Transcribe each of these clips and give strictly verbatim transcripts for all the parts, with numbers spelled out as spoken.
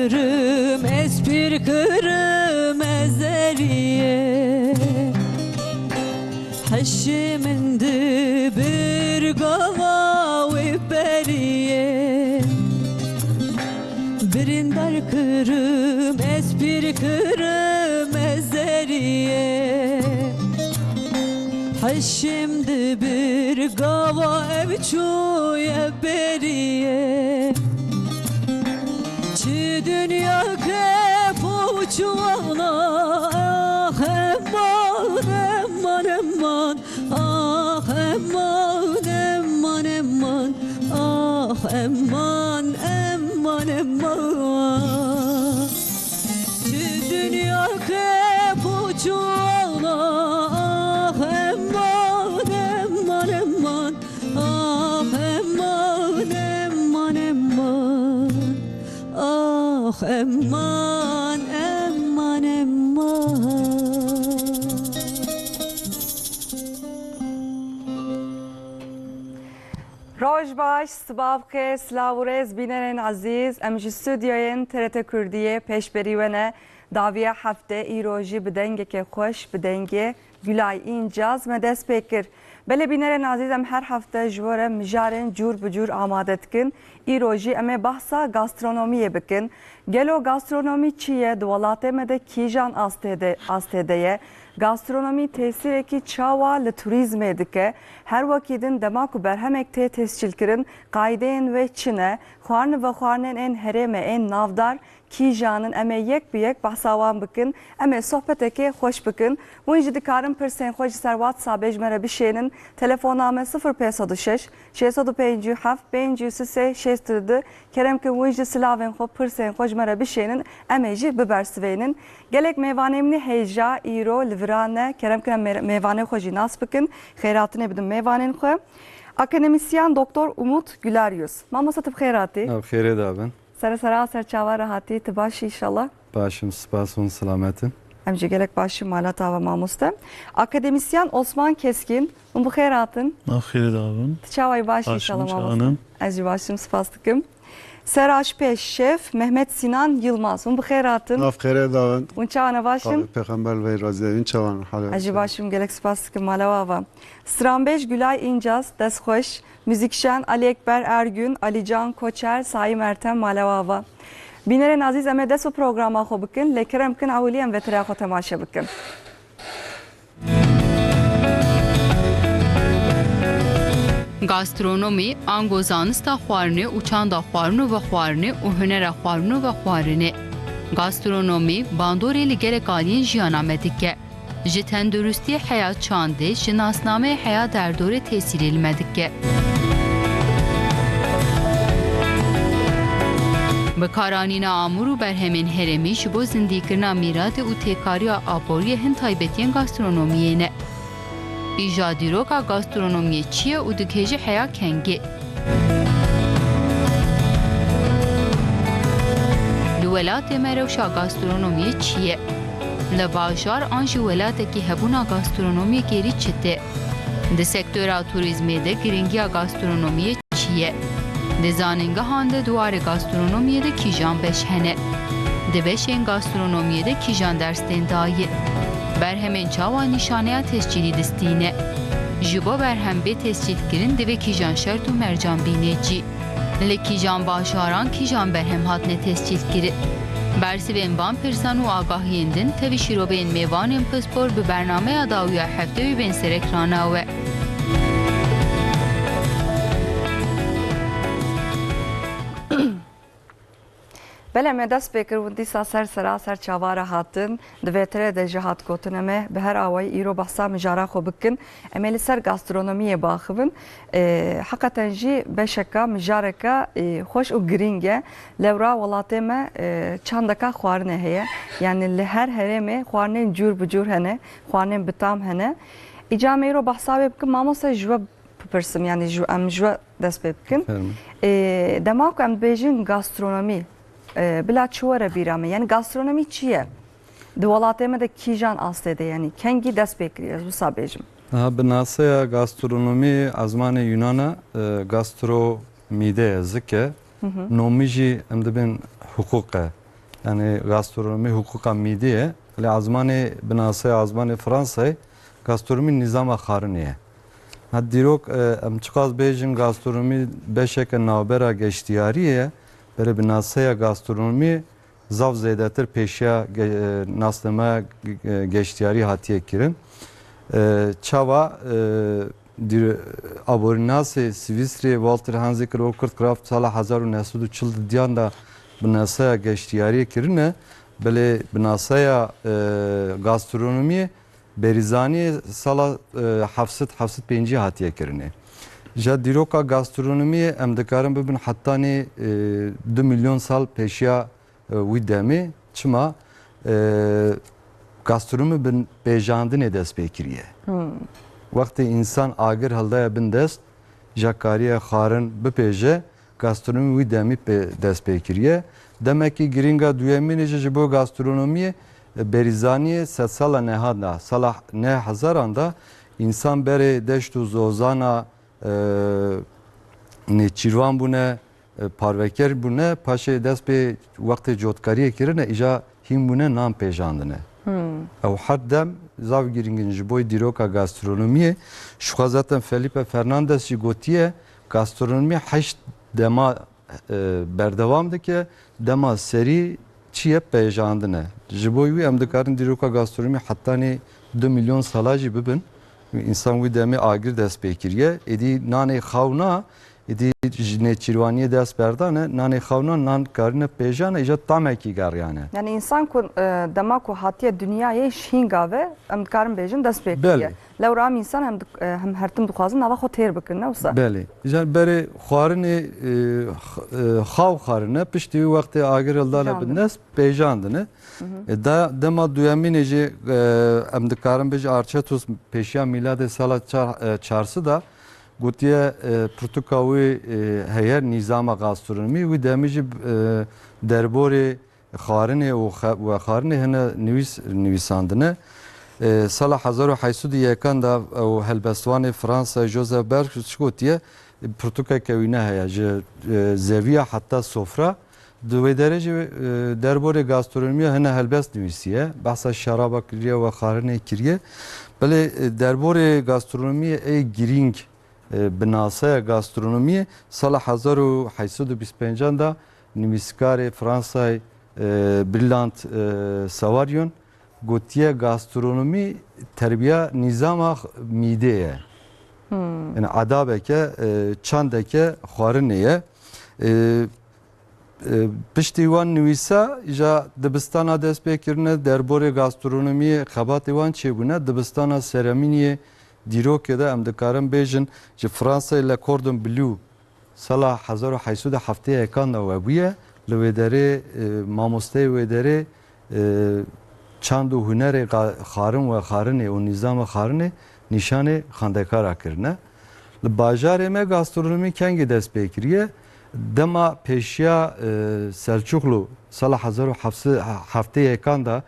Kirim ez pîr kirim ez eriyê. Hişê min di birgava wê beriyê. Birîndar kirim ez pîr kirim ez eriyê. Hişê min di birgava ev çûye beriyê. Çi dinya kep û çi wana, ax eman, eman, eman. Ax eman, eman, eman. Ax eman, eman, eman. Çi dinya kep û çi wana, ax eman, eman, eman. Ax eman, eman, eman. Ax eman, eman, eman. Roj baş, siba bixêr, silav û rêz bînerên ezîz. Em ji stûdyoyên T R T Kurdiyê pêşberî we ne. Dawiya hefte îro jî bi dengeke xweş, bi dengê Gulay Încaz me dest pê kir. Belê bînerên ezîz, em her hefte ji bo re mijarên cûr bi cûr amade dikin. Îro jî em ê behsa gastronomiyê bikin. Gelo gastronomî çi ye? Di welatê me de kîjan astê de, astê de ye? Gastronomî tesîrekî çawa li turîzmê dike? Her wekî din dema ku berhemek tê tescîlkirin, qaydeyên wê çi ne? Xwarin û vexwarinên ên herêmê, ên navdar kîjan in? Em ê yek bi yek behsa wan bikin. Em ê sohbetekê xweş bikin. Hûn jî dikarin pirsên xwe ji ser WhatsAppê ji me re bişênin. Telefona me sifir pênc sed û şeş, şêst sed û pêncî û heft, pêncî û sê, şêst û du. Kerem kin hûn jî silavên xwe, pirsên xwe ji me re bişênin. Em ê jî bibersivênin. Gelek mêvanê min ê hêja îro li vira ne. Kerem kin em mêr-, mêvanê xwe jî nas bikin. Xêrhatinê bidin mêvanên xwe. Akademisyen Doktor Umut Gülaryüz. Mamoste, tu bi xêr hatî. Ev xêrê de bin. Sere sera ser çava re hatî, tu baş î înşallah? Baş im, spas, hûn selamet in? Em jî gelek baş in, mala te ava mamoste. Akademisyen Osman Keskin, hûn bi xêr hatin. Ev xêrê de bin. Tu çawa yî, baş î înşallah mamoste? Baş im, çawa ne? Ez jî baş im, spas dikim. Seraşpêş şef Mehmet Sinan Yılmaz, hûn bi xêr hatin. Ev xêrê de bin. Hûn çawa ne, baş in? Pêxember vey razî, hûn çawa ne, halê? Ez jî baş im, gelek spas dikim, mala we ava. Stranbêj Gulay Încaz, dest xweş. Muzîkşen Ali Ekber Ergün, Alican Koçer, Saim Ertem, mala we ava. Bînerên azîz, em ê dest bi programa xwe bikin, lê kerem kin ewilî em vêtereya xwe temaşe bikin. Gastronomî, ango zanista xwarinê û çanda xwarin û vexwarinê û hunera xwarin û vexwarinê. Gastronomî bandorê li gelek aliyên jiyana me dike. Ji tenduristiyê heya çandê, ji nasnameyê heya derdorê tesîrê li me dike. Bikaranîna amûr û berhemên herêmî ji bo zindîkirina mîratê û têkariya aboriyê hin taybetiyên gastronomiyê ne. Îja dîroka gastronomiyê çi ye û digihêje heya kengê? Li welatê me rewşa gastronomiyê çi ye? Li bajar an jî welatekî hebûna gastronomiyekê rî çi tê? Di sektora turîzmê de giringiya gastronomiyê çi ye? Di zanîngehan de di warê gastronomiyê de kîjan beş hene? Di beşên gastronomiyê de kîjan ders tên dayîn? Berhemên çawa nîşaneya tescîlî distîne? Ji bo berhem bê tescîlkirin divê kîjan şert û mercan bîne cî? Li kîjan bajaran kîjan berhem hatine tescîlkirin? Bersivên van pirsan û agahiyên din tevî şîroveyên mêvanên pispor bi bernameya dawiya heftê wî bên serek rana we. Belê, me dest pê kir û dîsa ser sera ser çava re hatin. Di vê tirê de jî hat gotin, em ê bi her awayî îro behsa mijara xwe bikin. Em ê li ser gastronomiyê biaxivin. E, heqeten jî beşeka, mijareka, e, xweş û girîng e. Lewra welatê me, e, çandeka xwarinê heye. Yanî li her herêmê xwarinên cûr bi cûr hene, xwarinên bi tam hene. Îca em ê îro behsa wê bikin, mamoste, ji we bipirsim, yanî ji, em ji we dest pê bikin. Fermo. Ê, dema ku em dibêjin gastronomî, e, bila çi were bîra me? Yanî gastronomî çi ye? Di welatê me de kîjan astê de, yanî kengî dest pê kiriye, ez wisa bêjim. Aha, bi naseya gastronomî a zimanê Yunana, e, gastro mîde ye, zik e. Hı hı. Nomî jî em dibên hiqûq e. Yani gastronomi huquqa mîdê ye. Lê azmanê binasaya azmanê Fransayê gastronomi nîzama xarinê ye. Ha dîrok, e, em çiqas bêjin gastronomi beşeke navbera geştiyariyê ye, belê binasaya gastronomi zaf zêdetir pêşiya ge-, e, nasname, e, geştiyarî hatiye kirin. E, çawa, e, dîr-, aborînasê Swîsrê Walter Hansi Kirchhoff sala hezar û neh sed û çil diyan de binasaya geştiyariyê kirine, belê binasaya, e, gastronomiyê Berîzanî sala, e, heft sed, heft sed pêncî hatiye kirinê. Ja dîroka gastronomiyê em dikarin bibin hetanî, e, du milyon sal pêşiya, e, wî demê. Çima? E, gastronomi bin pêjandinê dest pê kiriye. Wextê însan agir hildaye bin dest, ja kariye xwarin bipêje, gastronomi wî demî pê, dest pê kiriye. Demekî girînga duyemînê jî ji bo gastronomiyê, e, berîzaniyê sedsala nehan de, sala neh hezaran de însan berê deşt û zozana, e, nêçîrvan bûne, e, parveker bûne, paşê dest pê wextê cotkariyê kirine, îja hîn bûne nan pêjandine. Ew her dem zaf girîng in ji bo dîroka gastronomiyê. Ji xwe zaten Felipe Fernandes jî gotiye, gastronomî heşt dema, e, berdewam dike, dema serî çi ye? Pêjandin e. Ji bo wî em dikarin dîroka gastronomî hetanî du milyon sala jî bibin. Însan wî demê agir dest pê kiriye. Êdî nanê xew na, Êdî ji nêçîrvaniyê dest berdane, nanê xewnan nan karine pêjane, îja tamekî geriyane. Yani însan ku, e, dema ku hatiye dinyayê ji hînga ve, em dikarin bêjin dest pê kiriye. Belê. Lewra em însan hem dik-, e, hem her tim dixwazin nava xwe têr bikin, ne wisa? Belê. Îja berê xwarinê, e, x-, e, xaw xwarine, piştî wî wextê agir hildane bin dest, pêjandine. E, da, dema duyemînê jî, e, em dikarin bêjin Arcetus pêşiya mîladê sala çar, e, çar sed a, Gotiye, e, pirtûka wî, e, heye, nîzama gastronomî, wî demî jî, e, derborê xwarinê û xe-, wexwarinê hene nivîs nivîsandine. E, sala hezar û heyt sed û yekan de ew helbestvanê Fransa Joseph Berg çi gotiye, pirtûkeke wî ne heye, ji, e, zeviya heta sofra. Di wê derê jî, e, derborê gastronomiya hene helbest nivîsiye. Behsa şeraba kiriye, wexwarinê kiriye. Belê, e, derborê gastronomiyê ê girîng, e, bi naseya gastronomiyê sala hezar û heyt sed û bîst û pêncan de nivîskarê Fransayê, e, Brillant, e, Savarin gotiye, gastronomî terbiya nîzama x-, mîdê ye. Yani edabeke, e, çandeke xwarinê ye. E, e, piştî wan nivîsa ja dibistana dest pê kirine, derborê gastronomiyê xebatê wan çêbûne. Dibistana Seremîniyê dîrokê de em dikarin bêjin, ji Fransayê Le Cordon Bleu sala hezar û heyt sed û heftê yekan de webûye. Li wê derê, e, mamosteyê wê derê, e, çand û hunerê qa-, xwarin wexwarinê û nîzama xwarinê nîşanê xwendekara kirine. Li bajarê me gastronomî kengî dest pê kiriye. Dema pêşiya, e, Selçuklu sala hezar û heft sed heftê yekan de,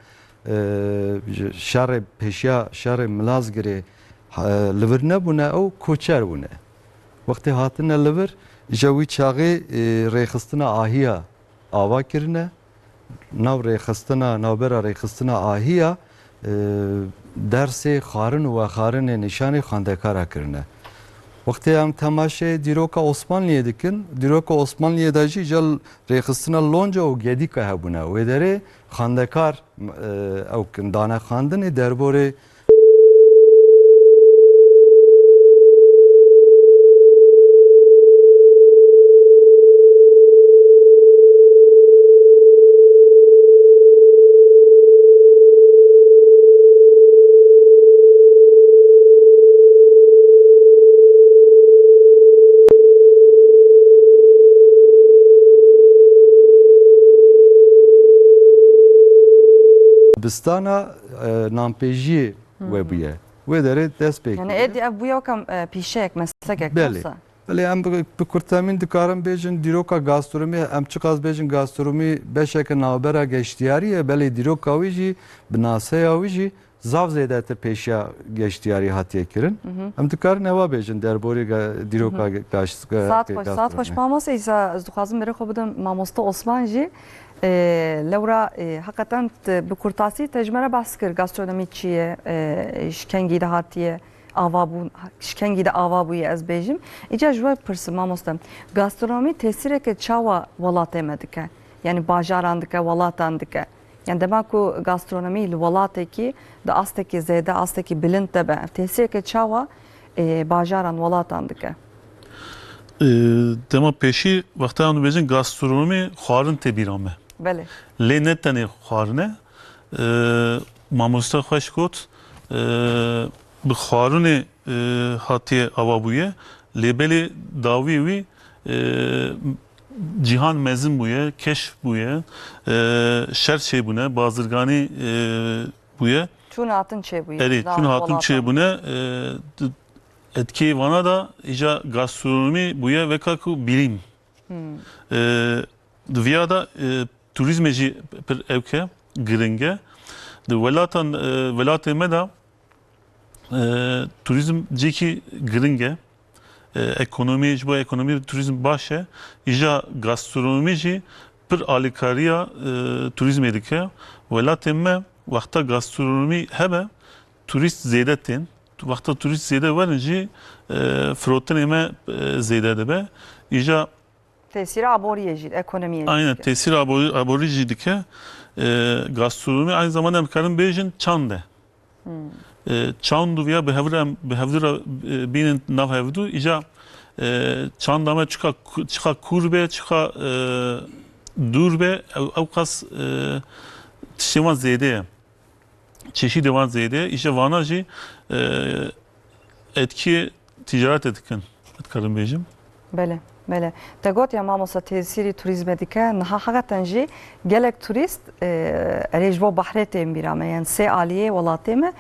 e, ji şerê pêşiya şerê Milazgirê, e, li vir nebûne, ew koçer bûne. Wextê hatine li vir, ji wî çaxê, e, rêxistina ahiya ava kirine. Nav rêxistina, navbera rêxistina ahiya, e, dersê xwarin û wexwarinê nîşanê xwendekara kirine. Wextê em temaşê dîroka Osmanliyê dikin, dîroka Osmanliyê de jî îja rêxistina Lonca û Gedîka hebûne. Wê derê xwendekar, e, ew kin dane xwendinê derborê dibistana, e, nanpêjiyê webûye. Wê derê dest pê Yani kiriye. Êdî ev bûye weke, e, pîşeyek, meslekek, Belê. Wisa? Belê, em bi, bi kurtemîn dikarin bêjin, dîroka gastronomî, em çiqas bêjin gastronomî beşeke navbera geştiyarî ye, belê dîroka wî jî, bi naseya wî jî zaf zêdetir pêşiya geştiyarî hatiye kirin. Em dikarin eva bêjin derborê ga-, dîroka ge-, gaş-, ge-, Saet xweş, saet xweş, gastronomî. Mamoste, îsa ez dixwazim berê xwe bidim mamoste Osman jî. E, Lewra, e, heqeten te bi kurtasî te ji me re behs kir, gastronomî çi ye, e, ji kengî de hatiye, ava bû, ji kengî de ava bûye ez bêjim. Îcar ji we bipirsim mamoste, gastronomî tesîreke çawa welatê me dike? Yani bajaran dike, welatan dike? Yani dema ku gastronomî li welatekî di astekî zêde, astekî bilind de be, ev tesîreke çawa, e, bajaran, welatan dike? E, Dema pêşî wexta em dibêjin gastronomî, xwarin tê bîra me. Belê. Lê ne tenê xwarin e. E, Mamoste xweş got, e, bi xwarinê, e, hatiye ava bûye. Lê belê dawiyê wî, e, cîhan mezin bûye, keşf bûye, e, şer çêbûne, bazirganî, e, bûye. Çûn hatin çêbûye. Erê, çûn hatin çêbûne. E, etkê vana da îja gastronomî bûye weka ku bîlîm. E, di viya da, e, turîzmê jî pir ewk e, giring e. Di welatan, e, welatê me de, e, turîzm cîkî giring e. E, ekonomî, ji bo ekonomî turîzm baş e. Îja gastronomî jî pir alîkariya, e, turîzmê dike. Welatê me wexta gastronomî hebe, turîst zêde tên. Wexta turîst zêde werin jî, e, firotinê me, e, zêde dibe. Îja Tesîra aboriyê jî, ekonomiyê jî. Aynen, tesîr aborî, aborî jî dike. E, gastronomî aynı zamanda em karin bêjin çand e. Hmm. E, çand û viya bi hevdû em, bi hevdû re, e, bînin nav hevdû. Îca, e, çanda me çiqa, çiqa kûr be, çiqa, e, dûr be, ew, ew qas, e, tiştê wan zêde ye. Çeşîdê wan zêde ye. Îşte vana jî, e, etkiyê ticaretê dikin. Dikarim bêjim. Belê, belê. Te got ya mamosta tesîrî turîzmê dike. Niha heqeten jî gelek turîst, e, erê ji bo bahrê tên bîra me. Yani sê aliyê welatê me,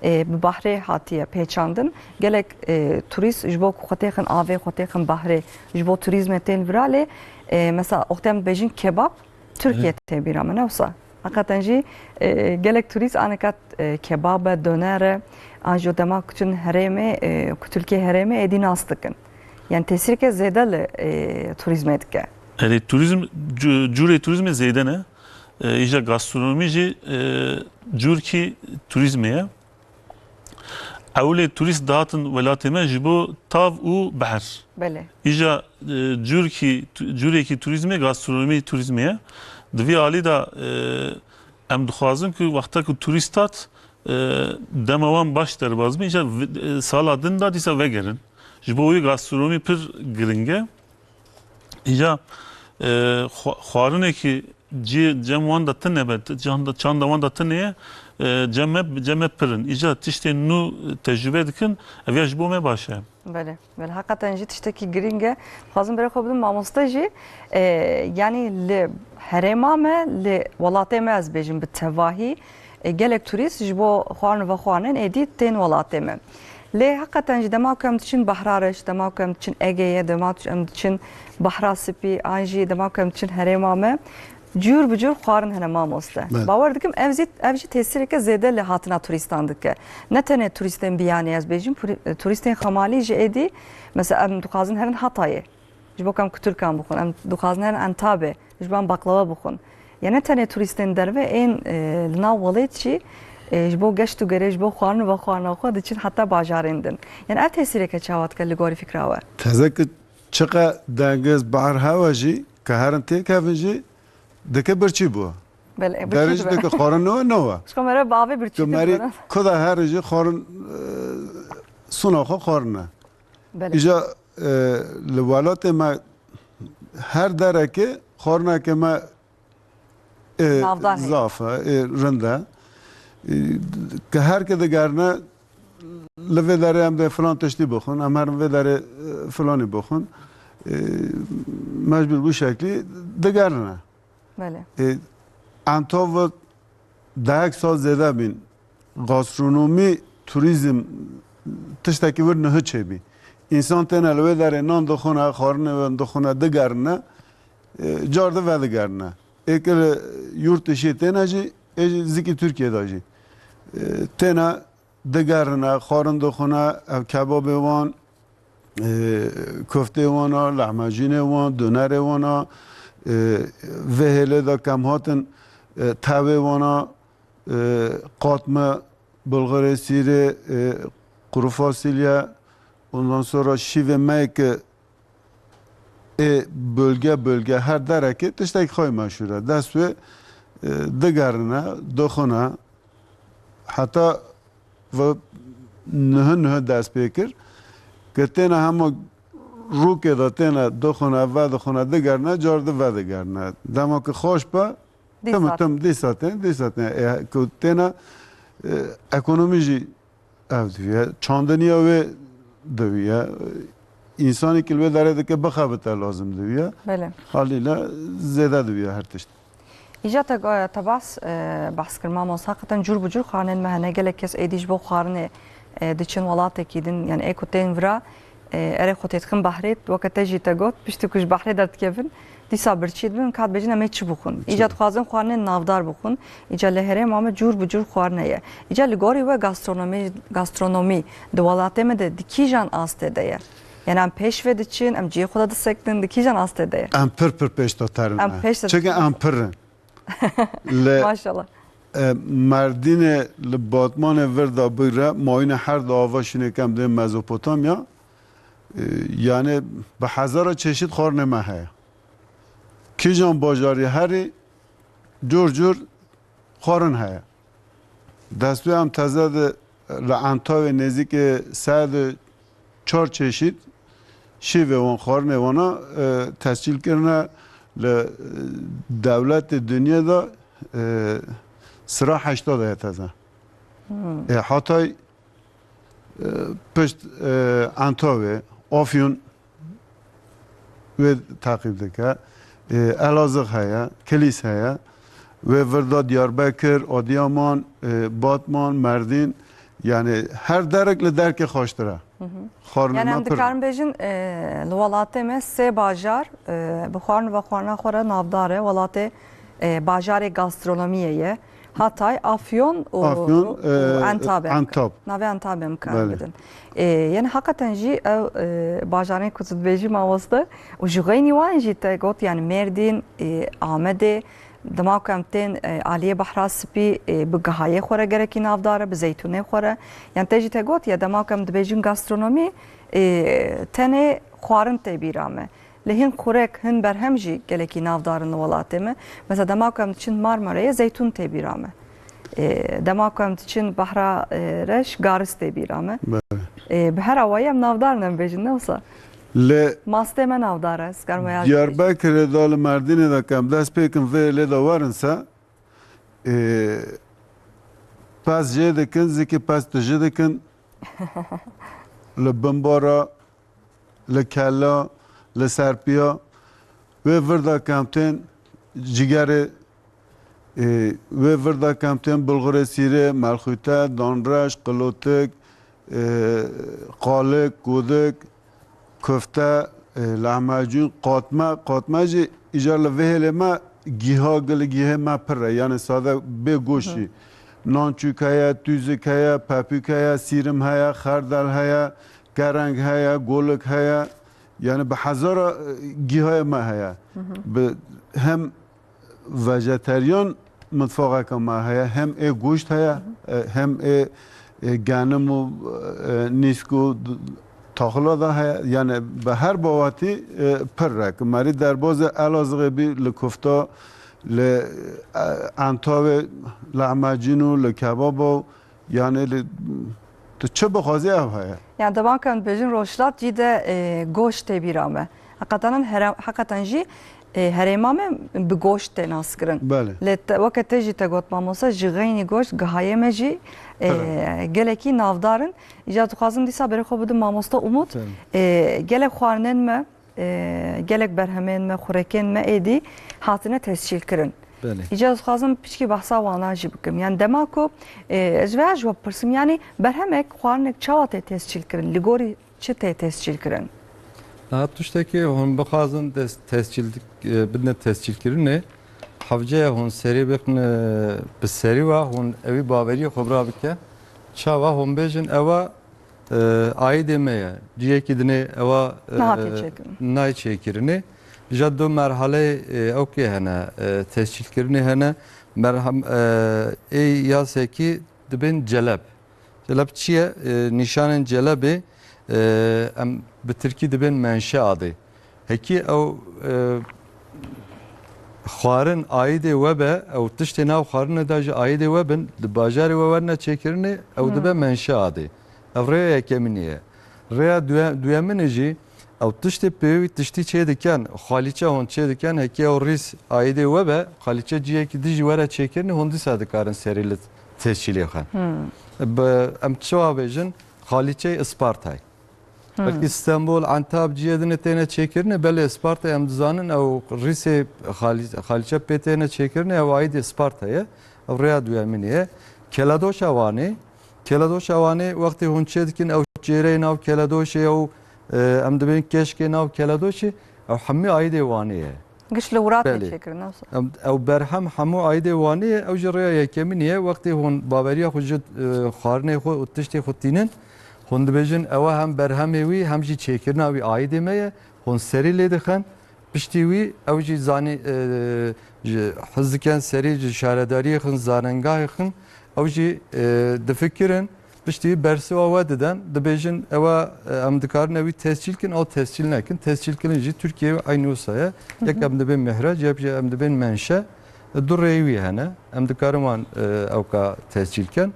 e, bi bahrê hatiye pêçandin. Gelek, e, turîst ji bo ku xwe têxin avê, xwe têxin bahrê, ji bo turîzmê tên vira lê, e, mesela wextê em dibêjin kebab, Tirkiye tê bîra min, ne wisa? Heqeten jî, e, gelek turîst anika, e, kebab e, doner e, an jî dema ku çin herêmê, e, ku Tirkiye herêmê êdî nas dikin. Yani tesîrke zêde li, e, turîzmê dike. Erê, turîzm, cu-, cûrê turîzmê zêde ne. E, îja gastronomî jî, e, cûrkî turîzmê ye. Ewilê turîst dihatin welatê me ji bo tav û behr. Belê. Îja, e, cûrkî, tu-, cûrekî turîzmê gastronomî turîzmê ye. Di vî alî de, e, em dixwazin ku wexta ku turîst hat, e, dema wan baş derbas bin, îja vi-, e, sala din de dîsa vegerin. Ji bo wî gastronomî pir giring e. Îja, e, xwa-, xwarinekî cî cem wan de tune be, t-, çanda, çanda wan de tune ye, e, cem me, cem me pir in. Îca tiştên nû tecrûbe dikin, ev ya ji bo me baş e. Belê, belê. Heqeten jî tiştekî girîng e. Dixwazim berê xwe bidim mamoste jî. E, yanî li herêma me, li welatê me ez bêjim bi tevahî, e, gelek turîst ji bo xwarin û vexwarinên êdî tên welatê me. Lê heqeten jî dema ku em diçin Behra Reş, dema ku em diçin Egeyê, dema ku em diçin Behra Spî, an jî dema ku em diçin herêma me, cûr bi cûr xwarin hene mamoste. Belê. Bawer dikim ev zî, ev jî tesîreke zêde li hatina turîstan dike. Ne tenê turîstên biyanî ez bêjim, puri-, turîstên xemalî jî êdî, mesela em dixwazin herin Hatayê. Ji bo ku em kutilkan bixwin, em dixwazin herin Entabê, ji bo em baklava bixwin. Ya ne tenê turîstên derve ên, e, li nav welêt jî, e, ji bo geşt û gerê, ji bo xwarin û vexwarina xwe diçin heta bajarên din. Yani ev tesîreke çawa dike li gorî fikra we? Teze ki çiqe dengiz, behr hewe jî, ke herin têkevin jî, dike birçî bû. Belê, birçî Derê jî dibe. Dike xwarin ne we, ne we. Ji xwe mere bi avê birçî Ku merî dibe. Kuda herin jî xwarin, e, suna xwe xwarine. Belê. Îja, e, li welatê me her dereke xwarineke me, e, Navdar heye. Zaf e, e, rind e. E, ke her ke digerine, li vê derê em dê filan tiştî bixwin, em herin vê derê, e, filanî bixwin. E, mecbûr bu şeklî digerine. Belê. E, Antav dehek sal zêde bîn. Gastronomî, turîzm tiştekî wir niha çêbî. Însan têne li wê derê nan dixwine, xwarinê wan dixwine, digerine, e, car di vedigerine. Ê ke li yurt dişê têne jî, ê jî zikî Tirkiye de jî, e, têne digerine, xwarin dixwine, ev kebabê wan, e, koftê wan a, lahmacînê wan, donerê wan a, E, vê hêlê de kem hatin, e, tevê wana, e, qatme, bulxurê sîrê, e, quru fasulye, ondan sonra şîvê me yê ke ê bölge bölge her derekê tiştekî xwe meşhur e. Dest wê, e, digerine, dixwine. Heta ve nihe nihe dest pê kir. Ke têne hema rûkê de têne dixwine, vedixwine, digerine, car di vedigerine. Dema ke xweş be, tim tim dîsa tên, dîsa tên. E, ku têne, e, ekonomî jî ev diviye. Çandiniya wê diviye. Însanî ki li wê derê dike bixebite lazim diviye. Belê. Halîle zêde diviye her tişt. Îca te, te bahs, e, bahs kir, mamos. Heqeten cûr bi cûr xwarinên me hene. Gelek kes êdî ji bo xwarinê, e, diçin welatekî din. Yani ê ku tên vira, e, erê xwe têdixin behrê, weke te jî te got, piştî ku ji behrê derdikevin, dîsa birçî dibin, ka dibêjin em ê çi bixwin. Çi? Îca dixwazin xwarinên navdar bixwin. Îca li herêma me cûr bi cûr xwarine ye. Îca li gorî we gastronomî, gastronomî di welatê me de di kîjan astê de ye? Yani em pêş ve diçin, em cihê xwe de disekinin, di kîjan astê de ye? Em pir pir pêş de terin. Em pêş de Çeke diçin. Em pir in. Li, Maşallah. E, Merdînê li Batmanê vir de bigre, mayîne her di ava şûnê kem dê Mezopotamya. E, yani bi hezara çeşit xwarinê me heye. Kîjan bajarî herî cûr cûr xwarin heye. Destû em teze di li Entawê nêzîkê sed û çar çeşît şîvê wan, xwarinê wana, e, tescîl kirine li, e, dewletê dinyê de, e, sira heşta de ye teze. Hmm. E, Hatay, e, pişt, e, Entawê, Afyon, wê teqîb dike. Ê, Elazığ heye, Kilîs heye. Wê vir de Diyarbekir, Adiyaman, ê, Batman, Merdîn. Yani her derek li derkê xweştir e. Hı hı. Xwarinê Yani me em pir in. Dikarin bêjin, e, li welatê me sê bajar, e, bi xwarin û vexwarina xwe re navdar e. Welatê, e, bajarê gastronomiyê ye. Hatay, Afyon û, Afyon, û e, Antab em Antab. Navê Antabê em karin Belê. Bidin. E, yani heqeten jî ew, e, bajarên ku tu dibêjî mamoste û ji xeynî wan jî te got, yani Mêrdîn, e, Amedê, dema ku em tên, e, aliyê Behra Spî, e, bi gihayê xwe re gelekî navdar e, bi zeytûnê xwe re. Yani te jî te got ya dema ku em dibêjin gastronomî, e, tenê xwarin tê bîra me. Lê hin xurek, hin berhem jî gelekî navdar in li welatê me. Mesela dema ku em diçin Marmarayê zeytûn tê bîra me. Ê, dema ku em diçin Behra, e, Reş garis tê bîra me. Belê. Ê, bi her awayî em navdar in em bêjin, ne wisa? Lê Mastê me navdar e, ez karim ya Diyarbekirê de li Merdînê de ku em dest pê kin vê lê de werin se, ê, pez jê dikin, zikî pez tijî dikin. Li binbara li kela, li serpiya, wê vir de kem tên cigerê, e, wê vir de kem tên bulxurê sîrê, melxûte, danreş, qilotik, e, qalik, kodik, kufte, e, lahmacun, qatme, qatme jî îcar li vê hêlê me giha, gil gihê me pir e, yani sade bê goşî. Hı hı. Nançûk heye, tûzik heye, pepûk heye, sîrim heye, xerdel heye, kereng heye, golik heye. Yani bi hezara, e, gihayê me heye. Hı hı. Bi hem vejeteryan mitfaxeke me heye, hem ê goşt heye, Hı hı. e, hem ê, e, genim û, e, nîsk û d-, taxila da heye. Yani bi her bawatî, e, pir e. Merî derbazê Elazığê bî li kufta, li, e, Entawê lahmacun û li kebaba û Yani li, tu çi bixwazî ev heye. Yani dema ku em dibêjin rojhilat cî de, e, goşt tê bîra me. Heqeten here-, heqeten jî, e, herêma me bi goşt tê naskirin. Belê. Lê te, weke te jî te got mamoste, ji xeynî goşt gihayê me jî, e, Pir in. Gelekî navdar in. Îcar dixwazim dîsa berê xwe bidim mamoste Umut. Pir in. E, gelek xwarinên me, e, gelek berhemên me, xurekên me êdî hatine tescîl kirin. Belê. Îcar ez dixwazim piçkî behsa wana jî bikim. Yani dema ku, e, ez vêya ji we bipirsim, yani berhemek, xwarinek çawa tê tescîl kirin? Li gorî çi tê tescîl kirin? Niha tiştekî hûn bixwazin des-, tescîl dik-, e, bidine tescîlkirinê, hewce ye hûn serî bixin, e, bi serî ve hûn ewî baweriyê xwe bira bike. Çawa hûn bêjin ewa e, aîdê me ye. Cihekî dinê ewa, e, Niha tê çêkirin. Nayê çêkirinê. Ji du merhaleyê, e, ewkê hene, e, tescîlkirinê hene. Merhem-, e, ê ya sekî dibên celeb. Celeb çi ye? E, nîşanên celebê, e, em bi tirkî dibên menşe adê. Hekî ew, e, xwarin aîdê we be, ew tiştê nav xwarinê de ji aîdê we bin, di bajarê we werine çêkirinê, ew dibe Hmm. menşe adê. Ev rêya yekemînê ye. Rêya duye-, duyemînê jî, ew tiştê pêwî tiştî çê diken, xalîçe hûn çê diken, hekî ew rîs aîdê we be, xalîçe ciyekî dijî were çêkirinê, hûn dîsa dikarin serî li tescîlê xwe. Hmm. Bi, em çawa bêjin? Xalîçeyê Ispartayê. Hmm. Belkî Stenbol, Entab ciyê dinê têne çêkirinê, belê Ispartayê em dizanin ew rîsê xalî-, xalîçe pê têne çêkirinê, ew aîdê Ispartayê ye. Ew rêya duyemînê ye. Keledoşa Wanê, Keledoşa Wanê wextê hûn çê dikin, ew çêreyê nav keledoşê, ew, e, em dibên keşkê nav keledoşê, ew hemî aîdê Wanê ye. Giş li Wiratê Belê. çêkirin, ne wisa? Em, ew berhem hemû aîdê Wanê ye, ew jî rêya yekemînê ye. Wextê hûn baweriya xwe ji, e, xwarinê xwe û tiştê xwe tînin, hûn dibêjin, ewa hem berhemê wî, hem jî çêkirina wî aîdê me ye, hûn serî lê dixin. Piştî wî ew jî zanî, e, ji hez dikin serî ji şaredariyê xin, zanengahê xin, ew jî, e, difikirin, piştî wî bersiva we diden, dibêjin, ewa, e, em dikarin ew wî tescîl kin, ew tescîl nekin. Tescîl kirin jî Tirkiye eynî wisa ye. Yek em dibên mihrac, yek jî em dibên menşe. E, du rêyî wî hene. Em dikarin wan, e, ewka tescîl kin.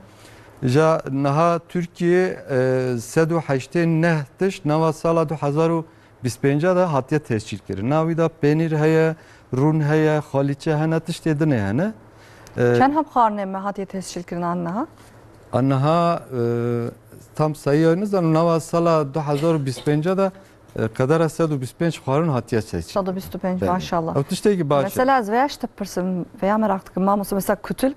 Ja niha Tirkiye, e, sed û heştê neh tişt nava sala du hezar û bîst pênc de hatiye tescîlkirin. Navî de penîr heye, rûn heye, xalîçe hene, tiştê dinê hene. Ee, Çend heb xwarinê me hatiye tescîlkirin an niha? An niha, e, tam sayî nizanim, nava sala du hezar û bîst pênc de, e, qedera sed û bîst pênc xwarin hatiye tescîl. Sed û bîst û pênc, Belê. maşallah. Ew tiştekî baş e. Mesela ez vêya ji te pirsim, vêya meraq dikim, mamoste, mesela kutilk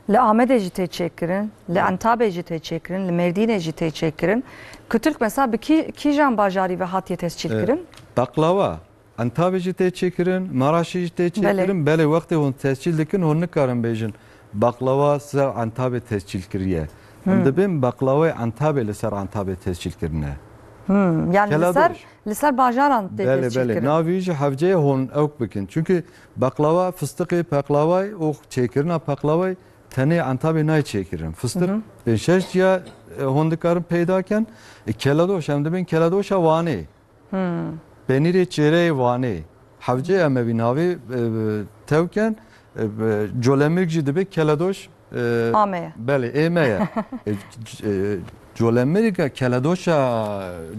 li Amedê jî tê çêkirin, li Entabê jî tê çêkirin, li Mêrdînê jî tê çêkirin. Kutilk mesela bi kî, kîjan bajarî ve hatiye tescîl E, kirin? Baklava, Entabê jî tê çêkirin, Maraşê jî tê Belê. çêkirin. Belê, wextê hûn tescîl dikin, hûn nikarin bêjin baklava ser Entabê tescîl kiriye. Em Hmm. dibên baklawayê Entabê li ser Entabê tescîl kirine. Hmm. Yani li ser, Keladoş. li ser bajaran tê Belê, tescîl belê. kirin. Navî jî hevceyê hûn ewk bikin. Çünkü baklava, fistiqê peqlavayê û çêkirina peqlavayê tenê Entabê nayê çêkirin. Fistik Hı hı. pênc şeş ciya, e, hûn dikarin peyda kin. E, keladoş, em dibên keladoşa Wanê. Hmm. Penîrê çêreyê Wanê. Hevcê em evî navê, e, tewken, e, colemêrg jî dibe keledoş, e, Ameye. Belê, ê me ye. E, c-, e, colemêrga keledoşa,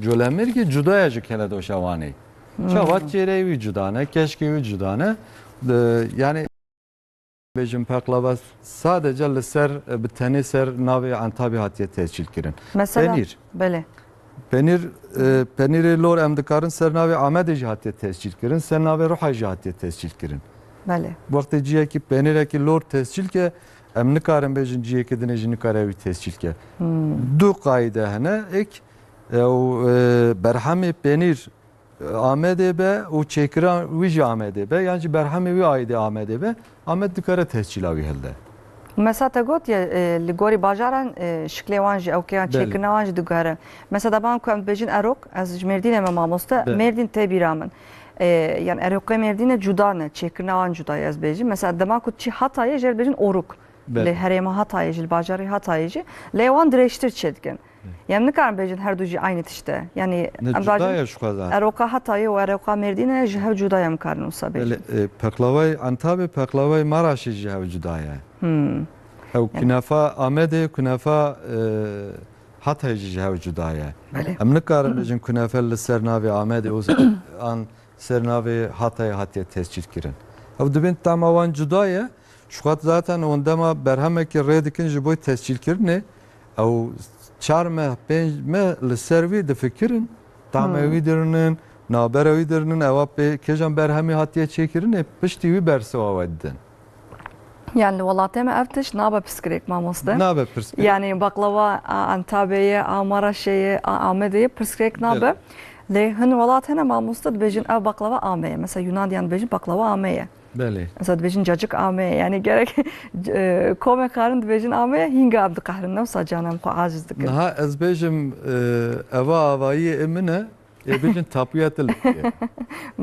colemêrgê cuda ye ji keledoşa Wanê. Hmm. Çawa çêreyê wî cuda ne, keşkê wî cuda ne. E, yani bêjin peqlava sadece li ser, bi tenê ser navê Entabê hatiye tescîl kirin. Mesela, Penîr. belê. Penîr, e, penîrê lor em dikarin ser navê Amedê jî hatiye tescîl kirin, ser navê Ruhayê jî hatiye tescîl kirin. Belê. Wextê ciyekî penîrekî lor tescîl ke, em nikarin bêjin ciyekî dinê jî nikare wî tescîl ke. Hmm. Du qayde hene, ek, ew, e, berhemê penîr Amedê be û çêkiran wî jî Amedê be, yan jî berhemê wî aîdê Amedê be, Amed dikare tescîla wî hilde. Mesela te got ya, e, li gorî bajaran, e, şiklê wan jî, ewkê yan Belê. çêkirina wan jî diguhere. Mesela dema ku em dibêjin erok, ez ji Mêrdînê me mamoste, Belê. Mêrdîn tê bîra min. E, yani eroqê Mêrdînê cuda ne, çêkirina wan cuda ye ez bêjim. Mesela dema ku çî Hatayê jê re dibêjin oruk. Belê. Li herêma Hatayê jî, li bajarê Hatayê jî. Lê wan dirêjtir çêdikin. Belê. Em nikarin bêjin her du jî aynî tişt e. Yani Ne em cuda dibêjin ye ji xwe zaten. eroqa Hatayê û eroqa Mêrdînê ji hev cuda ye, em karin wisa bêjin. Belê, e, peqlavayê Entabê, peqlavayê Maraşê ji hev cuda ye. Hmm. Ew Yani kunefa Amedê, kunefa, e, Hatayê jî ji hev cuda ye. Belê. Em nikarin bêjin kunefe li ser navê Amedê û an ser navê Hatayê hatiye tescîl kirin. Ew dibên tama wan cuda ye. Ji xwe zaten hûn dema berhemekê rê dikin ji bo tescîlkirinê, ew çar meh, pênc meh li ser wî difikirin. Tamê Hmm. wî dirinin, navbera wî dirinin, ewa pê kêjan berhemê hatiye çêkirinê, piştî wî bersiva we didin. Yani li welatê me ev tişt nabe pirsgirêk, mamoste. Nabe pirsgirêk. Yani baklava a Entabê ye, a Maraşê ye, a Amedê ye, pirsgirêk nabe. Evet. Lê hin welat hene, mamoste, dibêjin ev baklava Amê ye. Mesela Yunandiyan dibêjin baklava Amê ye. Belê. Mesela dibêjin cacik Amê ye. Yani gerek, e, komek karin dibêjin Amê ye, hînga em diqehrin, ne wisa canan xwe aciz dikin. Niha ez bêjim, e, eva avayiyê min e, Ê bêjin tapuya te li ku ye.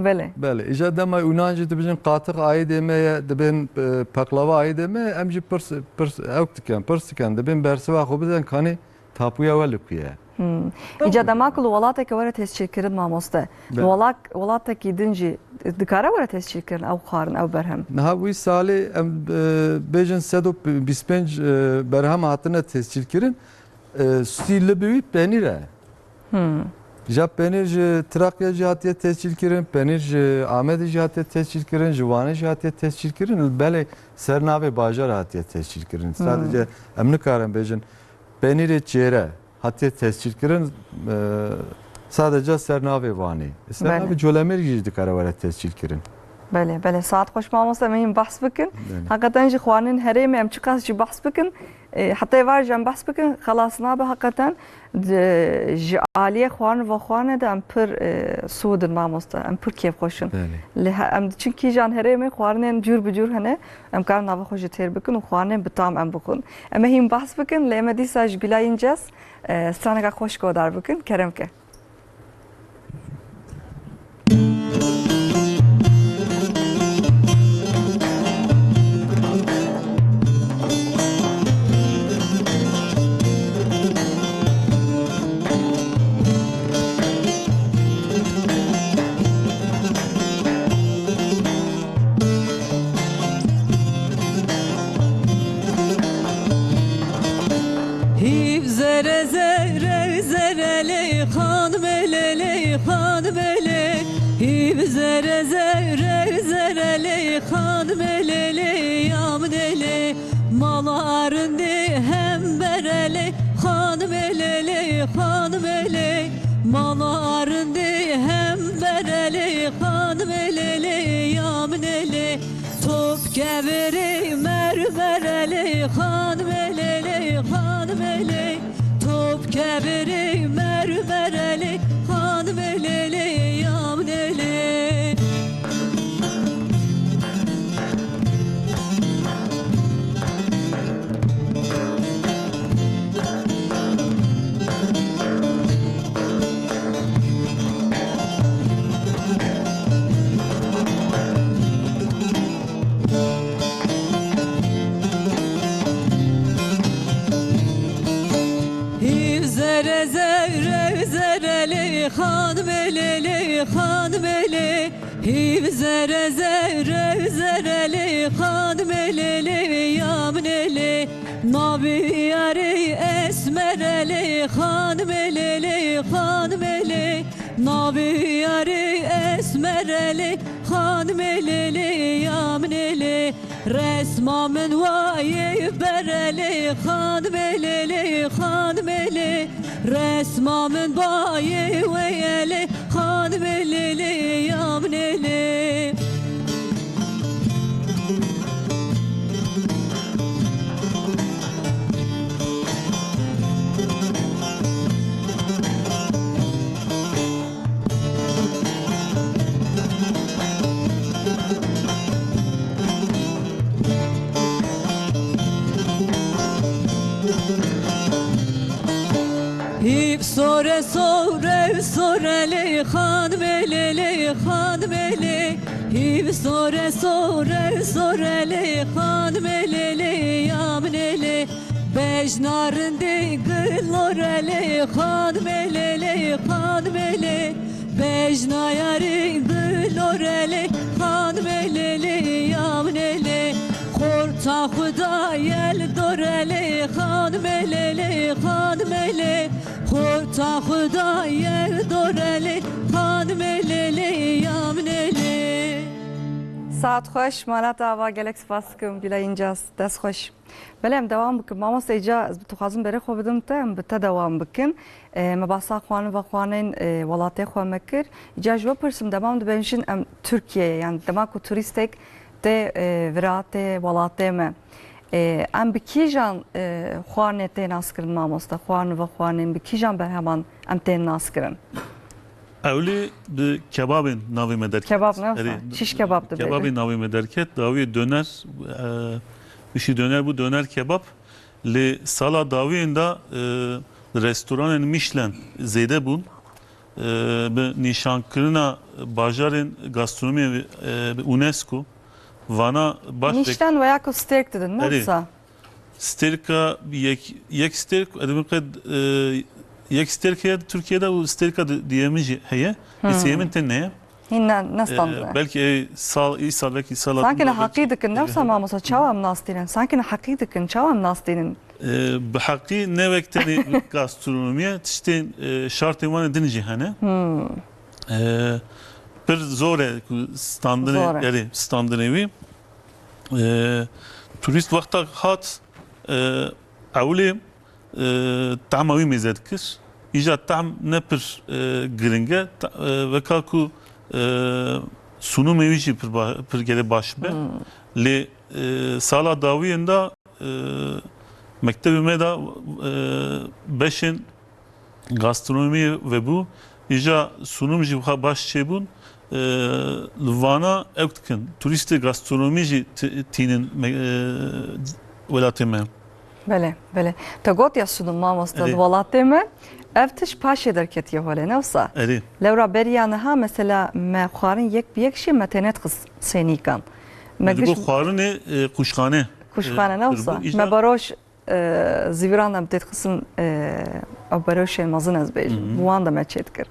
Belê. Belê. Îja dema Yunan jî dibêjin qatix aîdê me ye, dibên, e, peqlava aîdê me ye, em jî pirs, pirs, ewk dikin, pirs dikin, dibên bersiva xwe bidin, kanî tapuya we li ku ye. Hmm. Îca dema ku li welateke were tescîlkirin mamoste, li Be- welak-, welatekî din jî dikare were tescîlkirin ew xwarin, ew berhem? Niha wî salê em, e, bêjin sed û bîst pênc, e, berhem hatine tescîlkirin. E, stî li bi wî penîr e. Hmm. Ja penîr ji Trakya jî hatiye tescîlkirin, penîr ji Amedê jî hatiye tescîlkirin, ji Wanê jî hatiye tescîlkirin. Belê ser navê bajar hatiye tescîlkirin. Hmm. Sadece em nikarin bêjin penîrê çêre hatiye tescîlkirin, e, sadece ser navê Wanê. Ser Belê. navê Colemêrgê jî dikare were tescîlkirin. Belê, belê. Saet xweş mamoste, em ê hîn behs bikin. Belê. Heqeten jî xwarinên herêmê em çiqas jî behs bikin, e, heta êvar jî em behs bikin, xelas nabe heqeten. Di, ji aliyê xwarin ve xwarinê de em pir, e, sûd in mamoste, em pir kêfxweş in. Belê. Lê he-, em diçin kîjan herêmê xwarinên cûr bi cûr hene, em karin nava xwe jî têr bikin û xwarinên bi tam em bixwin. Em ê hîn behs bikin, lê em ê dîsa ji Gülay İnces, e, straneka xweş guhdar bikin. Kerem ke. Hîv zere zere zere lê xanimê lê lê xanimê lê. Hîv zere zere zere lê xanimê lê lê ya min ê lê. Mala rindê hem bere lê xanimê lê lê xanimê lê. Mala rindê hem bere lê xanimê lê lê ya min ê lê. Top kevirê mermerelê xanimê lê lê xanimê lê. Top kevirê mermerelê xanimê lê lê ya min ê lê. Hîv zere zere zere lê xanimê lê lê xanimê lê. Hîv zere zere zere lê xanimê lê lê ya min ê lê. Navê yarê esmerelê xanimê lê lê xanimê lê. Navê yarê esmerelê xanimê lê lê ya min ê lê. Resma min wayê berelê xanimê lê lê xanimê lê. Resma min bayê wê ye lê xanimê lê lê ya min ê lê. Hîv sore sore sore lê xanimê lê lê xanimê lê. Hîv sore sore sore lê xanimê lê lê ya min ê lê. Bejna rindê gilore lê xanimê lê lê xanimê lê. Bejna yarê gilore lê xanimê lê lê ya min ê lê. Xorta xwe daye li dore lê xanimê lê lê xanimê lê. Xorta xwe daye li dore lê xanimê lê lê ya min ê lê. Saet xweş, Malat Ava, gelek spas dikim, Gülay İncas, dest xweş. Belê, em dewam bikin. Mamoste, îca ez dixwazim berê xwe bidim te, em bi te dewam bikin. E, me behsa xwarin vexwarinên, e, welatê xwe me kir. Îca ji we pirsim, dema em dibêjin em Tirkiyeyê, yani dema ku turîstek tê, e, vira tê welatê me, e, em bi kîjan, e, xwarinê tê naskirin mamoste? Xwarin vexwarinên bi kîjan berheman em tên naskirin? Ewlî bi kebabên navê me derket. Kebab ne? Erê, şiş kebab dibe. Kebabê navê me derket. Dawiyê döner, e, wişî döner bû, döner kebab. Lê sala dawiyên de, e, restoranên Michelin zêde bûn. e, bi nîşankirina bajarên gastronomiyê, e, bi UNESCO, vana baş pêk- Nîşten veya ku stêrk didin, ne Erê. wisa? Stêrka yek, yek stêrk, edibin qed, e, yek stêrk heye Tirkiyede û stêrka di-, diyemîn jî heye. Ê Hmm. sêyemin tê neye. Hîn ne, nestandine. E, belkî ê sal, îsal, belkî îsala Sanki din ne belkî heqî dikin, ne wisa mamosta, çawa em nas dînin? Sanki ne heqî dikin, çawa em nas dînin? E, bi heqî ne wek tenê gastronomiye, tiştên, e, şartên wan ê din jî hene. Hmm. E, pir zor e ku standinê, Zor e. erê, standinê wî. E, turîst wexta hat, e, ewilê, e, tehma wî mêze dikir. Îja tehm ne pir, e, giring e. Te-, e, weka ku, e, sunumê wî jî pir ba-, pir gelê baş be. Hmm. Lê, e, sala dawiyên de, e, mektebê me de, e, beşên gastronomiyê vebû. Îja sunum jî wiha baş çêbûn. E, li vana ew dikin. Turîstê gastronomî jî ti-, tînin me-, e, welatê me. Belê, belê. Te got ya sunum mamoste, Erê. di welatê me ev tişt paşê derketiye holê, ne wisa? Erê. Lewra beriya niha mesela me xwarin yek bi yek jî me têne dixist sênîkan. Me Me digot giş- xwarinê, e, qûşxane. Qûşxane, E, ne wisa? birbû, îja- Me baroş e, zîviran de em tê dixistin, e, ew beroşên mezin ez bêjim. Hı hı. Bi wan de me çêdikir.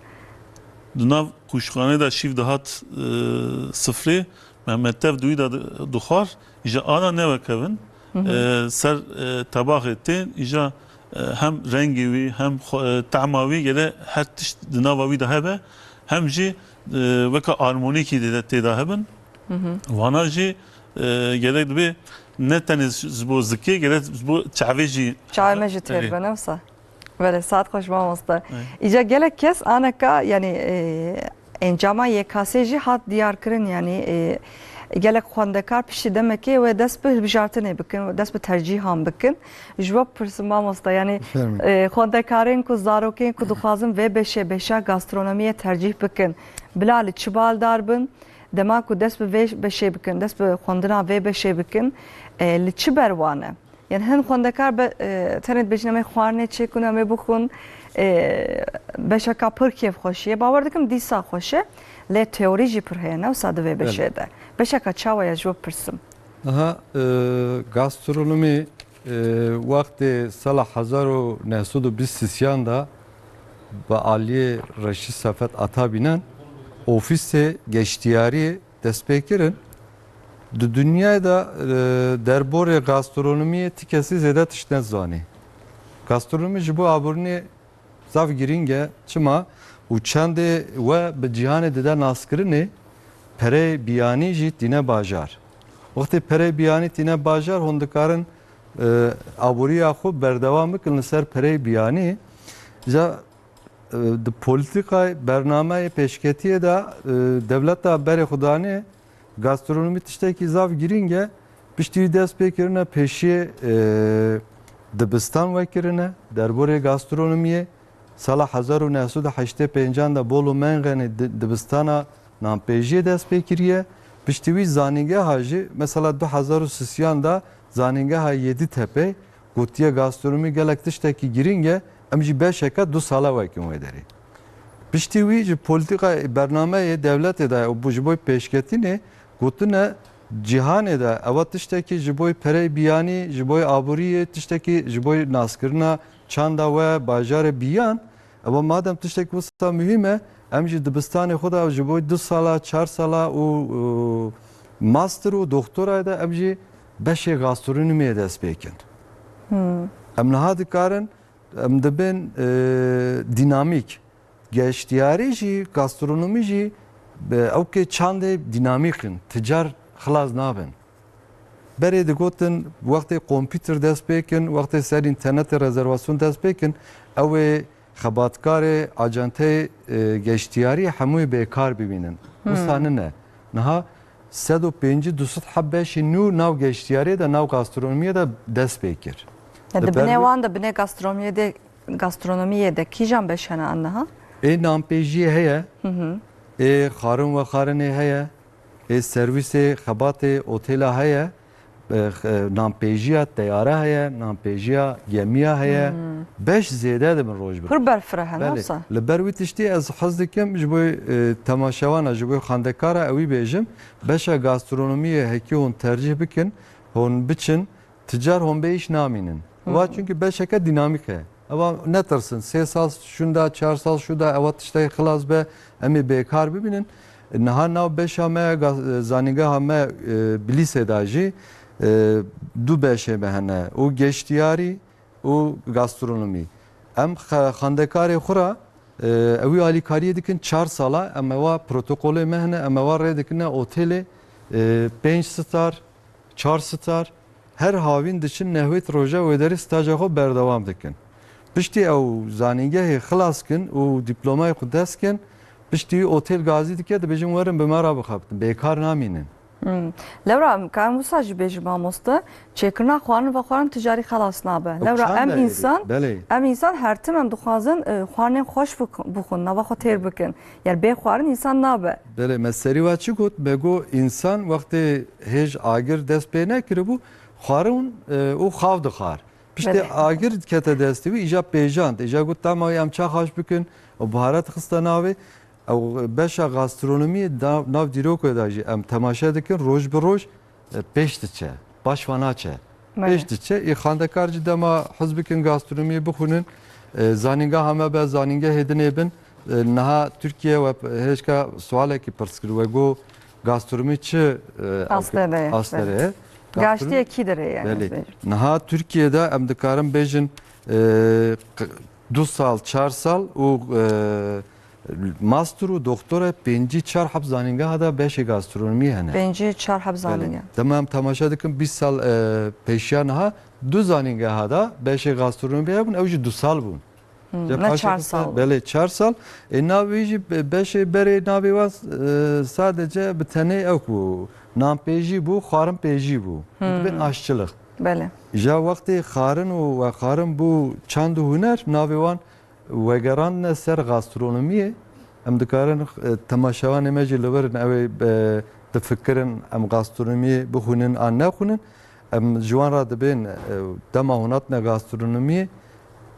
Di nav qûşxanê de şîv dihat, e, sifrê, me, me tev di wî de di-, dixwar, ji ana ne wek ev in. Hı hı. E, ser, e, tebaxê tên, îja, e, hem rengê wî, hem xwe, e, tehma wî gere her tişt di nava wî de hebe, hem jî, e, weka armonîkî de, tê de hebin. Hı hı. Vana jî, e, gerek dibe ne tenê ji bo zikê, gerek ji bo çavê jî. Çavê me jî têr Erê. be, ne wisa? Belê, saet xweş mamoste. Erê. Îca gelek kes aneka, yanî, e, encama Y K S jî hat diyar kirin, yanî, e, gelek xwendekar piştî demekê wê dest bi hilbijartinê bikin, dest bi tercîhan bikin. Ji we bipirsim mamoste, yanî, Fermî. e, xwendekarên ku zarokên ku dixwazin vê beşê, beşa gastronomiyê tercîh bikin, bila li çi baldar bin? Dema ku dest bi vê beşê bikin, dest bi xwendina vê beşê bikin, e, li çi ber wan e? Yanî hin xwendekar be, e, tenê dibêjin em ê xwarinê çêkin, em ê bixwin, e, beşeka pir kêfxweş e. Bawer dikim dîsa xweş e, lê teorî jî pir heye, ne wisa di vê Belê. beşê de. Beşeka çawa ye ji we bipirsim? Aha, e, gastronomî, e, wextê sala hezar û neh sed û bîst sisiyan de bi aliyê Reşîd Sefet Atabînen ofîsê geştiyariyê dest pê kirin. Di dinyayê de, e, derborê gastronomiyê ti kesî zêde tişt nezanî. Gastronomî ji bo aborînê zaf girîng e. Çima? Û çendê we bi cîhanê dide naskirinê, pereyê biyanî jî tîne bajar. Wextê pereyê biyanî tîne bajar, hûn dikarin, e, aboriya xwe berdewam bikin li ser pereyê biyanî. Ca, e, di polîtîkayê, bernameyê pêşketiyê de, e, dewleta berê xwe danê gastronomî tiştekî zaf girîng e. Piştî wî dest pê kirine pêşiyê, e, dibistan wekirine, derborê gastronomiyê. Sala hezar û neh sed û heştê pêncan de Bolu Mengenê di-, dibistana nanpêjiyê dest pê kiriye. Piştî wî zanîngeha jî, mesela du hezar û sisiyan de zanîngeha Yeditepe gotiye gastronomî gelek tiştekî girîng e, em jî beşeke du sala wekin wê derê. Piştî wî ji polîtîka bernameyê dewletê de û ji bo pêşketinê gotine cîhanê de ewa tiştekî ji bo perey biyanî, ji bo aboriyê, tiştekî ji bo naskirina çanda we, bajarê biyan. Ewa madem tiştek wisa muhîm e, em jî dibistanê xwe de ji bo du sala, çar sala û, û master û doktorayê de em jî beşê gastronomiyê dest pê kin. Hmm. Em niha dikarin, em dibin, e, dînamîk. Geştiyarî jî, gastronomî jî, be, ew kê çandê dînamîk in, ti car xilas nabin. Berê digotin, wextê kompîter dest pê kin, wextê ser înternetê rezervasyon dest pê kin, ew ê xebatkarê acenteyê, e, geştiyarî hemûyê bêkar bibînin. Hmm. Wisa nine. Niha sed û pêncî du sed heb beşî nû nav geştiyariyê de, nav gastronomiyê de dest pê kir. Ya, Li di binê ber wan de, binê gastronomiyê de, gastronomiyê de kîjan beş hene an niha? Ê nanpêjiyê heye, Hı hı. ê xwarin vexwarinê heye, ê servîsê xebatê otêla heye. e, x-, e, nanpêjiya teyare heye, nanpêjiya gemiya heye. Beş zêde dibin roj bi roj. Pir berfireh e, Belê. Nasıl? Li ber wî tiştî ez hez dikim ji bo, e, temaşewana, ji bo xwendekara ewî bêjim, beşa gastronomiyê hekî hûn tercîh bikin, hûn biçin, ti car hûn bê îş namînin. Wa çünkü beşeke dînamîk e. Ewa netirsin, sê sal şunda, çar sal şuda, ewa tiştekî xilas be, em ê bêkar bibînin. Niha nav beşa me, ga-, zanîngeha me, e, Bilîsê de jî, e, du beşê me hene. Û geştiyarî û gastronomî. Em xe-, xwendekarê xwe re, e, ewî alîkariyê dikin çar sala, em ewa protokolê me hene, em ewa rê dikine otêlê, e, pênc star, çar star, her havîn diçin nehwêt roja wê derê staja xwe berdewam dikin. Piştî ew zanîngehê xilas kin û dîplomayê xwe dest kin, piştî wî otêl gazî dike, dibêjin werin bi me re bixebitin, bêkar namînin. Hmm. Lewra, em karin wisa jî bêjin mamoste, çêkirina xwarin ve xwarin ticarî xelas nabe. Ew Lewra, çanda em êrî? Însan, Belê. Em însan her tim em dixwazin, e, xwarinên xweş bik-, bixwin, nava xwe têr bikin. Yani bê xwarin însan nabe. Belê, me serî wa çi got? Me got, însan wextê hêj agir dest pê nekiribû, xwarin, e, û xav dixwar. Piştê Belê. Agir kete destê wî, îja pêjand, îja got, "Tema wî em ça xaş bikin?" Û biharet xiste navê. Ew beşa gastronomiyê da, nav dîrokê de jî em temaşe dikin, roj bi roj, e, pêş diçe, paş ve naçe. Belê. Pêş diçe, ê xwendekar jî dema hez bikin gastronomiyê bixwînin, e, zanîngeha me be, zanîngehê dinê bin, e, niha Tirkiye we hêşka sualekî pirs kir, we got gastronomî çi, e, Astede ye, astede belê. Ye? Gaştiye kî dirê yani, Belê. Bêjin. Niha Tirkiye de em dikarin bêjin, e, q-, du sal, çar sal û, e, master û doktora pêncî çar heb zanîngeha de beşê gastronomî hene. Pêncî çar heb Belê. Zanînge. Dema em temaşe dikin bîst sal, e, pêşiya niha du zanîngeha de beşê gastronomî hebûn, ew jî du sal bûn. Hmm, Ca ne paşê çar xiste, sal. Belê, çar sal. E, navê jî be-, beşê berê navê wan, e, sadece bi tenê ew ku nanpêjî bû, xwarin pêjî bû. Hmm. Dibên aşçılık. Belê. Ja wextê xwarin û we xwarin bû çand û huner, navê wan wegerandine ser gastronomiyê. Em dikarin, e, temaşevanê me jî li wir in, ew ê, e, difikirin em gastronomiyê bixwînin an nexwînin. Em ji wan re dibên, e, dema hûn hatine gastronomiyê,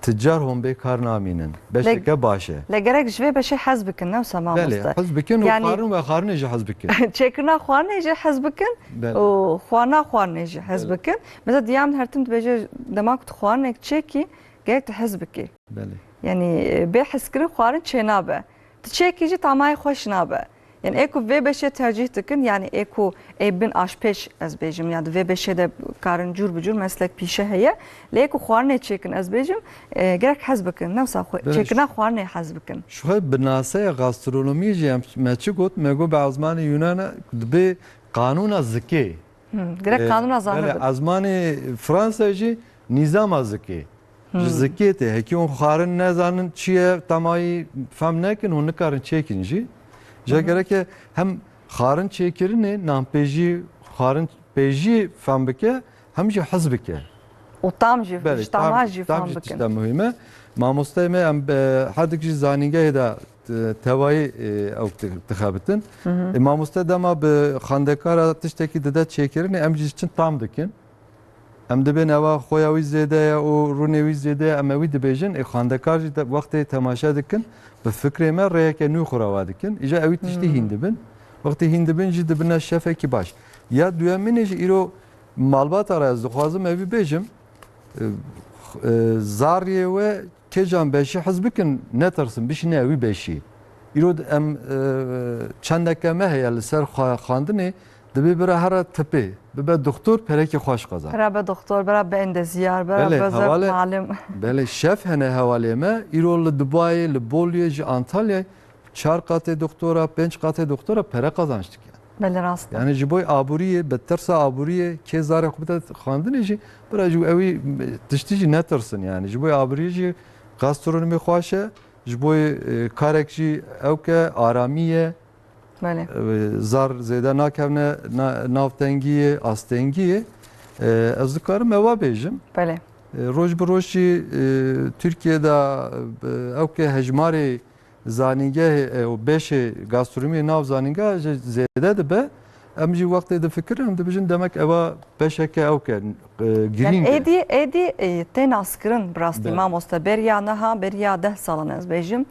ti car hûn bê kar namînin. Beşeke baş e. Le gerek ji vê beşê hez bikin, ne wisa mamoste? Belê, hez bikin û Yani xwarin ve xwarinê jî hez bikin. Çêkirina xwarinê jî hez bikin Belê. Û xwarina xwarinê jî hez Belê. Bikin. Mesela diya min her tim dibêje, dema ku tu xwarinek çêkî, gerek tu hez bikî. Belê. Yani, e, bê hezkirin xwarin çênabe. Tu çêkî jî tamayê xweş nabe. Yani, ê ku vê beşê tercîh dikin, yani ê ku ê bin aşpêj ez bêjim, yani vê beşê de karin cûr bi cûr meslek pîşe heye. Lê ê ku xwarinê çêkin ez bêjim, e, gerek hez bikin. Ne wisa xwe, Belê. Çêkirina xwarinê hez bikin. Ji xwe bi naseya gastronomiyê jî em, me çi got? Me got bi ezmanê Yunana dibê qanûna zikê. Hmm, gerek E, qanûna zahir belê, be. Ezmanê Fransa jî nîzama zikê. Ji Hmm. Zikê tê. Hekî hûn xwarin nezanin çi ye, temayî fem nekin, hûn nikarin çêkin jî. Ja Hı hı. Gereke hem xwarin çêkirinê, nanpêjî, xwarin pêjî fem bike, hem jî hez bike. Û tam jî, Belê, ji tama tam, jî tam fam jî bikin. Tişta muhîm e. Mamosteyê me em, e, herdik jî zanîngehê de, e, tevayî, e, ew di-, dixebitin. Hı hı. E, mamoste dema bi xwendekara tiştekî dide çêkirinê, em jî çin tam dikin. Em dibên ewa xoya wî zêde ye û rûnê wî zêde ye, em ewî dibêjin. E, xwendekar jî de wextê temaşe dikin, bi fikrê me rêyeke nû xwe rava dikin. Îja ewî tiştî Hmm. hîn dibin. Wextê hîn dibin jî dibine şefekî baş. Ya duyemînê jî îro malbata re ez dixwazim ewî bêjim. E, e, zariyê we kêcan beşî hez bikin, netirsin, bişîne ewî beşî. Îro em, e, çendeke me heye li ser xwe-, xwendinê, dibê bira here tipê, bibe doktor, perekê xweş qazan. Bira be doktor, bira be endeziyar, bira Belê, be zer hevalê, malim. Belê, şef hene hevalê me, îro li Dubayê, li Boliyê, ji Antalyayê, çar qatê doktora, pênc qatê doktora pere qazanç dike. Belê, rast e. Yani ji bo aboriyê, bi tirsa aboriyê, kê zarê xwe bide xwendinê jî, bira jî ewî tiştî jî netirsin yani. Ji bo aboriyê jî gastronomî xweş e, ji bo, e, karek jî ew ke aramî ye, Belê. e, zar zêde nakevne na-, nav tengiyê, astengiyê. E, ez dikarim ewa bêjim. Belê. E, roj bi roj jî, e, Tirkiye de, e, ew ke hejmarê zanîngehê, e, û beşê gastronomiyê nav zanîngeha jî zêde dibe. Em jî wextê difikirin, em dibêjin demek eva beşeke ew ke, e, girîng e. Êdî, êdî, e, tê naskirin bi rastî, mamoste. Beriya niha, beriya deh salan ez bêjim.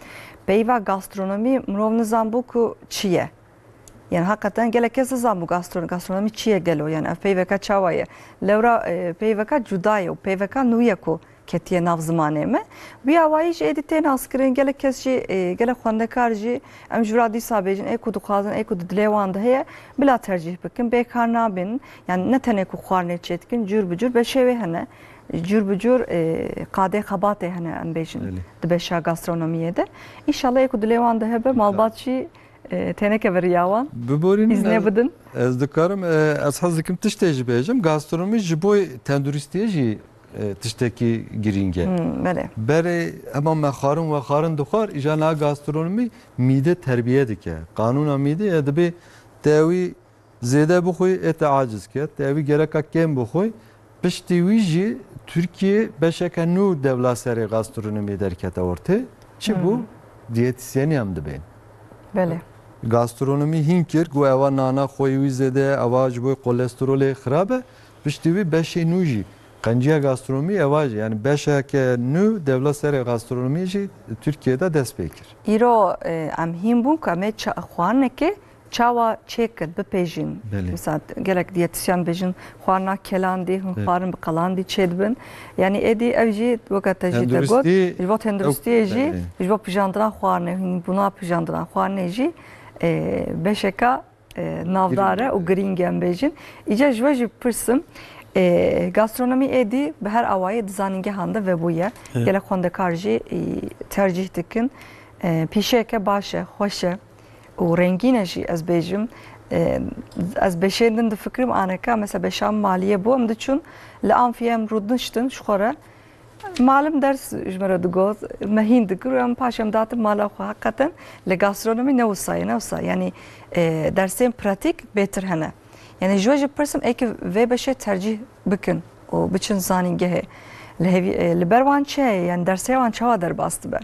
Peyva gastronomî mirov nizanbû ku çi ye. Yani hakikaten gelek kes nizanbû gastro-, gastronomî çi ye gelo? Yani ev peyveka çawa ye? Lewra, e, peyveka cuda ye û peyveka nû ye ku ketiye nav zimanê me. Wî awayî jî êdî tê naskirin, gelek kes jî, e, gelek xwendekar jî, em ji vira dîsa bêjin, ê ku dixwazin, ê ku di dilê wan de heye, bila tercîh bikin, bêkar nabin. Yani ne tenê ku xwarinê çêdikin, cûr bi cûr beşê wê hene. Cûr bi cûr, e, qadê xebatê hene, em bêjin, Belê. di beşa gastronomiyê de. Înşallah ê ku dilê wan de hebe, malbat jî, e, têneke viriya wan. Biborînin, Îznê ez, bidin. ez dikarim, e, ez hez dikim tiştê jî bêjim. Gastronomî ji bo tenduristiyê jî, e, tiştekî girîng e. Hmm, belê. Berê hema me xwarin vexwarin dixwar, îja niha gastronomî mîde terbiye dike. Qanûna mîde ye, dibê te wî zêde bixwî, ê te aciz ke, te wî gereka kêm bixwî. Piştî wî jî Tirkiye beşeke nû dewla serê gastronomiyê derkete ortê. Çi bû? Hmm. Diyetisyenî em dibên. Belê. Gastronomî hîn kir, got eva nana xweyî wî zêde ye, eva ji bo kolesterolê xirab e. Piştî wî beşê nû jî qenciya gastronomî eva jî, yani beşeke nû dewla serê gastronomiyê jî Tirkiyeyê de dest pê kir. Îro, e, em hîn bûn ku em ê ça-, xwarinekê çawa çêkin, bipêjin. Belê. Mesela gelek diyetisyen bêjin xwarina kelandî, hûn Evet. xwarin bi qelandî çêdibin. Yani êdî ev jî weke te jî te got, Tenduristî ji bo tenduristiyê ew, jî, belê. ji bo pijandina xwarinê, hûn bûna pijandina xwarinê jî, e, beşeka, e, navdar e Girîng e. û girîng e em bêjin. Îca ji we jî bipirsim, e, gastronomî êdî bi her awayî di zanîngehan de vebûye. Evet. Gelek xwendekar jî, e, tercîh dikin. E, pîşeyeke baş e, xweş e. û rengîn e jî, ez bêjim, e, ez beşên din difikirim, aneka, mesela beşa maliyê bû, em diçûn li amfiyê em rûdiniştin ji xwe re. Malim ders ji me re digot, me hîn dikir û em paş em datin mala xwe. Heqeten li gastronomî ne wisa ye, ne wisa. Yanî, e, dersên pratîk bêtir hene. Yanî ji we jî pirsim, ê ki vê beşê tercîh bikin û biçin zanîngehê. Li hêvî, e, li ber wan çi heye? Yanî dersê wan çawa derbas dibe?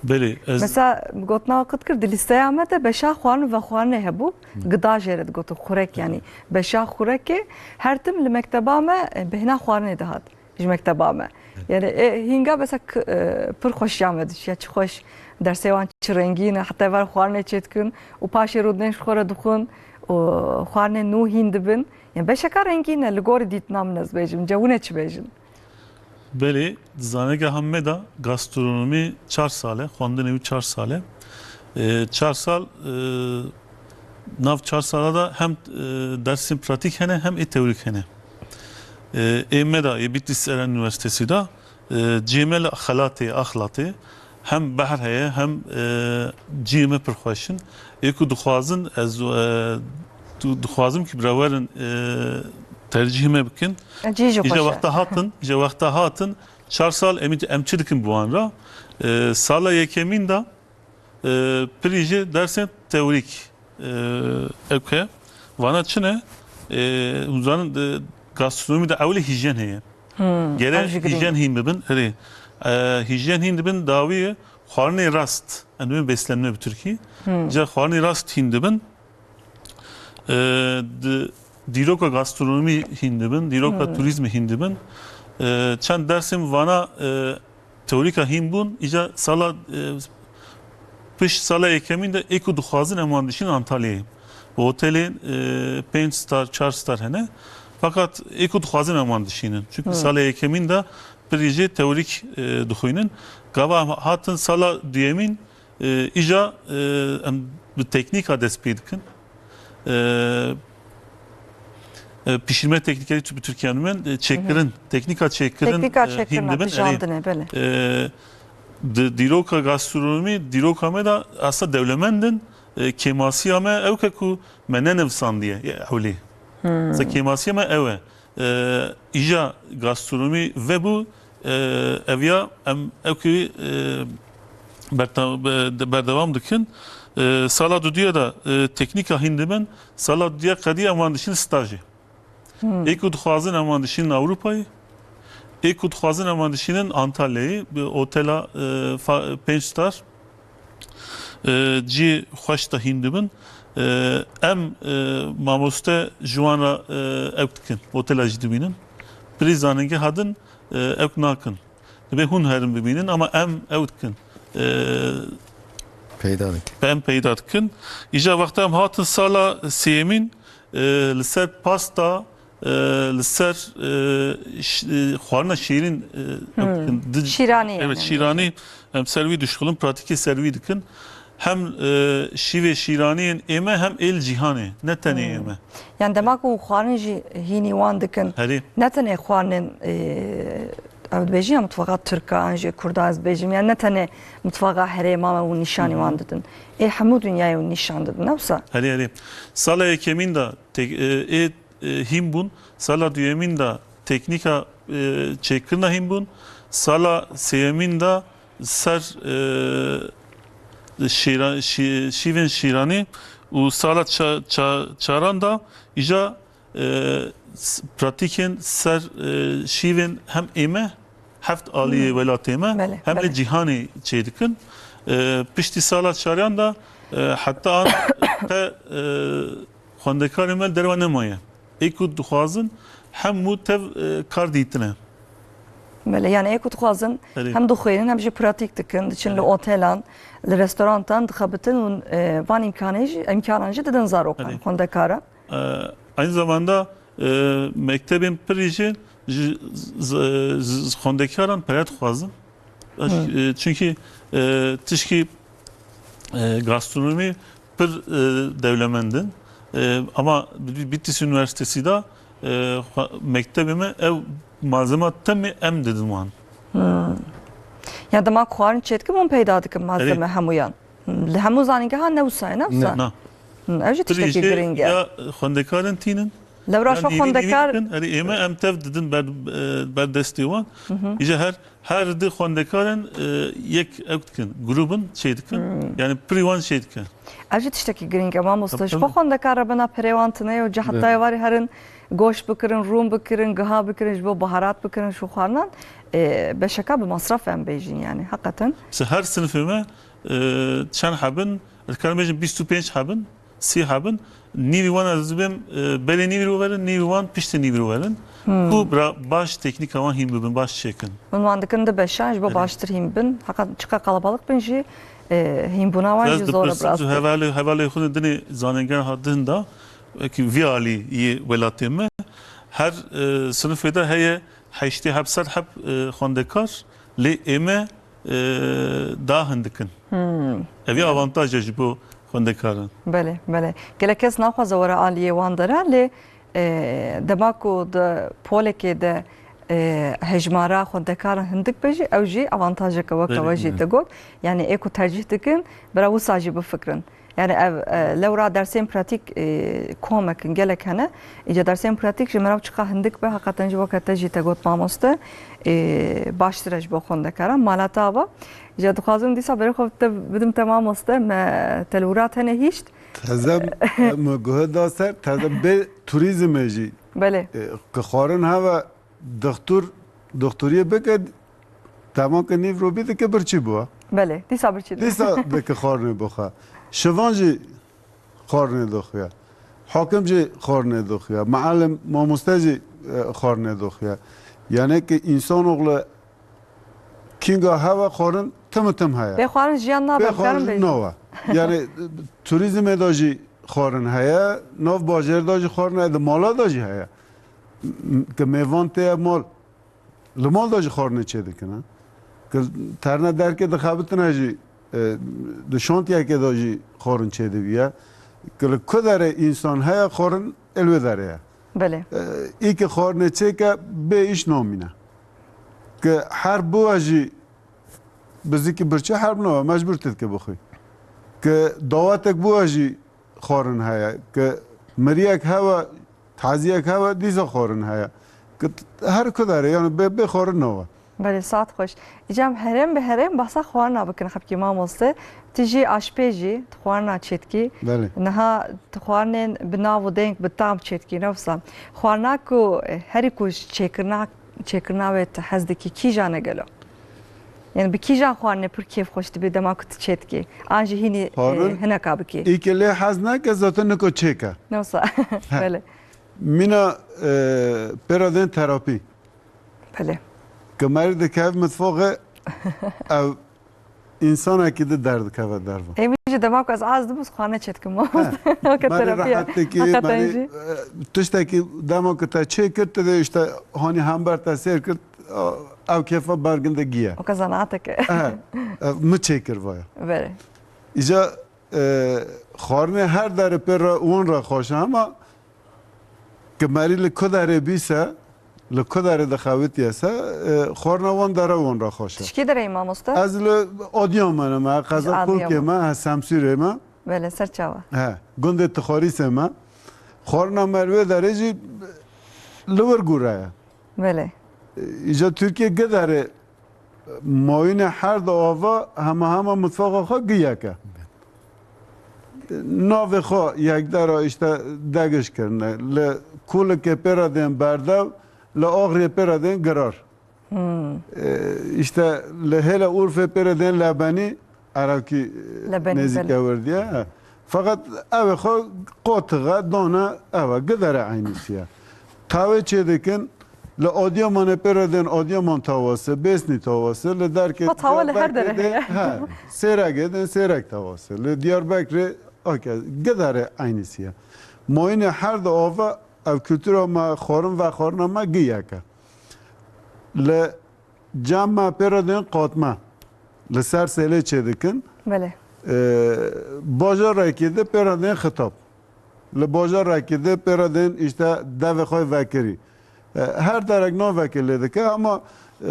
Belê, ez Mesela, gotina we qit kir, di lîsteya me de beşa xwarin û vexwarinê hebû, Hı. gida jê re digotin, xurek, Hı. yanî beşa xurekê her tim li mekteba me, e, bêhna xwarinê dihat ji mekteba me. Hı. Yani, e, hînga mesela k-, e, pir xweşiya me dişiya, çi xweş dersê wan çi rengîn e, heta ver xwarinê çêdikin û paşê rûdinên ji xwe re dixwin û xwarinên nû hîn dibin. Yani beşeka rengîn e, li gorî dîtina min ez bêjim, cewine çi bêjin? Belê, di zanîngeha me de gastronomî çar sal e, xwendinê wî çar sal e. E, çar sal, e, nav çar sala de hem, e, dersên pratîk hene, hem ê teorîk hene. E, ê me de, ê Bitlis Eren Üniversitesi de, e, cihê me li xelatê, axlatê, hem behr heye, hem, e, cihê me pir xweş in. Ê ku dixwazin, ez, e, tu-, dixwazim ki bira werin, e, tercîhê me bikin. Cî jî Îja xweş e. wexta hatin, îja wexta hatin, çar sal em, em çi dikin bi wan re? E, sala yekemîn de, e, pirî jî dersên teorîk, e, ewke. Vana çi ne? E, hûn zanin, e, gastronomî de ewlê hîjen heye. Hmm, Gere ev jî girîng hîjen e. hîn bibin, erê. E, hîjen hîn dibin dawiyê xwarinê rast. Em dibin beslenme bi Tirkî. Hmm. Îja xwarinê rast hîn dibin. E, di, dîroka gastronomî hîn dibin, dîroka Hmm. turîzmê hîn dibin. E, çend dersên vana, e, teorîka hîn bûn, îja sala, e, pişt sala yekemîn de ê ku dixwazin em wan dişînin Antalyayê. Otelên, e, pênc star, çar star hene. Fakat ê ku dixwazin em wan dişînin. Çünkü Hmm. sala yekemîn de pirî jê teorîk, e, dixwînin. Gava hatin sala duyemîn, e, îja, e, em bi teknîka dest pê dikin. E, e, pişirme teknikerî tu bi Tirkiye nûmen, e, çêkirin, Hı hı. teknîka çêkirin, Teknîka e, çêkirin, hîn dibin, erê. pijandinê, belê. E, di dîroka gastronomî, dîroka me de asa dewlemend in, e, kêmasiya me ew ke ku me nenivsandiye, e, ewlî. Hmm. Mesela kêmasiya me ew e. E, îja gastronomî vebû, e, ev ya em ewkî, e, berta-, be-, de-, berdewam dikin. E, sala dudiya de, e, teknîka hîn dibin, sala dudiya qedî em wan dişin stajê. Hmm. Ê ku dixwazin em wan dişin Ewropayê, ê ku dixwazin em wan dişînin Antalyayê, bi otela, e, fa-, pênc star, e, cî xweş de hîn dibin. E, em, e, mamoste ji wan re, e, ewk dikin. Otela jî dibînin. Pirî zanîngeha din, e, ewk nakin. Divê hûn herin bibînin ama em ewk dikin. E, Peyda dikin. Em peyda dikin. Îja wexta em hatin sala sêyemîn, e, li ser pasta, e, li ser, e, ş-, e, xwarina şîrîn, e, ewk dikin. Di- Şîranî Evet, yani. Şîranî. Em ser wî dişixulin, pratîkê ser wî dikin. Hem, e, şîvê şîraniyên ême hem êl cîhanê. Ne tenê ême. Yani dema ku xwarin jî hînî wan dikin. Herî. Ne tenê xwarinên, e, ew dibêjin ya mutfaqa Tirka an jî Kurda ez dibêjim. Yani ne tenê mutfaqa herêma me û nîşanî wan didin. Ê hemû dinyayê û nîşan didin. Ne wisa? Herî, herî. Sala yekemîn de tek-, e, ê, e, hîn bûn. Sala duyemîn de teknîka, e, çêkirina hîn bûn. Sala sêyemîn de ser, e, şîra-, şî-, şîvên şîranî û sala ça-, ça-, çaran de îja, e, s-, pratîkên ser, e, şîvên hem ême, heft aliyê welatê me, Belê, hem lê belê. cîhanê çêdikin. E, piştî sala çariyan de, e, heta an te, e, xwendekarê me derwa nemaye. Ê ku dixwazin hemû tev, e, kar dîtine. Belê, yani ê ku dixwazin Herî. Hem dixwînin hem jî pratîk dikin, diçin li otelan, li restorantan dixebitin û, e, van îmkanê jî, îmkanan jî didin zarokan, Herî. Xwendekaran. E, aynı zamanda, e, mektebên pirî jî ji, z-, z-, xwendekaran pere dixwazin. E, çünkü, e, tişkî, e, gastronomî pir, e, dewlemend in. E, ama Bi-, Bitlis Üniversitesi de, e, xwe-, mektebê me ew malzema temê em didin wan. Ya dema ku xwarin çêdikim hûn peyda dikin malzeme hemûyan. Li hemû zanîngehan ne wisa ye, ne wisa? Na. Hı, ev jî tiştekî Pirî jî girîng e. Ya xwendekarên tînin. Lewra Ya şo nîvî xwendekar nîvî dikin, herî ême em tev didin ber, e, ber destê wan. Îja her, her di xwendekarên, e, yek ew dikin, grûbin çê dikin. Yani pirî wan çê dikin. Ev jî tiştekî girîng e, mamoste. Ji Tabii, xwe tabii. Xwendekar re bina pirê wan tune ye û ciheta êvarî herin goşt bikirin, rûn bikirin, giha bikirin, ji bo baharat bikirin, ji bo xwarinan, e, beşeka bi masraf em bêjin yani. Heqeten. Mesela her sinifê me, e, çend hebin, ez karim bêjim bîst û pênc hebin, sî hebin. Nîvî wan ez dibêm, e, berê nîvî ro verin, nîvî wan piştî nîvî ro verin. Ku bira baş teknîka wan hîn bibin, baş çêkin. Hûn wan dikin di beşan ji bo Evet. baştir hîn bin. Heqet çiqa qalabalık bin jî, e, hînbûna wan jî Ez zor e dipirsim bi rastî. ji hevalê, hevalê xwe dinê zanîngeha din da, wekî vî alî yê welatê me. Her, e, sinifê de heye heştê heb sed heb, e, xwendekar, lê ême, e, da hindik in. Ev ê avantaj e ji bo xwendekaran. Belê, belê. Gelek kes naxwaze were aliyê wan dera, lê, e, dema ku di polekê de, e, hejmara xwendekaran hindik be jî, ew jî avantajeke weke Belê, we jî belê. te got. Yani ê ku tercîh dikin, bira wisa jî bifikirin. Yani ev, e, lewra dersên pratîk, e, komek in, gelek hene. Îca dersên pratîk ji merav çiqa hindik be, heqeten jî weke te jî te got mamoste, e, baştir e ji bo xwendekaran. Mala te ava. Îca dixwazim dîsa berê xwe te bidim te mamoste, me te li wira tenê hîşt. Teze me guhe da ser, teze bê turizmê jî. Belê. E, ki xwarin heve dixtur, dixturiyê bike, dema ki nîv robî dike birçî bû. Belê, dîsa birçî dike. Dîsa dike xwarinê bixwe. Şivan jî xwarinê dixwe. Hakim jî xwarinê dixwe. Muallim, mamoste jî, e, xwarinê dixwe. Yani ki însan oxlu kînga heve xwarin tim û tim heye. Bê xwarin jiyan nabe, Bê xwarin bikarin jî bêjin. nawe. Yani turizmê de jî xwarin heye, nav bajêr de jî xwarin heye, di mala de jî heye. M-, ki mêvan tê mal, li mal de jî xwarinê çê dikin, ha. Ki terne derkê dixebitine jî, e, di şantiyekê de jî xwarin çê diviye. Ki li ku derê însan heye, xwarin ê li wê derê ye. Belê. E, î ki xwarinê çêke, bê îş namîne. Ki herb bû jî, bizikî birçî herb nawe, mecbûr tê dike bixwî. Ki dawetek bû jî xwarin heye. Ki miriyek heve, taziyek heve, dîsa xwarin heye. Ki her ku derê, yani bê, bê xwarin nawe. Belê, saet xweş. Îcam herêm bi herêm bahsa xwarina bikin xepkî mamoste. Tu jî aşpêj î, tu xwarina çêdikî. Belê. Niha tu xwarinên bi nav û deng, bi tam çêdikî, ne wisa. Xwarina ku, e, herî ku ji çêkirina, çêkirina wê tu hez dikî, kîjan e gelo? Yani bi kîjan xwarinê pir kêfxweş dibî dema ku tu çêdikî? An jî hînî, e, Xwarin hineka bikî? Î ke lê hez neke, zaten niko çêke. Ne wisa? He. Belê. Mîna, e, pêra dên terapî. Belê. Ke merî dikeve mitfoxê, ev însanekî di derdikeve derve. Ê min jî dema ku ez az dibim, xwarine çêdikim. He. Weke terapî ye. Merî rehet dikî, heqeten merî, jî, e, tiştekî dema ku te çê kir, tu dê işte hanî hember te sêr kir, ew kêfa bergin de giye. Weke zanatek e. He. E, mi çêkir vaya. Belê. Îca, e, xwarinê her derê pê re, wan re xweş e, ama ki merî li ku derê bîse, li ku derê dixewitiye se, e, xwarina wan dere wan re xweş e. Tişkî derê yî mamoste? Ez li Adiyamanê me, qeza Adiyaman. Kulkê me, he, Semsûrê me. Belê, ser çava. He, gundê Tixarîsê me. Xwarina me li wê derê jî li wir gûre ye. Belê. Îca Tirkiye giderê mayînê her di ava hema hema mitfaxa xwe gi yek e. Navê xwe yekdera işte degiş kirine. Li kulikê pêra dên berdew, li axriyê pêra dên girar. Hmm. E, işte li hêle Urfê pêra dên lebenî, Erakî, e, Lebenî, nêzîke belê. Wirdiye. He. Feqet ew ê xwe qotixe, dane, ew e, gidere eynîsî ye. Tawê çêdikin, li Adiyamanê pêre dên Adiyaman tawası, Bêsnî tawası, li derkê Ha, tawa li her Diyarbekirê derê dên, heye. He, Sêregê dên Sêreg tawası, li Diyarbekirê, okey, gidere eynîsî ye. Mayînê her di ava ev kultura me xwarin vexwarina me gi yek e. Li Cem me pê re dên qatme. Li ser sêlê çêdikin. Belê. Ee, bajarekî de pê re dên xitab. Li bajarekî de pê re dên işte devê xwe vekirî. Ee, her derek navekê lê dike ama, ee,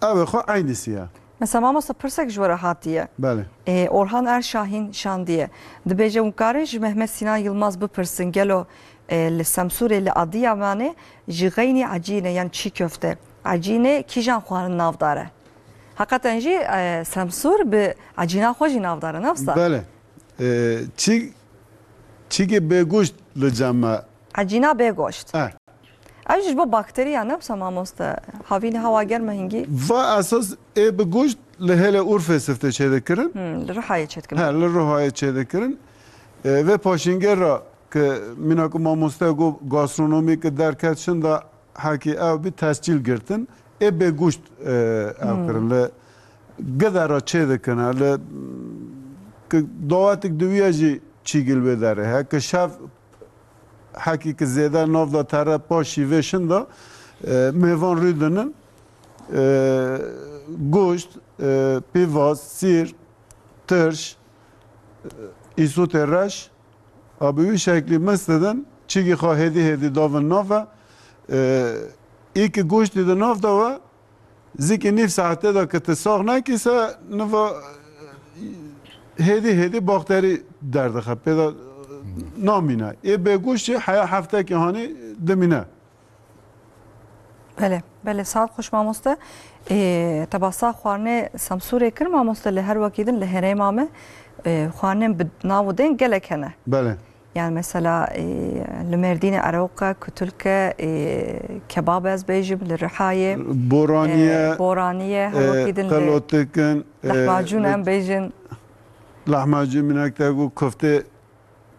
ew ê xwe eynîsî ye. Mesela mamoste pirsek ji we re hatiye. Belê. Ee, Orhan Erşahin şandiye. Dibêje hûn karin ji Mehmet Sinan Yilmaz bipirsin gelo, ee, li Semsûrê li Adiyamanê ji xeynî ecîne yan çî köfte. Ecînê kîjan xwarin navdar e? Heqeten jî, e, Semsûr bi ecîna xwe jî navdar e, ne wisa? Belê. E, çî, çîkê bêgoşt li cem me. Ecîna bêgoşt. E. Ev jî ji bo bakteriya, ne wisa mamoste? Havînê hewa germ e hingî. Va esas ê bi goşt li hêlê Urfê sifte çêdikirin. Hmm, li Rihayê çêdikirin. He, li Rihayê çêdikirin. E, vê paşîngê re ki mîna ku mamoste got gastronomî ki derket şinda hekî ew bî tescîl girtin. Ê bê goşt, e, ew Hmm. kirin. Li gidera çê dikin. Li ki dawetik diwiye jî çîgil wê derê. He ki şev hekî ki zêde nav da tere paşî vê şinda, e, mêvan rû dinin. E, goşt, e, pîvaz, sîr, tirş, e, îsotê reş, A bi wî şeklî mist didin, çîgî xwe hêdî hêdî davin nave. Ee, î ki goştî di nav de we, zîkî nîv saetê de ki ti sax nekî se, niva hêdî hêdî bakterî derdixe. Pê de namîne. Ê bêgoşt jî heya heftekî hanî dimîne. Belê, belê, saet xweş mamoste. Ê, te basa xwarinê Semsûrê kir mamoste, li her wekî din li herêma me, ê, xwarinên bi nav û dên gelek hene. Belê. Yani mesela, ê, li Mêrdînê eroq e, kutulk e, ê, kebab ez bêjim, li Rihayê, Boranî e, ye, boranî ye, her e, wekî din li qelotik in, e, lahmacûn li em bêjin. Lahmacûn minek te got, kofte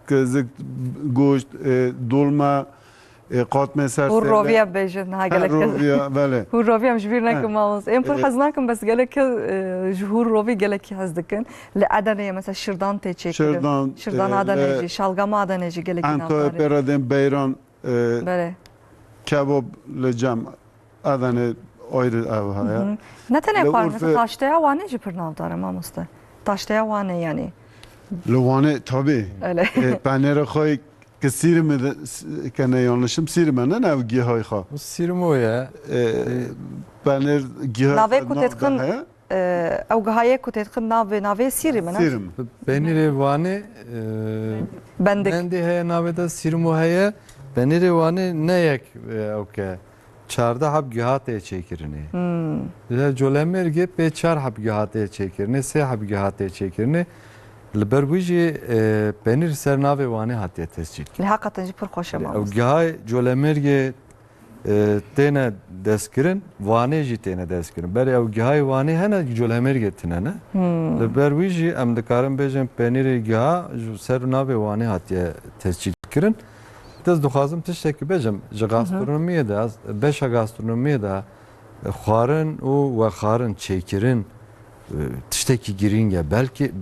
Kizik, goşt, e, dolma, e, qatmê ser Hûr sêle. Roviya bêjin, ha, Ha, gelek kes. Roviya, belê. Hûr roviya em ji bîr nekim, Ha. Mamoste. Em pir E, hez nakim, bes gelek kes, e, ji hûr rovî gelekî hez dikin. Li Edeneyê mesela şirdan tê çêkirin. Şirdan, Şirdan e, Edenê le jî, şalgama Edenê jî gelekî Antoya navdar e. Pêra dên beyran, e, Belê. Kebab li cem Edenê ayrı ev heye. Hı hı. Ne tenê Li xwarin, Urfê taşteya Wanê jî pir navdar e, mamoste. Taşteya Wanê yani. Li Wanê tabii. Öyle. E, penêrê xwe ki sîrime de, s-, kene yanlışım, sîrime ne, ne ev gihay xwe. Bu sîrmo ye. E, E, penêr gihay Navê xwe ku nav têdixin, de heye. e, ew gihayê ku têdixin navê, navê sîrime ne? Sîrim. Penîrê Wanê, e, Bendik. Bendê heye, navê de sîrmo heye. Penîrê Wanê ne yek, e, ew ke. Çardeh heb giha tê çêkirinê. Hmm. Li Colemêrgê pê çar heb giha tê çêkirinê, sê heb giha tê çêkirinê. Li ber wî jî, e, penîr ser navê Wanê hatiye tescîl. Li heqeten jî pir xweş e, Ew mamoste. Giha Colemêrgê e, têne destkirin, Wanê jî têne destkirin. Berê ew gihayê Wanê hene, Colemêrgê tine ne. Li ber wî jî em dikarin bêjin penîrê giha ji ser û navê Wanê hatiye tescîl kirin. Ez dixwazim tiştekî bêjim, ji gastronomiyê de, beşa gastronomiyê de, e, xwarin û wexwarin, çêkirin, e, tiştekî girîng e. Belkî,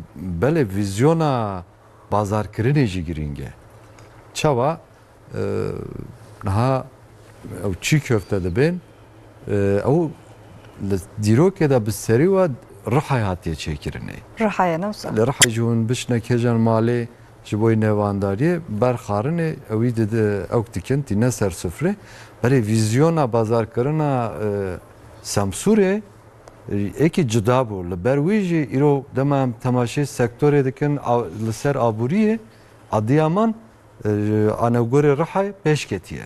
belê vîzyona bazarkirinê jî girîng e. Çawa? E, niha ew çî köfte dibên, e, ew li dîrokê de bi serî we Rihayê hatiye çêkirinê. Rihayê ne wisa? Li Rihayê ji hûn bişne kêjan malê ji bo nevandariyê, ber xwarinê ewî dide, ew dikin, tîne ser sufrê. Berê vîzyona bazarkirina, e, Semsûrê, e, êkî cuda bû. Li ber wî jî îro dema em temaşê sektorê dikin, a, li ser aboriyê, Adiyaman, e, anegorê Rihayê pêş ketiye.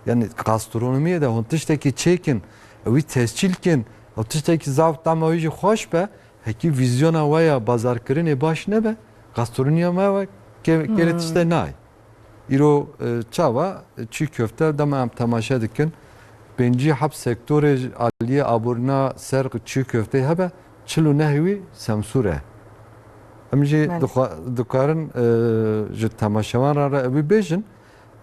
Yanî gastronomiyê de hûn tiştekî çêkin, ewî tescîl kin, ew tiştekî zaf tama wî jî xweş be, hekî vîzyona we ya bazarkirinê baş nebe, gastronomiya me ve kê-, kêrê tişte nayê. Îro, e, çawa, e, çî köfte dema em temaşe dikin, pêncî heb sektorê aliyê aborîna ser çî köfteyê hebe, çil û neh wî Semsûr e. Em jî Belê. dixwa-, dikarin, e, ji temaşevan re, re evî bêjin,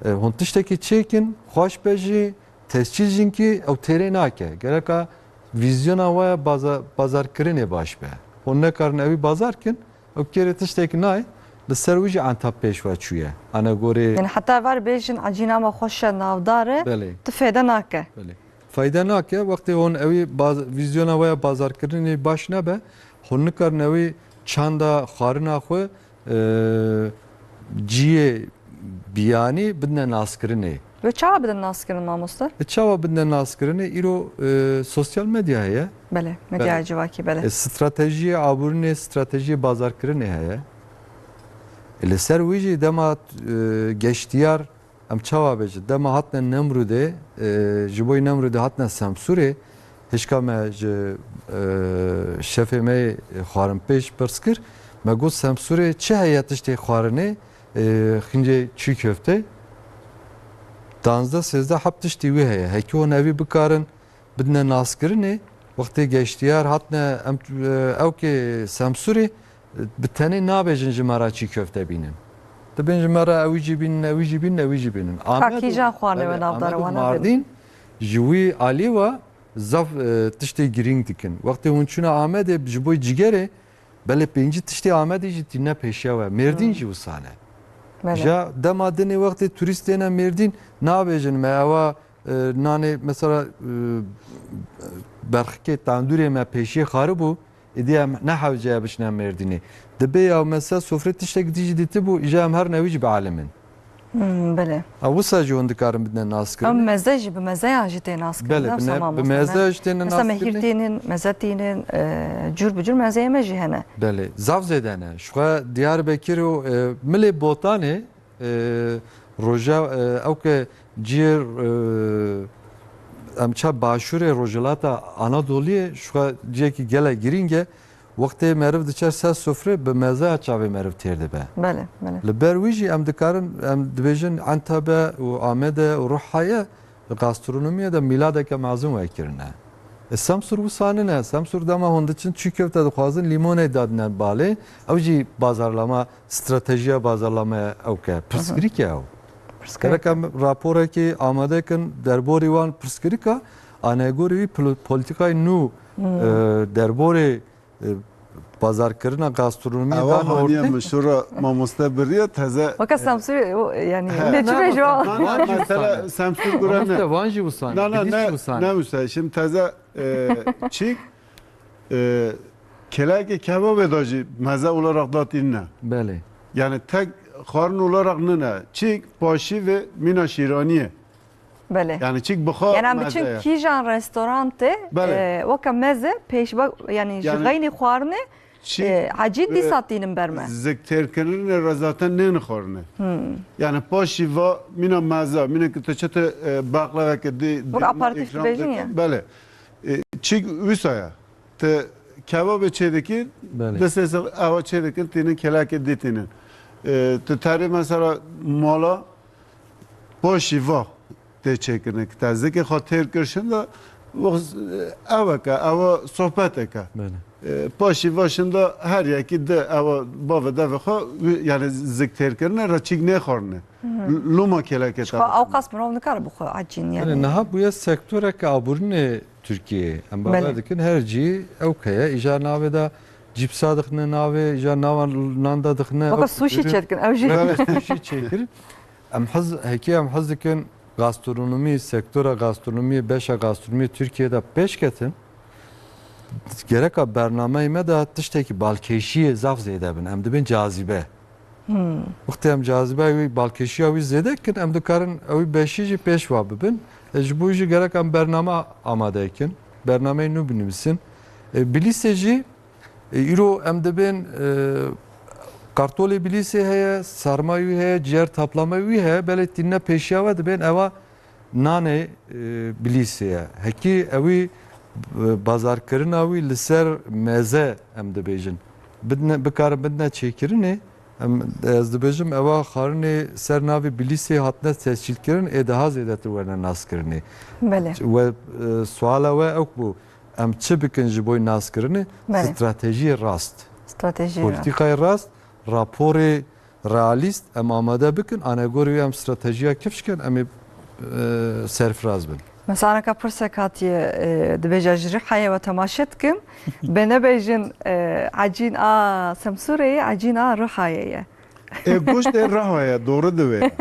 e, hûn tiştekî çêkin, xweş be jî, tescîl jî ki ew têrê nake. Gereka vîzyona we ya baza-, bazarkirinê baş be. Hûn nekarin ewî bazar kin, ew kêrê tiştek nayê, li ser wî jî enta pêş ve çûye. Anegorê Yani heta var bêjin ecîna me xweş e, navdar e, Belê. tu fêde nake. Belê. Fayde nake, wextê hûn ewî baz-, vîzyona we ya bazarkirinê baş nebe, hûn nikarin ewî çanda xwarina xwe, e, ciyê biyanî bidine naskirinê. Ve çawa bidin naskirin mamoste? E, çawa bidine naskirinê? Îro, e, sosyal medya heye. Belê, medyaya Belê. civakî, belê. E, stratejiyê aborînê, stratejiyê bazarkirinê heye. E, li ser wî jî dema, e, geştiyar, em çawa bêjin, dema hatine Nemrûdê, e, ji bo Nemrûdê hatine Semsûrê, hişka me ji, e, şefê me yê xwarinpêş pirs kir. Me got, Semsûrê çi heye tiştê xwarinê, e, xincê çî köfte? Danzdeh sêzdeh heb tiştî wî heye. Hekî hûn evî bikarin, bidine naskirinê, wextê geştiyar hatine em, e, ewkê Semsûrê, e, bi tenê nabêjin ji me re çî köfte bînin. Dibên ji me re ewî jî bînin, ewî jî bînin, ewî jî bînin. Amed û, kîjan xwarinê belê, we navdar e, Amed û wana bînin? Mardîn ji wî alî ve zaf, e, tiştê girîng dikin. Wextê hûn çûne Amedê ji bo cigerê, belê pêncî tiştê Amedê jî tîne pêşiya we. Mêrdîn Hmm. jî wisa ne. Belê. Ja dema dinê wextê turîst têne Mêrdîn, nabêjin me ewa, e, nanê mesela, e, berxikê tandûrê me pêşiyê xaribû, êdî em ne hewce ye bişine Mêrdînê. Dibê ya me ser sofrê tiştek dî jî dîtibû, îja em herin ewî jî bialimin. Hmm, belê. A, wisa jî hûn dikarin bidine naskirin. Ew meze jî, bi mezeyan jî tê naskirin, Belê, ne bi wisa ne-, bi mamoste, meze ne? jî têne Mesela mehîr naskirinê. tînin, meze tînin, e, cûr bi cûr mezeyê me jî hene. Belê, zaf zêde ne. Ji xwe Diyarbekir û, e, milê Botanê, e, roja, e, ew ke ciyê, e, em ça başûrê Rojhilata Anadoliyê, ji xwe ciyekî gelek girîng e. Wextê meriv diçe ser sofrê, bi mezeya çavê meriv têr dibe. Belê, belê. Li ber wî jî em dikarin, em dibêjin Entabe û Amede û Ruhaye, li gastronomiyê de mîladeke mezin wekirine. E, Semsûr wisa nine. Semsûr dema hûn diçin çî köfte dixwazin, lîmonê dadine balê. Ew jî bazarlama, stratejiya bazarlama ew ke. Pirsgirîk e ew. Pirsgirîk. Gerek em raporekî amade kin, derborî wan pirsgirîka, anegorî wî pol-, polîtîkayê nû, Hmm. e, derborê, e, bazarkirina gastronomiyê Ewa dan haniye ortê. min şura mamoste biriye teze. Weke Semsûrê, o, yani, He. ne çi bêjim? Na, na, Wan jî mesela wisa ne. Semsûr gure Mamoste, ne. wan jî wisa ne. Na, na, Gidîş ne, wisa ne. ne wisa. Şimdi teze, e, çîk, e, kelekê kebabê da jî meze olarak datînine. Belê. Yani tek xwarin olarak nine. Çîk paşî ve mîna şîraniye. Belê. Yani çîk bi xwe Yani em meze biçin ye. kîjan restorantê, Belê. e, weke meze, pêşbe, yani ji Yani xeynî xwarinê, çîk, e, ecî e, dîsa tînin ber me. Zik têrkirinê re zaten nêni xwarinê. Hmm. Yani paşî va mîna meze, mîna ki tu çete, e, baqlaveke dî, Wek dî aperatif ikram dibêjin dikin. ya. Belê. E, çîk wisa ya. Te kebabê çêdikî, Belê. destê se-, ewa çêdikin, tînin kelekê dî tînin. E, tu terê mesela mala, paşî va. tê çêkirin. Ki te zikê xwe têr kir şinda, ew e ke, ew sohbeteke. Belê. E, paşî va şinda her yekî di ew bavê devê xwe, wî, yani zik têr kirine re çîk nêxwarine. Hı hı. L-, loma kêlekê te. Ew qas mirov nikare bixwe ecîn, yani. Yani niha bûye sektoreke aborînê Tirkiyeyê. Em bawer Belê. dikin her cî ew heye. Îja navê de cîpsa dixine navê, îja nava nan de dixine. Weke ew sushi ürün. çêdikin, ew jî. Weke sushi çêkirin. Em hez, hekî em hez dikin gastronomî, sektora gastronomiyê, beşa gastronomiyê Tirkiyeyê de pêş ketin. Gereka bernameyê me de tiştekî balkêşiyê zaf zêde bin. Em dibin cazibe. Hmm. Wextê em cazibeya wî, balkêşiya wî zêde kin, em dikarin ew beşî jî pêşva bibin. E, ji bo jî gerek em bername amade kin. Bernameyê nû binivîsin. E, Bilîsê jî, e, îro em dibên, e, kartolê Bilîsê heye, sarma wî heye, ciyer taplama wî heye, belê tîne pêşiya we dibên ewa nanê, e, Bilîsê ye. Hekî ewî, e, bazarkirina wî li ser meze, em dibêjin. Bidine, bikarin bidine çêkirinê, em, ez dibêjim, ewa xwarinê ser navê Bilîsê hatine tescîlkirin, ê daha zêdetir werne naskirinê. Belê. We, e, suala we ew bû, em çi bikin ji bo naskirinê? Belê. Stratejiyê rast. Stratejiyê rast. Polîtîkayê rast, raporê realîst em amade bikin, anegorê wê em stratejiya kifş kin, em ê, e, serfiraz bin. Mesela naka pirsek hatiye, e, dibêje ji Rihayê we temaşe dikim. Bê nebêjin, e, ecîn a Semsûrê ye, ecîn a Rihayê ye. Ê goşt ê Rihayê, doğru dibe.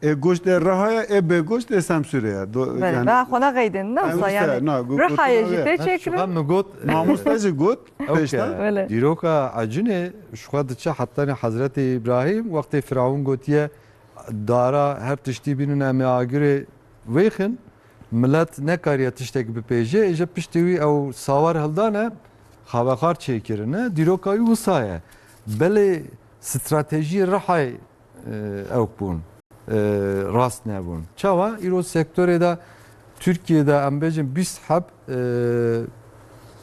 Ê goşt ê Rihayê, ê bê goşt ê Semsûrê ye. Do-, Belê, yani, ben xwe ne qeydin, ne em wisa işte, yani. Na, gu-, Rihayê gotina jî wê. Tê çêkirin. Şuxa min got, e, Mamoste jî got, Ew pêşta. Belê. Dîroka Ecûnê ji xwe diçe hetanî Hezretê Îbrahîm, wextê Firawûn gotiye, dara her tiştî bînin em ê agirê wêxin, milet nekariye tiştek bipêje, îje piştî wî ew sawar hildane, xavexar çêkirine, dîroka wî wisa ye. Belê stratejiyê Rihayê, e, ew bûn, e, rast nebûn. Çawa? Îro sektorê de Tirkiyê de em bêjin bîst heb, e,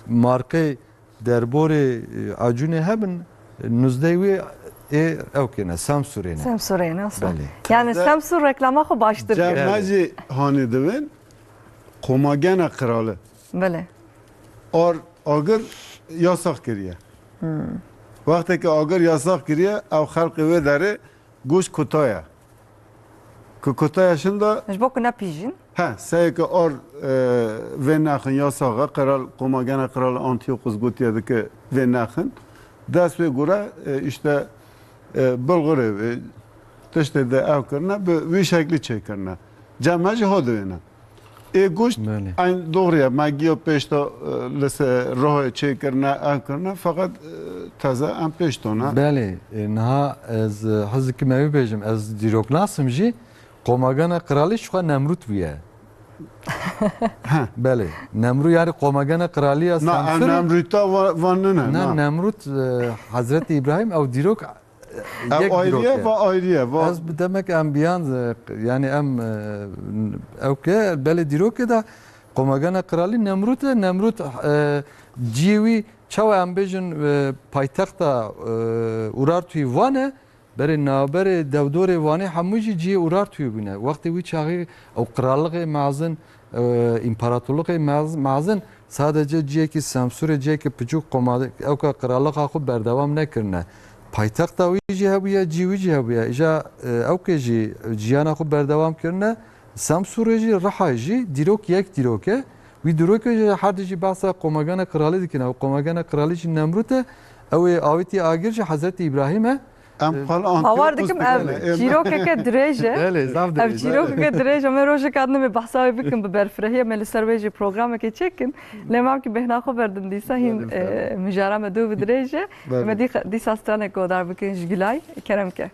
markê derborê, e, acûnê hebin, nuzdeh wê ê ew kêne, Samsûrê ne. Samsûrê ne, aslan. Belê. Yani Samsûr reklama xwe baştir kir. Cem me jî hanê divin, Komagena Krali. Belê. Ar, agir yasax kiriye. Hmm. Wexteke agir yasax kiriye, ew xelqê wê derê goşt kutaya. Ku kutaya şinda Ji bo ku nepîjin. He, seyeke ar, e, vê nexin yasaxa, qeral, komagena qeral Antiochus gotiye dike vê nexin. Dest wê gure, e, işte, e, bilgurê, e, tiştê de ew kirine, bi wî şeklî çêkirine. Cem me jî ho divêne. Ê goşt Belê. eyn doğru ye. Me giya pêşta, e, li ser rohê çêkirine, ev kirine, feqet, e, teze em pêştona. Belê, e, niha ez, e, hez dikim ew bêjim, ez dîroknasim jî, Komagena Qiralî ji xwe Nemrûd bûye. He. Belê. Nemrûd, yani Komagena Qiralî ya Na, ev Semsûrê. Nemrûta va-, van nine, Na, na. Nemrûd, e, Hezretî Îbrahîm, ew dîrok, e, Ev yek ayrı dîrok ye, e. va ayrı ye, va- Ez bi demek em biyan, e, yani em, e, ew ke, belê dîrokê de Komagena Qiralî Nemrûd e. Nemrûd, e, ciyê wî çawa em bêjin, e, paytexta, e, Urartuyê Van e. Berê navberê dewdorê Wanê hemû jî cihê Urartuyê bûne. Wextê wî çaxî ew qiralixê mezin, e, împaratorlixê mez-, mezin sadece cihekî Semsûrê, cihekî piçûk qoma-, ewka qiralixa xwe berdewam nekirine. Paytexta wî jî hebûye, cihê wî jî hebûye. Îja, e, ewkê jî ciyana xwe berdewam kirine. Semsûrê jî, Rihayê jî dîrok yek dîrok e. Wî dîrokê jî her du jî behsa Komagena Qiralî dikin. Ew Komagena Qiralî jî Nemrûd e. Ew ê awîtî agir jî Hezretî Îbrahîm e. Em Ee, xwe li Antiyokos Bawer dikim ev dikine. çîrokeke dirêj e. Belê, zaf Ev dirêj e. çîrokeke dirêj e. Me rojeka din em ê behsa wê bikin bi berfirehiyê. Me li ser wê jî programekê çêkin. Lê mamkî bêhna xwe berdin dîsa hîn, Belê, e, mijara me dû bi dirêj e. Belê. Me dî-, dîsa stranek godar bikin ji Gilay. Kerem ke.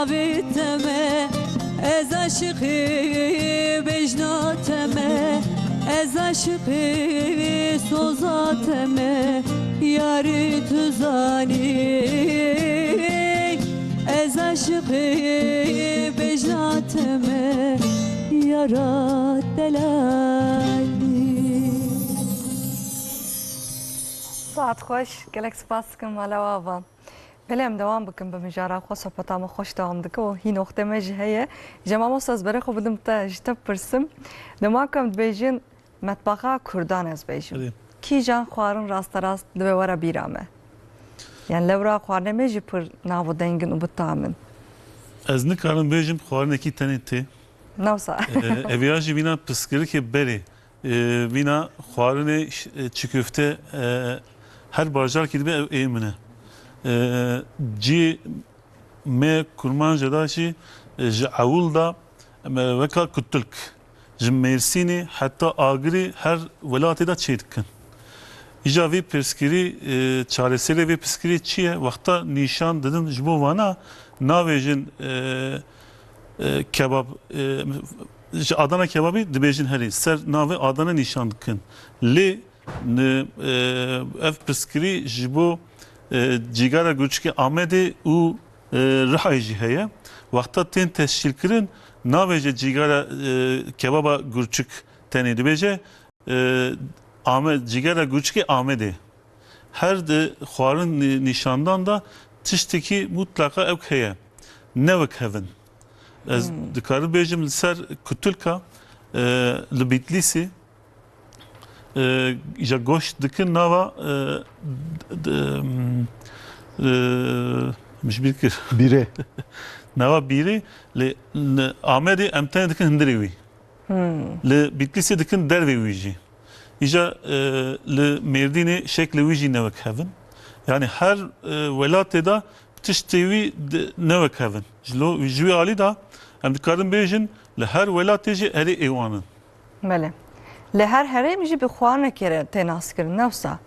Navê te me, ez aşiqê bejna te me, ez aşiqê soza te me, yarê tu zanî. Ez aşiqê bejna te me, yara delalî. Saet xweş, gelek spas dikim mala we ava. Belê, em dewam bikin bi mijara xwe, sohbeta me xweş dewam dike û hîn wextê me jî heye. Ji mamoste ez berê xwe bidim te, ji te bipirsim. Dema ku em dibêjin metbaxa kurdan ez bêjim. Belê. Kîjan xwarin rasterast dibe were bîra me? Yani lewra xwarinê me jî pir nav û deng in û bi tam in. Ez nikarim bêjim xwarinekî tenê tê. Nawsa. Ee, ev ya jî vîna pirsgirêkê berê. E, vîna xwarinê ş-, e, çi köfte, e, her bajarkî dibe ew ê min e. E, cî me kurmanca da jî, e, ji ewil da, em, e, weka kutulk, ji Mêrsînê heta Agirî her welatê de çê dikin. Îja vê pirsgirî, e, çareserê vê pirsgirî çi ye? Wexta nîşan didin ji bo vana navêjin, e, e, kebab, e, ji Adana kebabî dibêjin herî. Ser navê Adana nîşan dikin. Lê ni, e, ev pirsgirî ji bo, e, cîgara gurçikê Amedê û, e, Rihayê jî heye. Wexta tên tescîlkirin, nabêje cîgara, e, kebaba gurçik tenê dibêje, e, Ame-, cîgara gurçikê Amedê. Her di xwarin nî-, nîşandan de tiştekî mutlaqa ewk heye. Ne wek hevin. Ez Hmm. dikarim bêjim li ser kutulka, e, li Bîtlîsê, e, îja goşt dikin nava, e, d-, d-, e, min ji bîr kir. Bîrê. Nava bîrê, lê li Amedê em tenê dikin hundirê wî. Hmm. Li Bîtlîsê dikin dervê wî jî. Îja, e, li Mêrdînê şeklê wî jî ne wek hev in. Yani her, e, welatê de tiştê wî di-, ne wek hev in. Ji lo-, ji wî alî de em dikarin bêjin li her welatê jî erê ê wan in. Belê. Li her herêm jî bi xwarinekê re tê naskirin, ne wisa?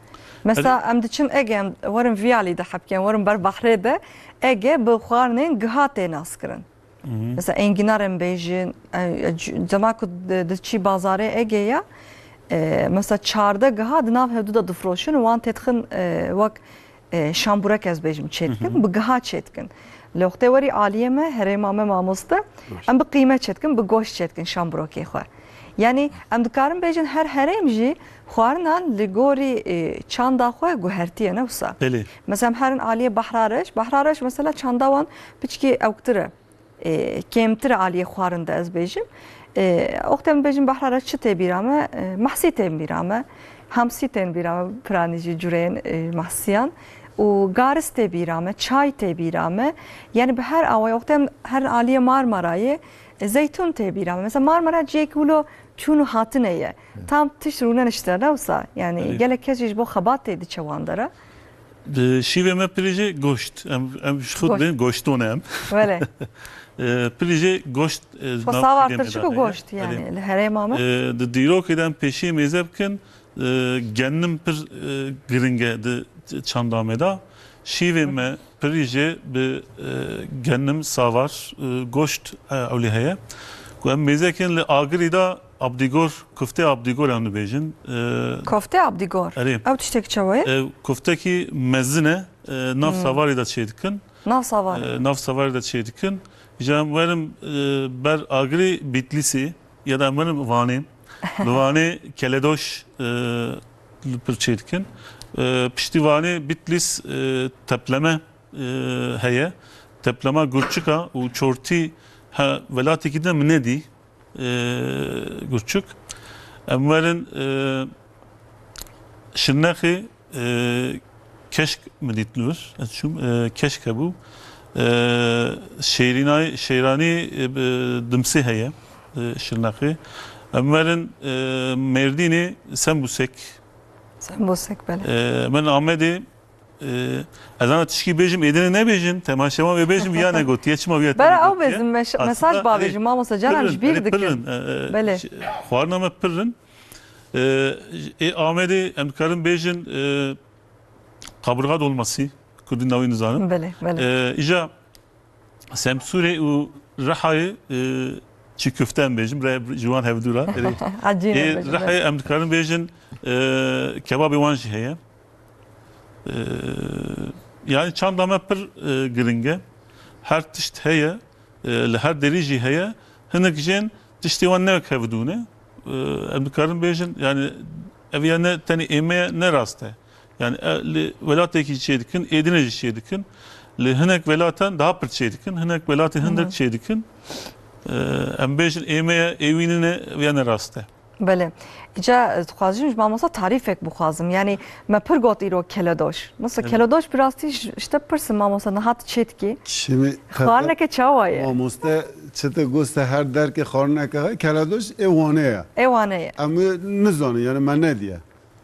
Mesela Erê- em diçin Ege, em werin vî alî de hebkên, werin ber behrê de, Ege bi xwarinên giha tê naskirin. Hı hı. Mesela enginar em bêjin, e, e, c-, dema ku di, diçî bazarê Ege ya, e, mesela çardeh giha di nav hevdû de difroşin û wan têdixin, e, wek, e, şamburek ez bêjim çêdikin, Hı hı. bi giha çêdikin. Lê wextê werî aliyê me, herêma me mamoste, Goşt. em bi qîme çêdikin, bi goşt çêdikin şamburokê xwe. Yani em dikarin bêjin her herêm jî xwarinan li gorî, e, çanda xwe guhertiye, ne wisa? Belê. Mesela em herin aliyê Behrareş, Behrareş mesela çanda wan piçkî ewktir e. e, kêmtir aliyê xwarin de ez bêjim. E, wextê em dibêjin Behrareş çi tê bîra me? E, mehsî tên bîra me, hamsî tên bîra me, piranî jî cureyên, e, mehsiyan û garis tê bîra me, çay tê bîra me. Yani bi her awayî wextê em herin aliyê Marmarayê, e, zeytûn tê bîra me. Mesela Marmara cihekî wilo çûn û hatinê ye. Tam tişt rûne nişte, ne wisa? Yani Evet. gelek kes jî ji bo xebat tê diçe wan dera. Di şîvê me pirê jî goşt. Em, em ji xwe Goşt. dibên goşto ne em. Belê. E, pirê jî goşt, e, Xwe nav savar xwedê me tirçik de û heye. goşt Erê. yani li herêma me. E, di dîrokê de em pêşiyê mêze bikin, e, genim pir, e, giring e di çanda me de. Şîvê me pirê jî bi, e, genim, savar, e, goşt, e, ewlî heye. Ku em mêze kin li Agirî de Abdîgor, koftê Abdîgor em dibêjin. E, Koftê Abdîgor? Erê. Ew tiştekî çawa ye? E, koftekî mezin e. E, nav Hmm. Savarê de çêdikin. Nav Savarê? E, nav Savarê de çêdikin. Îja em werin, e, ber Agirê Bîtlîsê ya da em werin Vanê. Li Vanê keledoş, e, li pir çêdikin. E, piştî Vanê Bîtlîs, e, tepleme, e, heye. Teplema gurçika û çortî he, welatekî de min nedî. e, Gurçuk. Em werin, e, Şirnexê, e, keşk min dît li wir. Ez çûm, e, keşk hebû. E, şêrînay-, şêranî, e, bi dimsê heye, e, Şirnexê. Em werin, e, Mêrdînê sembûsek. Sembûsek, belê. E, em werin Amedê, Ee, ez ana tişkî bêjim, êdî nebêjin, temaşevan vê bêjim, ya negotiye, çima viya Bera ew bêjin, mes-, Aslında, mesaj bavêjin, erê, mamoste Canan, pirin, ji bîr erê, dikin. pirin, e, e, Belê. ş-, xwarina me pirin. Ee, ê Amedê, em dikarin bêjin, e, kaburga dolması, Kurdî navî nizanim. Belê, belê. Ee, îja Semsûrê û Rihayê, e, çi kufte em bêjin, re ji wan hevdû re. Erê, Ecîne ê bêjin, Rihayê belê. Em dikarin bêjin, e, kebabê wan jî heye. E, yani çanda me pir, e, giring e. Her tişt heye, e, li her derî jî heye. Hinek jên tiştê wan ne wek hevdû ne. E, em dikarin bêjin, yani ev ya ne tenê ê me ye, ne rast e. Yani, e, li welatekî çê dikin, ê dinê jî çê dikin. Li hinek welatan daha pir çê dikin, hinek welatê Hı hı. hindik çê dikin. E, em bêjin ê me ye, ê wî nîne, ev ya ne rast e. Belê. Îca, e, dixwazim ji mamosta tarîfek bixwazim. Yani, me pir got îro keledoş. Mesela Evet. keledoş bi rastî ji, ji te pirsim mamosta, niha tu çê dikî? Şimdi Xwarineke çawa ye? Mamoste çi te goste her derke xwarineke he, keledoş ê Wanê ye. Ê Wanê ye. Em ê nizanin, yani me nediye.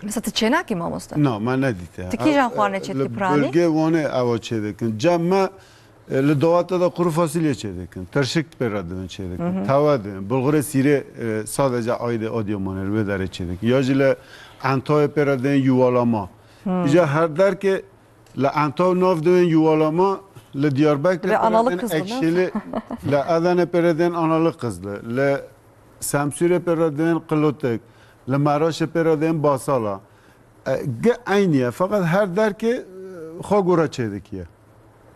Mesela tu çênakî mamoste? Na, me nedîte. Tu kîjan xwarinê çêdikî piranî? Bölge Wanê ewa çêdikin. Cem me, e, li dawata da kuru fasulye çêdikin. Tirşik pê re divin çêdikin. Hı hı. Tava divin. Bulgurê sîrê, e, sadece aydê Adıyamanê li wê derê çêdikin. Ya jî li Entayê pê re divin yuvalama. Hı. Îca her derke li Entaw nav divin yuvalama, li Diyarbekirê pê re analı divin kızlı, ne? Ekşili, li Edenê pê re divin analı kızlı. Li Semsûrê pê re divin qilotik. Li Meraşê pê re dên basala. E, gi eynî ye. Feqet her derkê, e, xwe gora çêdikiye.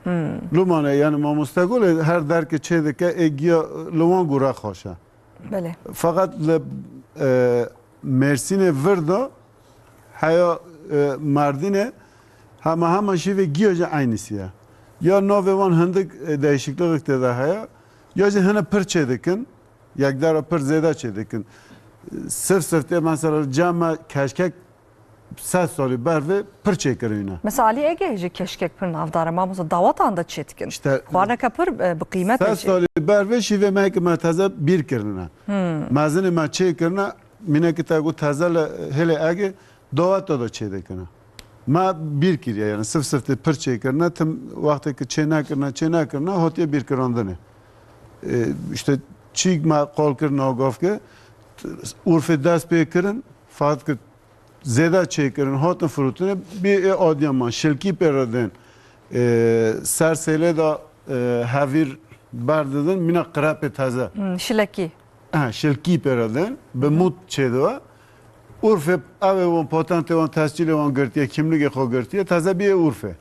Hmm. Lûmane, yani mamoste Gulê her derkê çêdike, ê giya li wan gora xweş e. Belê. Feqet li, e, Mêrsînê vir de heya, e, Mardînê hema hema şîvê giya jî eynîsî ye. Ya navê wan hindik, e, değişiklik tê de heye, ya jî hine pir çêdikin, yekdara pir zêde çêdikin. Sif sif tê mesela cem me keşkek sed salî ber vê pir çêkirîne. Mesela Alî Ege jî keşkek pir navdar e. Mamosta dawatan da çêdikin. İşte, xwarineke pir, e, bi qîmet e. Sed salî ber vê şîvê me ki me teze bîr kirine. Hmm. Mezinê me çêkirine, mînekî te got teze li hêlê Ege daweta da çêdikine. Me bîr kiriye, yani sif sif tê pir çêkirine, tim wextê ki çê nekirine, çê nekirine, hatiye bîrkirandinê. E, işte çîk me qol kir nagav ke, Urfê dest pê kirin, fat kir zêde çêkirin, hatin firûtinê, bî ê Adıyaman, Şilkî pê re din, e, ser sêlê de, e, hevîr berdidin, mîna qirepê teze. Hmm, şilekî. Ha, Şilkî pê re din, bi mût çêdiwe. Urfê ev ê wan patentê wan, tescîlê wan girtiye, kimligê xwe girtiye, teze bî ê Urfê.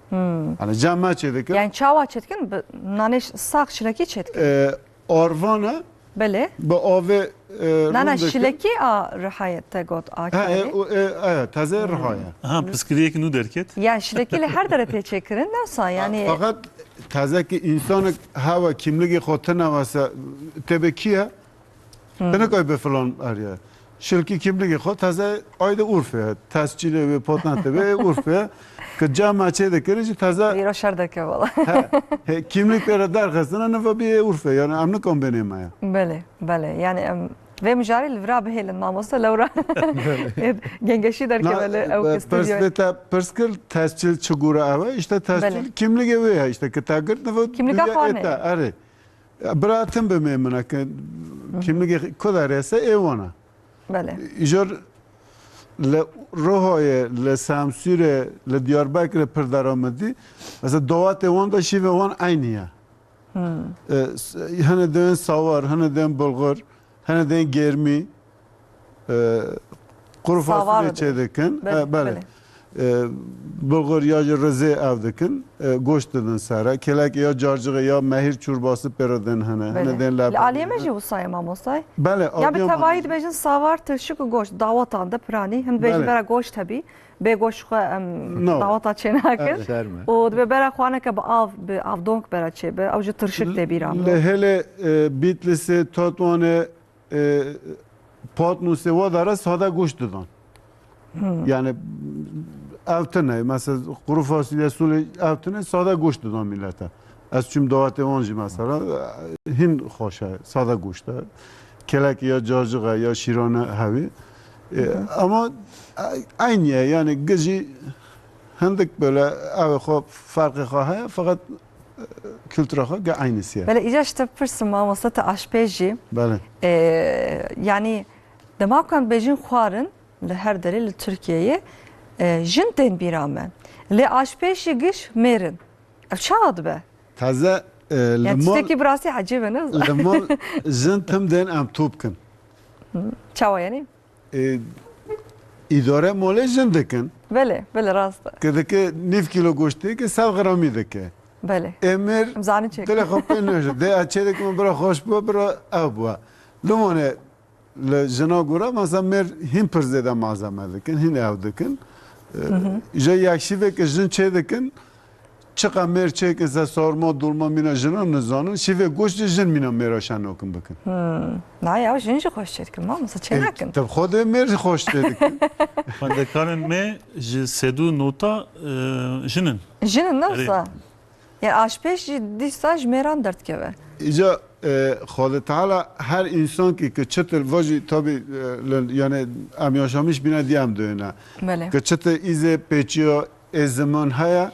Hmm. Yani cem me çêdikin. Yani çawa çêdikin? Bi nanê ş-, sax şilekî çêdikin? E, Arvan e. Belê. Bi avê, e, Na, na, rûn dikin. Şilekî a Rihayê te got a Ha, e, karê. o, e, e, teze Rihayê. Aha, piskiriyek nû derket. Ya şilekî li her dere tê çêkirin, ne wisa yani. Fakat tezeki insanı hava kimligê xwe tine wese tebe kiye? Hı. Tine koy be filan arya. Şilkî kimligê xwe teze ayde Urfê, tescîlê wê potente be Urfê. Ki cem me çêdikirin jî teze Vîra şer derke valla. He, he, kimlik pê re derxistine, niva bî ê Urfê, yani em nikan bênê me ya. Belê, belê. Yani em vê mijarê li vira bihêlin mamoste lewra. Gengeşî derkeve li ew ki stüdyoyê. Pirs te pirs kir, tescîl çi gure ev e? İşte tescîl Belê. kimligê wê ye, işte ki te girt, niva Kimlika dunya xwe ê te, neyê. erê. Ya, bira tim bi mêmine ki kimligê ku derê se ê wana. Belê. Îcar li Rohoyê, li Semsûrê, li Diyarbekirê pir deramedî. Mesela dawetê wan da şîvê wan eynî ye. Hmm. E, s-, hene dên sawar, hene dên bulgur, hene dên gêrmî. E, quru Sawar fasulye diyor. çêdikin. Belê, E, belê. belê. E, bulgur ya jî rizê ev dikin. E, goşt didin sere. Kêlek ya carcixê ya mehîr çorbası pê re din hene. Belê. Hene dên Li Aliyê me leblebi. jî wisa ye mamostay. Belê, Ya bi Adıyaman tevahî jî. dibêjin savar, tirşik û goşt. Dawatan de piranî. Him dibêjin Belê. bera goşt hebî. Bê goşt xwe em No. dawata çênakin. Evet. Şerm e. Û dibê bera xwaneke bi av, bi avdonk bera çêbe. Ew jî tirşik tê bîra min. Li hêlê, e, Bîtlîsê, Tatwanê, e, Patmosê wa dere sade goşt didan. Hmm. Yani ev tine, mesela quru fasulye, sûlê ev tine sade goşt didan millete. Ez çûm dawetê wan jî mesela, hin xweş e, sade goşt e. Kelek ya cacık e, ya şîrane hevî. E, Hı hı. ama, e, eynî ye, yani gijî hindik böyle ev xwe, ferqê xwe heye, fakat, e, kültura xwe ge eynîsî ye. Belê, îca ji te pirsim, mamoste, te aşpêj jî. Belê. E, yani, dema ku em bêjin xwarin, li her derê li Tirkiyeyê, e, jin tên bîra me. Lê aşpêj jî giş mêr in. Ev çawa dibe? Taze E, li Yani mal, tiştekî bi rastî ecêb e, ne? Li mal jin tim dên em top kin. Çawa yani? E, îdare malê jin dikin. Belê, belê, rast e. Ke dike nîv kîlo goştê ke sed gramî dike. Belê. Ê mêr Em zanî çêk. dilê xwe pê nêje. Dê ez çê dikim bira xweş bû, bira ew bû. Limane li jina gora mesela mêr hîn pir zêde malzeme dikin, hîn ew dikin. E, Hı hı. Ji yek şîvê ke jin çê dikin, çiqa mêr çêkin se sarma, dolma mîna jinan nizanin, şîvê goşt jî jin mîna mêra şenokin bikin. Hmm. Na ya, jin jî xweş çêdikin, mamosta, çê E, nakin. Tabi xwe dê mêr jî xweş çêdikin. Xwendekarên me ji sedû nota, e, jin in. Jin in, ne Erê. wisa? Yani aşpêş jî dîsa ji mêran derdikeve. Îca, e, Xwedê Teala her însankî ki çitir, vajî tabi, e, li, yani em yaşamiş bîne diye em duyune. Belê. Ki çitir îzê pêçiya ê ziman heye,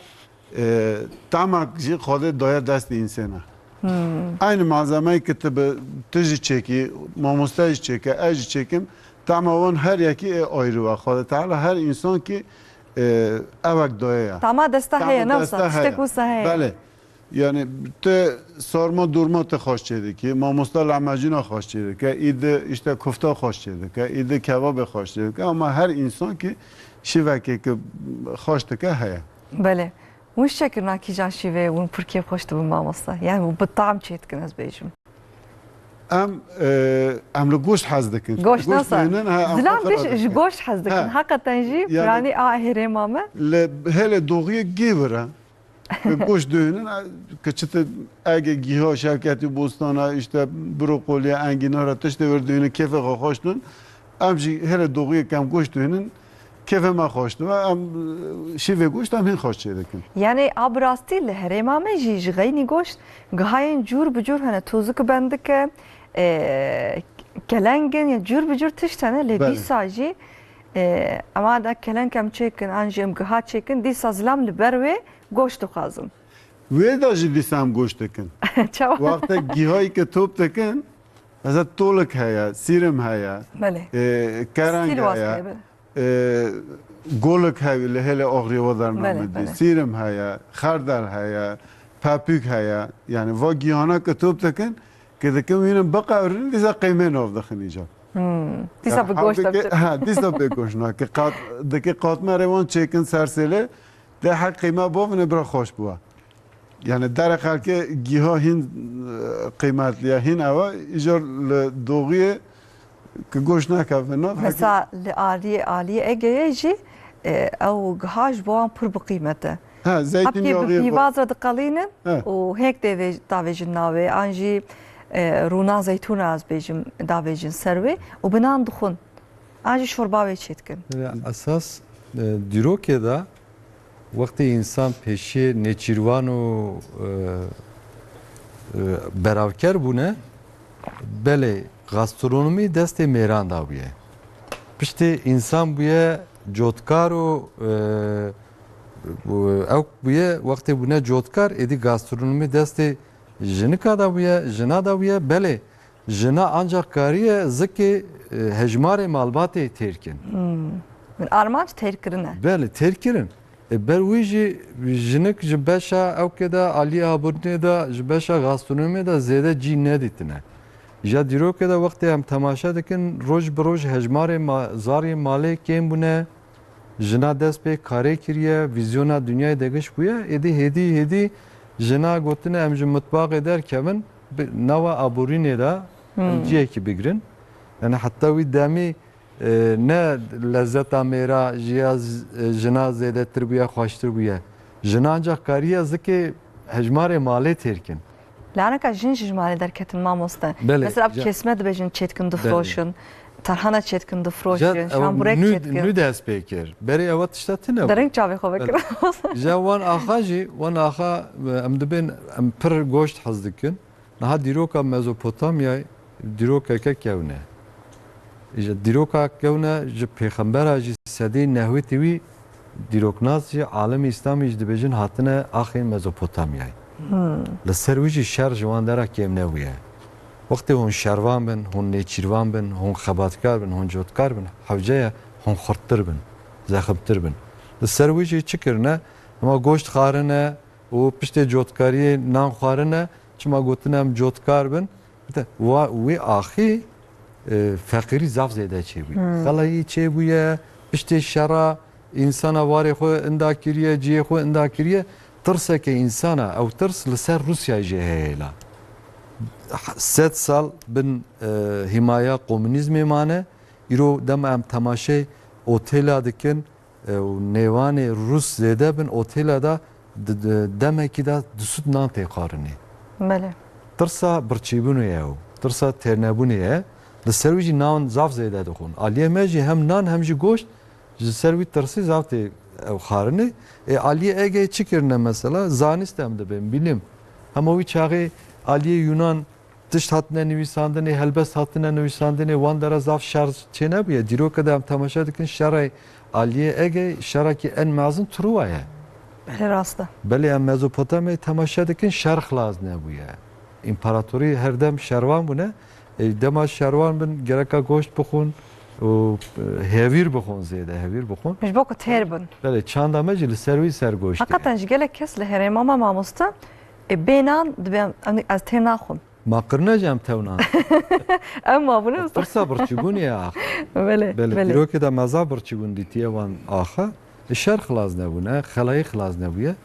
e, temak jî Xwedê daye destê însana. Hmm. Aynı malzemeyi ki tu bi, tu jî çêkî, mamoste jî çêke, ez jî çêkim, tema wan her yekî ê ayrı ve. Xwedê Teala her însankî, e, evek daye ya. Tama desta Tama heye, ne desta wisa? Tiştek heye. wisa heye. Belê. Yani tu sarma durma tu xweş çêdikî, mamosta lahmecûna xweş çêdike, î di işte kufta xweş çêdike, î di kebabê xweş çêdike, ama her însankî şîvekê ki xweş dike heye. Belê. Hûn şekirna kîjan şîveyê hûn pir kêfxweş dibin mamosta? Yani hûn bi tam çêdikin ez bêjim. Em, e, em li goşt hez dikin. Goşt Goşt nasa. dihînin, ha, em Zilam xwe bêj, xira ji dikin. goşt hez dikin. Ha. Heqeten jî Yani piranî a herêma me. Li hêlê doğiyê gê vira. Goşt dihînin, e, ki çi te ege giha şevketî bostana, işte brokoliye, engînara, tiştê vir dihînin, kêfê xwe xweş din. Em jî hêlê doğiyê ke em goşt dihînin, kêfê me xweş dibe. Em, e, şîvê goşt em hîn xweş çêdikin. Yani a bi rastî li herêma me jî ji xeynî goşt gihayên cûr bi cûr hene, tozik bendike, e, kelengin, ya cûr bi cûr tişt hene, lê Belê. dîsa jî, e, ema da keleng em çêkin, an jî em giha çêkin, dîsa zilam li ber wê goşt dixwazin. Wê de jî dîsa em goşt dikin. Çawa? Wexte gihayî ke top dikin, mesela tolik heye, sîrim heye, Belê. e, kereng Stîl heye, wazkeye, belê. e, golik heye, li hêlê axrî we Belê, dername dî, belê. sîrim heye, xerdel heye, pepûk heye. Yani va gihana ke top dikin, ke dikin wînin biqewrin, dîsa qîmê nav dixin îca. Hmm. Dîsa Yani bi goşt hewdike, depçin. ha, dîsa bê goşt nake. Qat, dike qatmerê wan çêkin ser sêlê, de her qîme bavine bira xweş bûa. Yani derê xelkê giha hîn, e, qîmetliye, hîn ewa, îcar li doğiyê ki goşt nekeve nav, heke Mesela li aliyê, aliyê Egeyê jî, e, ew giha ji bo wan pir bi qîmet e. Ha, zeytin Hepkê bi yağı pîvaz re diqelînin He. û hêk dê vê-, davêjin navê, an jî, e, rûna zeytûna ez bêjim, davêjin ser wê û bi nan dixwin. An jî şorba wê çêdikin. Ya, esas, e, dîrokê de wextê însan pêşiyê nêçîrvan û, e, e, beravker bûne, belê, gastronomî destê mêran de bûye. Piştî însan bûye cotkar û, e, û ew bûye, wextê bûne cotkar, êdî gastronomî destê jinika de bûye, jina de bûye, belê, jina ancak kariye zikê, e, hejmarê malbatê têr kin. Hmm. Armanc têr kirine. Belê, têr kirin. E, ber wî jî jinik ji beşa ewkê de, aliyê aborînê de, ji beşa gastronomiyê de zêde cî nedîtine. Ja dîrokê de wextê em temaşe dikin, roj bi roj hejmarê ma-, zarê malê kêm bûne, jina dest pê karê kiriye, vîzyona dinyayê de giş bûye, êdî hêdî hêdî jina gotine em ji mitbaxê derkevin, bi nava aborînê de em Hmm. cihekî bigrin. Yani heta wî demî e, ne lezzeta mêra ji ya z-, e, jina zêdetir bûye, xweştir bûye. Jina ancak kariye zikê hejmarê malê têr kin. Lê aneka jin jî ji malê derketin, mamoste. Belê, Mesela ja- kesme dibêjin, çêdikin, Belê. difroşin. Tarhana çêdikin, difroşin. Ja, ew Şamburek nû, çêdikin. nû dest pê kir. Berê ewa tişta tine bû. Dering çavê xwe Belê. vekir. Ja wan axa jî, wan axa, e, em dibên, em pir goşt hez dikin. Niha dîroka Mezopotamyayê dîrokeke kewne. Îja dîroka kewne ji pêxembera jî sedê nehwêtî wî dîroknas jî alemî Îslamî jî dibêjin hatine axên Mezopotamyayê. Hmm. Li ser wî jî şer ji wan dera kêm nebûye. Wextê hûn şervan bin, hûn nêçîrvan bin, hûn xebatkar bin, hûn cotkar bin, hewce ye hûn xurttir bin, zeximtir bin. Li ser wî jî çi kirine? Hema goşt xwarine, û piştê cotkariyê nan xwarine, Çima gotin em cotkar bin? Bite, wa, wê axî, e, feqîrî zaf zêde çêbûye. Hmm. Xelayî çêbûye, piştê şera însana warê xwe inda kiriye, cihê xwe inda kiriye. Tirseke însana, ew tirs li ser Rûsyayê jî heye la. Sed sal bin, e, hîmaya komunîzmê mane. Îro dema em temaşeyê otêla dikin, e, û nêvanê rûs zêde bin, otêla de di, di, demekî de du sed nan tê xwarinê. Belê. Tirsa birçîbûnê ye ew. Tirsa têrnebûnê ye. Li ser wî jî nan zaf zêde dixwin. Aliyê me jî hem nan hem jî goşt ji ser wî tirsî zaf tê ew xwarinê. Ê aliyê Egeyê çi kirine mesela? Zanîst em dibên, bilim. Hema wî çaxê aliyê Yunan tişt hatine nivîsandinê, helbest hatine nivîsandinê, wan dera zaf şer çênebûye. Dîroke de em temaşe dikin şerê aliyê Egeyê, şerekî en mezin Truwa ye. Belê, rast e. Belê, em Mezopotamyayê temaşe dikin, şer xilas nebûye. Împaratorî her dem şervan bûne. E, dema şervan bin, gereka goşt bixwin û, e, hevîr bixwin zêde, hevîr bixwin. Ji bo ku têr bin. Belê, çanda me jî li ser wî ser goştê. Heqeten ji gelek kes li herêma me mamoste, e, bê nan dibe, em, ez têr naxwim. Ma qirne jî em tew nan. Ew mabûne usta. Pirsa birçîbûnê ye ax. Belê, Belê, belê. Dîrokê de me zaf birçîbûn dîtiye wan axa. E, şer xilas nebûne, xelayî xilas nebûye.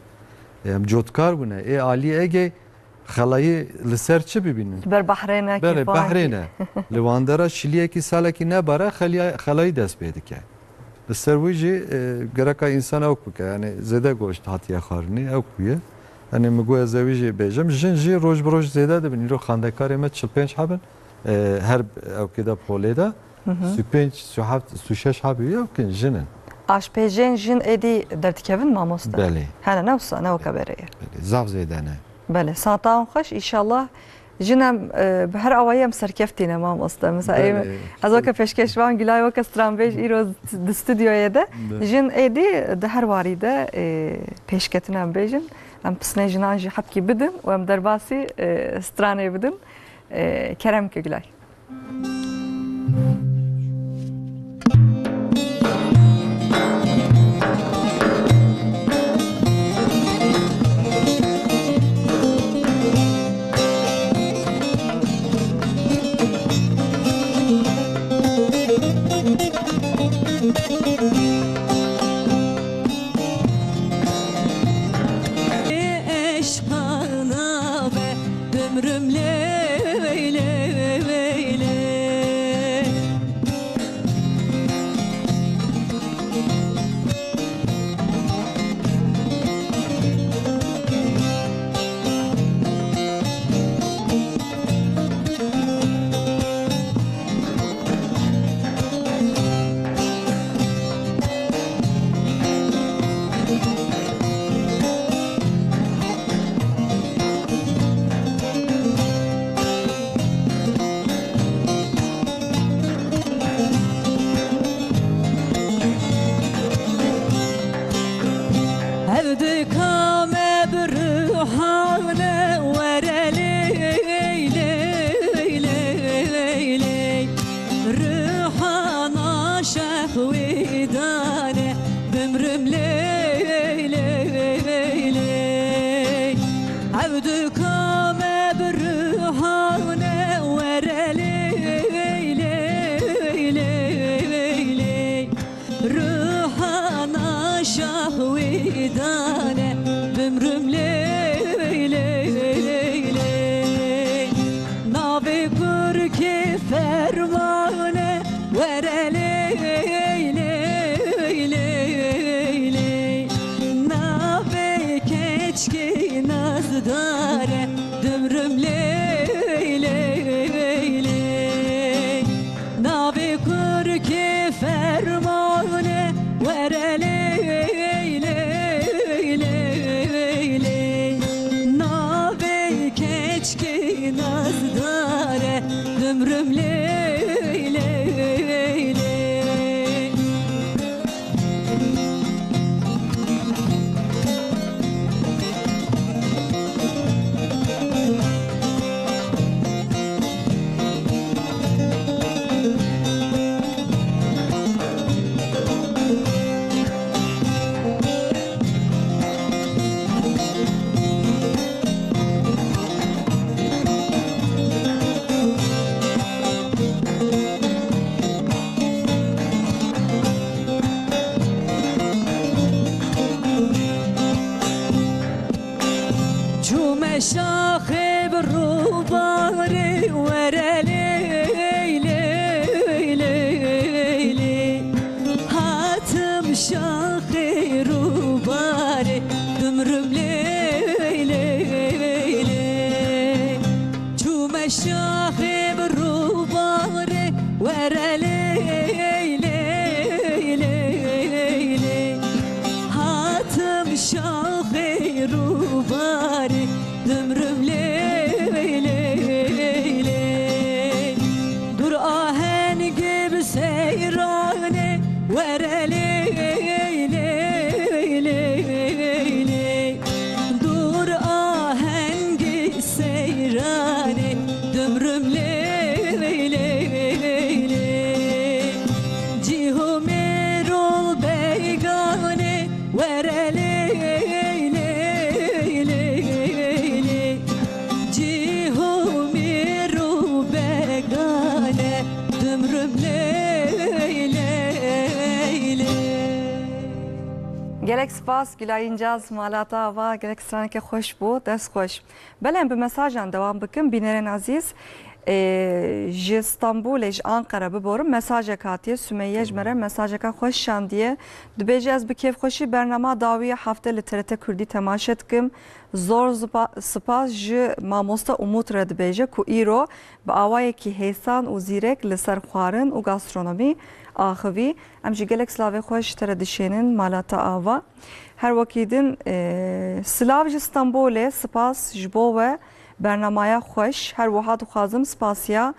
E, em cotkar bûne. Ê alî Egê xelayî li ser çi bibînin? Ji ber behrê ne, Belê, kêfa behrê ne. Li wandera şiliyekî salekî nebare xeliya-, xelayî dest pê dike. Li ser wî jî, e, gereka însan ew bike, yani zêde goşt hatiye xwarinê, ew ku ye. Yani min got ez ewî jî bêjim, jin jî roj bi roj zêde dibin. Îro xandekarê me çil pênc heb in, e, her ewkê de polê de. Hı hı. Sî pênc, sî heft, sî şeş heb wî ewk in, jin in. Aşpêjên jin êdî derdikevin mamoste? Belê. Hene, ne wisa, ne weke berê ye. Belê, zaf zêde ne. Belê, sata wan xweş, înşallah. Jin em, e, bi her awayî em serkeftî ne mamoste. Mesela, Belê. em, ez weke pêşkêşvan Gülay, weke stranbêj îro di studyoyê de. Belê. Jin êdî di her warî de, e, pêşketin em bêjin. Em pisnê jinan jî hepkî bidin û em derbasî, e, stranê bidin. E, kerem ke Gülay. Eşqana be, bimrim lê, lê, lê. Hevdika me bi ruhane were lê, lê, lê, lê. Ruhana şex wî dane bimrim lê, lê, lê, lê. Hevdika me bi ruhane were lê, lê, lê, lê. Ruhana şah wî dane bimrim lê, lê, lê, lê. Navê kurkê fermane were lê, lê, lê, lê. Navê keçkê nazdare dimrim lê, lê, lê. Navê kurkê fermane were lê, lê, lê, lê. Navê keçkê nazdare dimrim lê, lê, lê. Şaxê bi rûbarê were lê, lê, lê, lê. Hatim şaxê rûbarê dimrim lê, lê, lê. Çûme şaxê bi rûbarê were lê, lê, lê, lê. Hatim şaxê rûbarê dimrim lê, lê, lê. Dur ahengê bi seyranê were lê, lê, lê, lê. Dur ahengê seyranê dimrim lê, lê, lê. Cîho mêrol beyganê were lê, lê, lê, lê. Cîho mêro begane dimrim lê, lê, lê. Gelek spas Gülayîn Caz, Malata Ava, gelek straneke xweş bû, dest xweş. Belê em bi mesajan dewam bikin, bînerên ezîz. Ê, ji Stenbolê, ji Anqere biborim, mesajek hatiye. Sümeyye ji me re mesajeka xweş şandiye. Dibêje, ez bi kêfxweşî bernama dawî ya hefte li T R T Kurdî temaşe dikim. Zor zipa-, spas ji mamoste Umut re dibêje ku îro bi awayekî hêsan û zîrek li ser xwarin û gastronomî axivî. Em jî gelek silavê xweş ji te re dişênin, Malata Ava. Her wekî din, e, silav ji Stenbolê, spas ji bo we bernamaya xweş. Her wiha dixwazim spasiya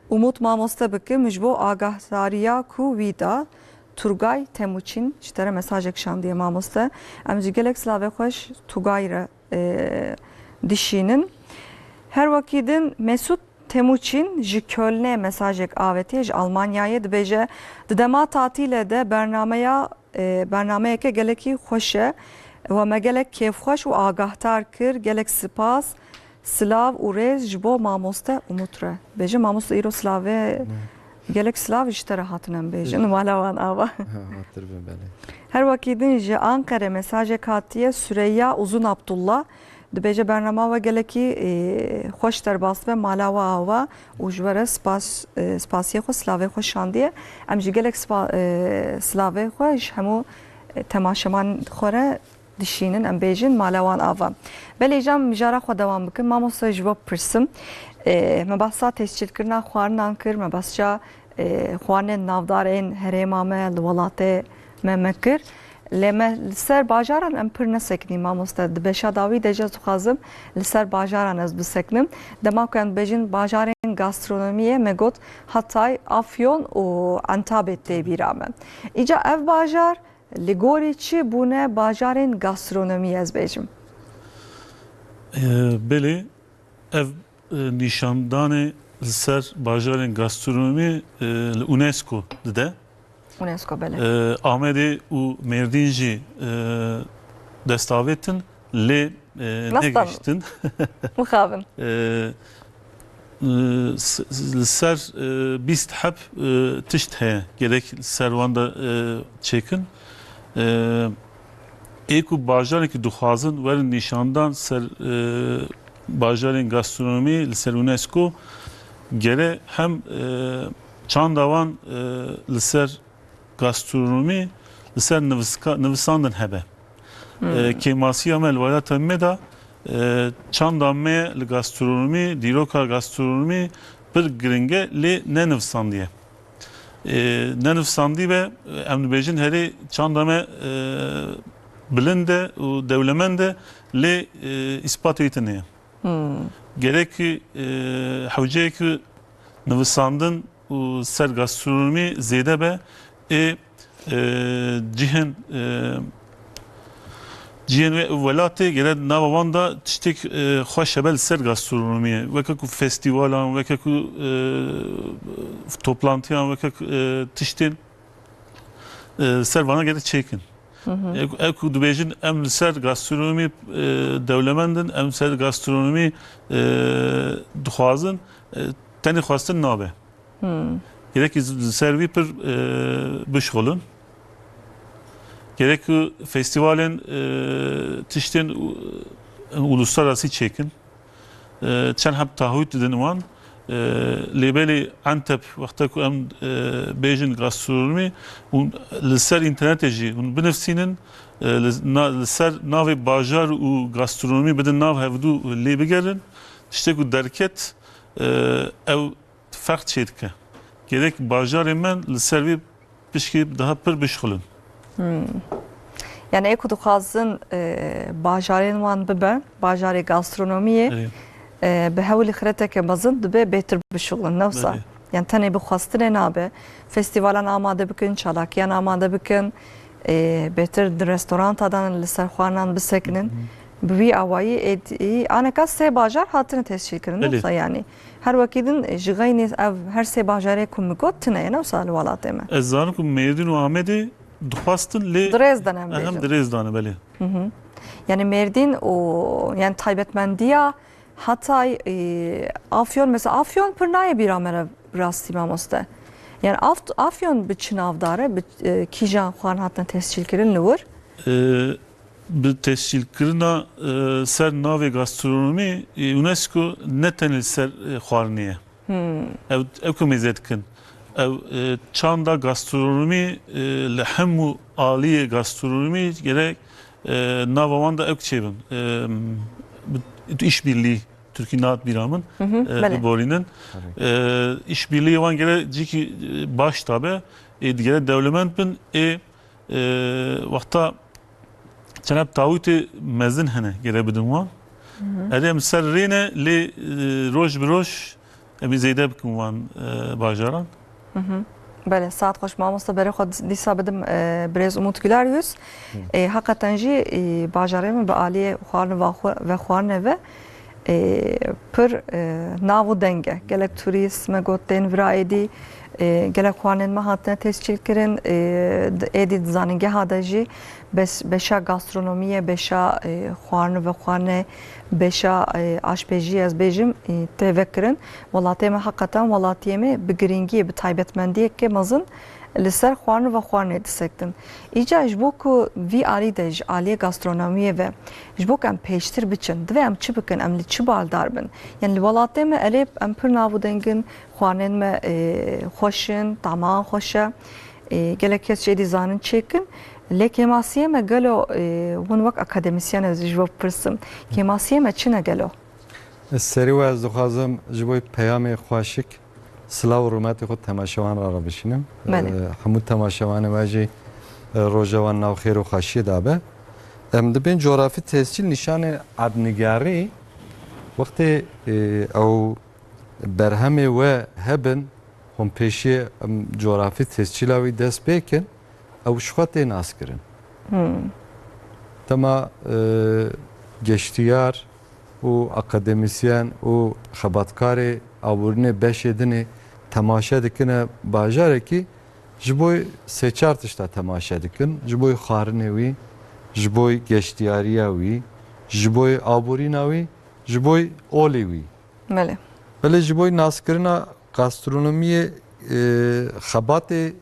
Umut mamoste bikim ji bo agahdariya ku wî da. Turgay Temuçin ji te re mesajek şandiye mamoste. Em jî gelek silavê xweş Tugay re, e, dişînin. Her wekî din Mesut Temuçin ji Kölnê mesajek avêtiye, ji Almanyayê dibêje, di dema tatîle de bernameya, e, bernameyeke gelekî xweş e. We me gelek kêfxweş û agahdar kir. Gelek spas, silav û rêz ji bo mamoste Umut re. Bêje mamoste îro silavê, gelek silav ji te re hatine em bêjin. Mala wan ava. Ha, hatir bin belê. Her wekî din ji Anqere mesajek hatiye, Süreyya Uzun Abdullah. Dibêje, bernama we gelekî, e, xweş derbas be, mala we ava û ji we re spas, e, spasiyê xwe, silavê xwe şandiye. Em jî gelek spa-, e, silavê xwe ji hemû, e, temaşevan xwe re dişînin, em bêjin, mala wan ava. Belê, îca mijara xwe dewam bikin. Mamoste, ji we pirsim. E, me behsa tescîlkirina xwarinan kir, me behsa e, xwarinên navdar ên herêma me li welatê me me kir. Lê me li ser bajaran em pir nesekinî, mamoste. Di beşa dawî de jî ez dixwazim li ser bajaran ez bisekinim. Dema ku em dibêjin bajarên gastronomiyê, me got Hatay, Afyon û Entabê tê bîra me. Îca ev bajar li gorî çi bûne bajarên gastronomiyê, ez bêjim? E, belê, ev, e, nîşandanê li ser bajarên gastronomî, e, li UNESCO dide. UNESCO, belê. E, Amedê û Mêrdîn jî, e, destavêtin, lê, e, Nasıl? Negihiştin. Mixabin. E, e, s-, s-, li ser, e, bîst heb, e, tişt heye. Gerek li ser wan de, e, çêkin. E, ê ku bajarekî dixwazin werin nîşandan ser, e, bajarên gastronomî li ser UNESCO, gere hem, e, çanda wan, e, li ser gastronomî, li ser niviska-, nivisandin hebe. E, kêmasiya me li welata me de, e, çanda me li gastronomî, dîroka gastronomî pir giring e, lê ne nivisandiye. E, ne nivisandî be, em dibêjin herê çanda me, e, bilind e û dewlemend e, lê, e, îspatê wî tune ye. Gerek, e, hewceyek nivisandin û ser gastronomî zêde be, ê, e, cihên, e, cihên wê welatê gere nava wan de tiştek, e, xweş hebe li ser gastronomiyê. Weke ku festîvalan, weke ku, e, toplantiyan, weke ku, e, tiştên, e, ser vana gere çêkin. Ew, ew ku dibêjin em li ser gastronomî, e, dewlemend in, em li ser gastronomî, e, dixwazin, e, tenê xwestin nabe. Gerekî z-, li ser vî pir, e, bişxulin. Gerek ku festîvalên, e, tiştên u-, uluslararasî çêkin. E, çend heb taahût didin wan. E, lê belê Enteb, wexta ku em, e, bêjin gastronomî, hûn li ser înternetê jî hûn binivîsînin, e, li, na, li ser navê bajar û gastronomî bidin nav hevdû lê bigerin. Tiştê ku derket, e, ew ferq çêdike. Gerek bajarê me li ser vê pişkî daha pir bişxulin. Yani ê ku dixwazin, e, bajarên wan bibe bajarê gastronomiyê, Belê. e, bi hewlî xireteke mezin dibe bêtir bişuxulin, ne wisa? Belê. Yani tenê bi xwestinê nabe. Festîvalan amade bikin, çalakiyan amade bikin, e, bêtir di restoranta de li ser xwarinan bisekinin. Hı hı. Bi vî awayî êdî aneka sê bajar hatine tescîlkirin, ne Belê. wisa yani? Her wekî din ji xeynî ev her sê bajarê ku min got tune ye, ne wisa li welatê me. Ez zanim ku Mêrdîn û Amedê dixwastin lê Dirêz de ne em Ehem bêjin. dirêz dane, belê. Hı hı. Yani Mêrdîn û yani taybetmendiya Hatay, e, Afyon, mesela Afyon pir nayê bîra me re rastî mamoste. Yani Af-, Afyon bi çi navdar e, bi, e, kîjan xwarin hatine tescîlkirin li wir? E, bi tescîlkirina, e, ser navê gastronomî, e, UNESCO ne tenê li ser, e, xwarinê ye. Hmm. Ew, ew ku mêze dikin. Ew, e, çanda gastronomî, e, li hemû aliyê gastronomî gerek, e, nava wan de ew çêbin. E, bi, îşbirliği, Tirkî nat bîra min, Hı hı, e, belê. biborînin. Tabii. E, îşbirliği wan gerek cîkî, e, baş tabe, e, gerek dewlemend bin, e, e, wexta çend taahûtê mezin hene gere bidin wan. Hı hı. Erê em ser rê ne lê, e, roj bi roj em ê zêde bikin wan, e, bajaran. Hı hı. Belê, saet xweş mamoste, berê xwe dîsa bidim, e, birêz Umut Güler Yüz. Hı. E, heqeten jî, e, bajarê min bi aliyê xwarin ve xwe-, vexwarine ve, e, pir, e, nav û deng e. Gelek turîst me got tên vira êdî, e, gelek xwarinên me hatine tescîlkirin, e, di, êdî di zanîngeha de jî bes-, beşa gastronomiyê, beşa, e, xwarin û vexwarinê, beşa, e, aşpêjiyê ez bêjim, e, tê vekirin. Welatê me heqeten welatiyê me bi girîngiyê, bi taybetmendiyeke mezin li ser xwarin û vexwarinê disektin. Îca ji bo ku vî alî de ji aliyê gastronomiyê ve ji bo ku em pêştir biçin, divê em çi bikin, em li çi baldar bin? Yani li welatê me erê em pir nav û deng in, xwarinên me, e, xweş in, taman xweş e. E, gelek kes jê dî zanin çêkin. Lê kêmasiyê me gelo, e, hûn wek akademisyen ez ji bo bipirsim. Kêmasiyê me çi ne gelo? Ez serî we ez dixwazim ji bo peyamê xweşik silav û rûmetê xwe temaşevan re re bişînim. Belê. E, hemû temaşevanê we jî, e, roja wan nav xêr û xweşiyê de be. Em dibên coğrafi tescîl nîşanê erdnigerî wextê, e, ew berhemê we hebin, hûn pêşiyê em coğrafi tescîla wî dest pê kin, ew ji xwe tê naskirin. Hmm. Dema, e, geştiyar û akademisyen û xebatkarê aborînê beşê dinê temaşe dikine bajarekî, ji bo sê çar tişta temaşe dikin, ji bo xwarinê wî, ji bo geştiyariya wî, ji bo aborîna wî, ji bo olê wî. Belê. Belê ji bo naskirina gastronomiyê, e, xebatê,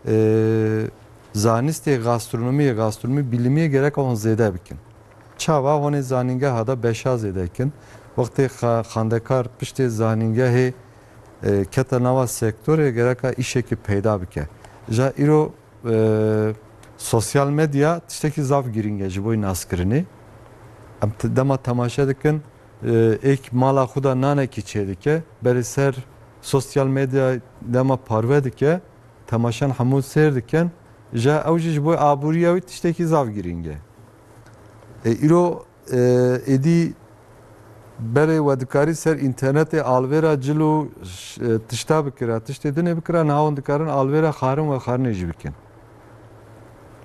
e, zanistê gastronomiyê, gastronomî bilimiyê gereka hûn zêde bikin. Çawa hûn ê zanîngeha de beşa zêde kin? Wextê xa-, xwendekar piştê zanîngehê, e, kete nava sektorê gereka îşekî peyda bike. Ja îro, e, sosyal medya tiştekî zaf girîng e ji bo naskirinê. Em t-, dema temaşe dikin, e, êk mala xwe de nanekî çêdike, berê ser sosyal medya dema parve dike, temaşan hemû sêr dikin, ja ew jî ji bo aboriya wî tiştekî zaf girîng e. E, îro, e, êdî berê we dikarî ser înternetê alvêra cil û ş-, e, tişta bikira, tiştê dinê bikira, niha hûn dikarin alvêra xwarin vexwarinê jî bikin.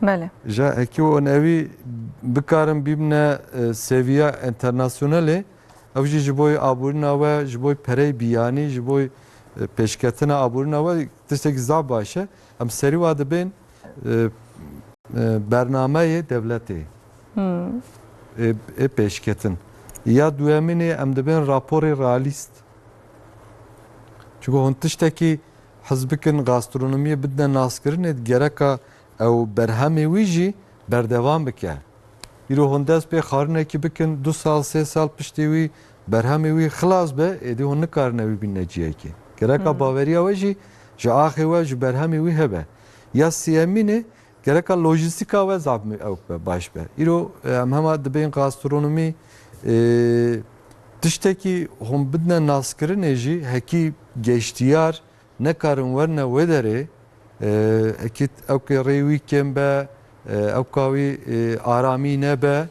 Belê. Ja hekî û evî bikarin bîbine, e, seviya internasyonelê, ew jî ji bo aborîna we, ji bo perey biyanî, ji bo, e, pêşketina aborîna we tiştekî zaf baş e. Em serî wa dibên, e, e, bernameyê dewletê. Hmm. Ê, ê pêşketin. Ya duyemînê em dibên raporê realîst. Çunku hûn tiştekî hez bikin gastronomiyê bidine naskirinê, gereka ew berhemê wî jî berdewam bike. Îro hûn dest pê xwarinekî bikin, du sal, sê sal piştî wî berhemê wî xilas be, êdî hûn nikarin ew ê bînine ciyekê. Gereka Hmm. baweriya we jî ji axê we, ji berhemê wî hebe. Ya sêyemînê, gereka lojîstîka we zaf mi-, ew be, baş be. Îro, e, em hema dibên gastronomî, e, tiştekî hûn bidine naskirinê jî, hekî geştiyar nekarin werine wê derê, e, ekî ewkê rê wî kêm be, e, ewka wî, e, aramî nebe,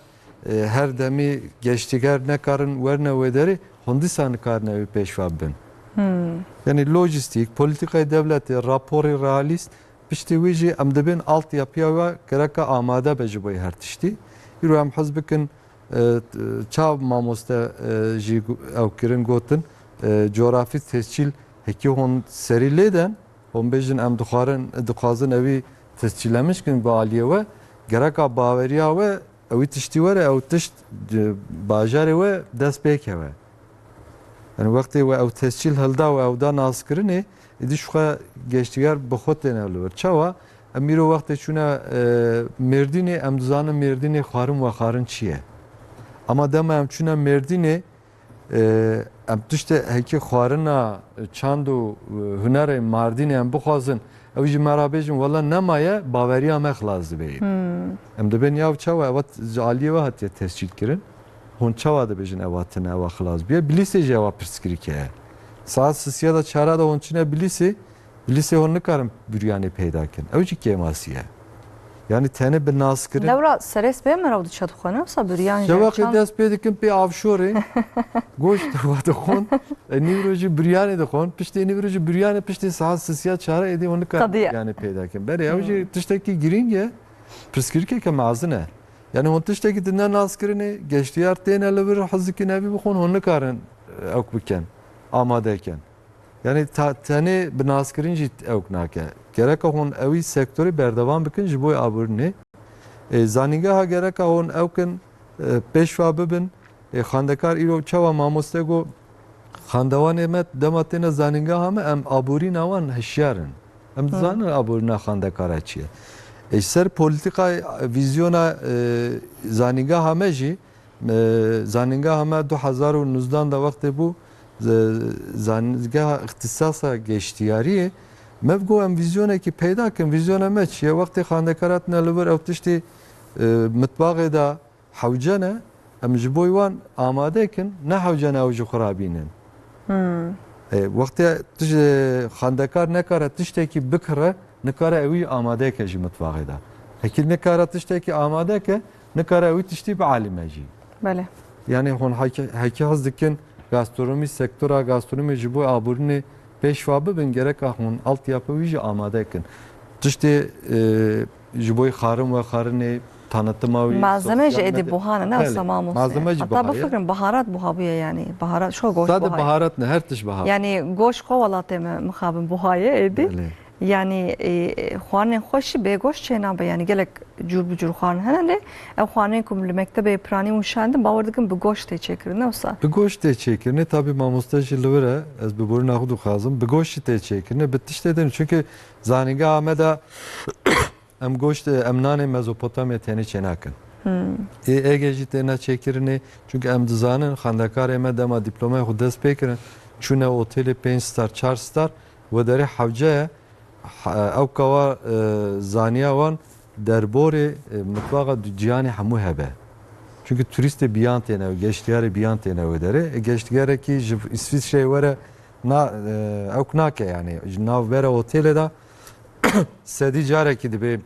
e, her demî geştîger nekarin werine wê derê, hûn dîsa nikarin ew ê pêşva bibin. Hmm. Yanî lojîstîk, polîtîkayê dewletê, raporê realîst, piştî wî jî em dibên altyapıya we gereka amade be ji bo her tiştî. Îro em hez bikin, e, t-, çav mamoste, e, jî gu-, ew kirin gotin, e, coğrafi tescîl hekî hûn serî lê den, hûn bêjin em dixwarin, dixwazin ewî tescîlemiş kin bi aliyê we, gereka baweriya we ewî tiştî were, ew tişt, e, bajarê we dest pê keve. Yani wextê we ew tescîl hilda û ew da naskirinê, êdî ji xwe geştiyar bi xwe têne li vir. Çawa? Em îro wextê çûne, e, Mêrdînê, em dizanin Mêrdînê xwarin vexwarin çi ye. Ama dema em çûne Mêrdînê, e, em tiştê hekî xwarina çand û, e, hunerê Mardînê em bixwazin, ew jî me re bêjin, wela nemaye, baweriya me xilas dibe. Hmm. Em dibên ya çawa ewa t-, ji aliyê we hatiye tescîl kirin. Hûn çawa dibêjin ewa tine, ewa xilas bûye? Bilîsê jî ewa pirsgirîk heye. Saet sisiya da çara da hûn çine Bilîsê, Bilîsê hûn nikarin bûriyanê peyda kin. Ew jî kêmasî ye. Yani tenê bi naskirin. Lewra serê spê merav diçe dixwe, ne wisa bûriyan jî Şewaqê çand. Dest pê dikin pê avşorê. Goşt wa dixwin. E, nîvro jî bûriyanê dixwin. Piştê nîvro jî bûriyanê piştê saet sisiya çara êdî hûn nikarin Qediye. Bûriyanê peyda kin. Belê, ew jî Hmm. tiştekî girîng e. Pirsgirêkeke mezin e. Yani hûn tiştekî din ne naskirinê, geştiyar têne li vir, hez dikin evî bixwin, hûn nikarin, e, ewk bikin, amade kin. Yani ta-, tenê bi naskirin jî ewk nake. Gereka hûn ewî sektorê berdewam bikin ji bo aborînê. E, zanîngeha gereka hûn ewkin, e, pêşva bibin. E, xwendekar îro çawa mamoste got, xwendevanê me dema têne zanîngeha me, em aborîna wan hişyar in. Em Hı. dizanin aborîna xwendekara çi ye. E, ji ser polîtîkayê, vîzyona, e, zanîngeha me jî, e, zanîngeha me du hezar û nozdehan de wextê bû, z-, zanîngeha îxtîsasa geştiyariyê, me got em vîzyonekî peyda kin. Vîzyona me çi ye? Wextê xwendekar hatine li vir ew tiştê, e, mitbaxê de hewce ne, em ji bo wan amade kin, ne hewce ne ew ji xwe re bînin. Hmm. E, wextê tu ji xwendekar nekare tiştekî bikire, nikare ewî amade ke ji mitbaxê de. Hekî nikare tiştekî amade ke, nikare ewî tiştî bielîme jî. Belê. Yani hûn hekî, hekî hez dikin gastronomî, sektora gastronomî ji bo aborînê pêşva bibin, gereka hûn altyapı wî jî amade kin. Tiştê, e, ji bo xwarin vexwarinê, tanıtıma wî, Malzeme jî sosyal êdî medya. Buha ne, ne Belê, wisa mamoste? Malzeme jî Heta buha ye. Bifikirin baharat buha bûye yani. Baharat, şo goşt Sade buha ye. Baharat ne, her tişt buha. Yani goşt xwe welatê me mixabin buha ye êdî. Belê. Yani, e, xwarinên xweş jî bê goşt çênabe. Yani gelek cûr bi cûr xwarin hene lê ew xwarinên ku li mektebê piranî û şandin bawer dikim bi goşt tê çêkirin, ne wisa? Bi goşt tê çêkirinê, tabi mamoste jî li wir e, ez bi borîna xwe dixwazim. Bi goşt jî tê çêkirinê, bi tiştê din. Çünkü zanîngeha me de em goşt, em nanê Mezopotamya tenê çênakin. Hmm. Ê Ege jî têne çêkirinê. Çünkü em dizanin xwendekarê me dema dîplomayê xwe dest pê kirin, çûne otelê pênc star, çar star, wê derê hewce ye. Ha, ew kawa, e, zaniya wan derborê, e, mitbaxa du-, cîhanê hemû hebe. Çünkü turîstê biyan têne, geştiyarê biyan têne wê derê. E, geştiyarekî ji Îsvîsreyê were na, e, ewk nake yani. Ji nav bere otelê de sedî carekî dibê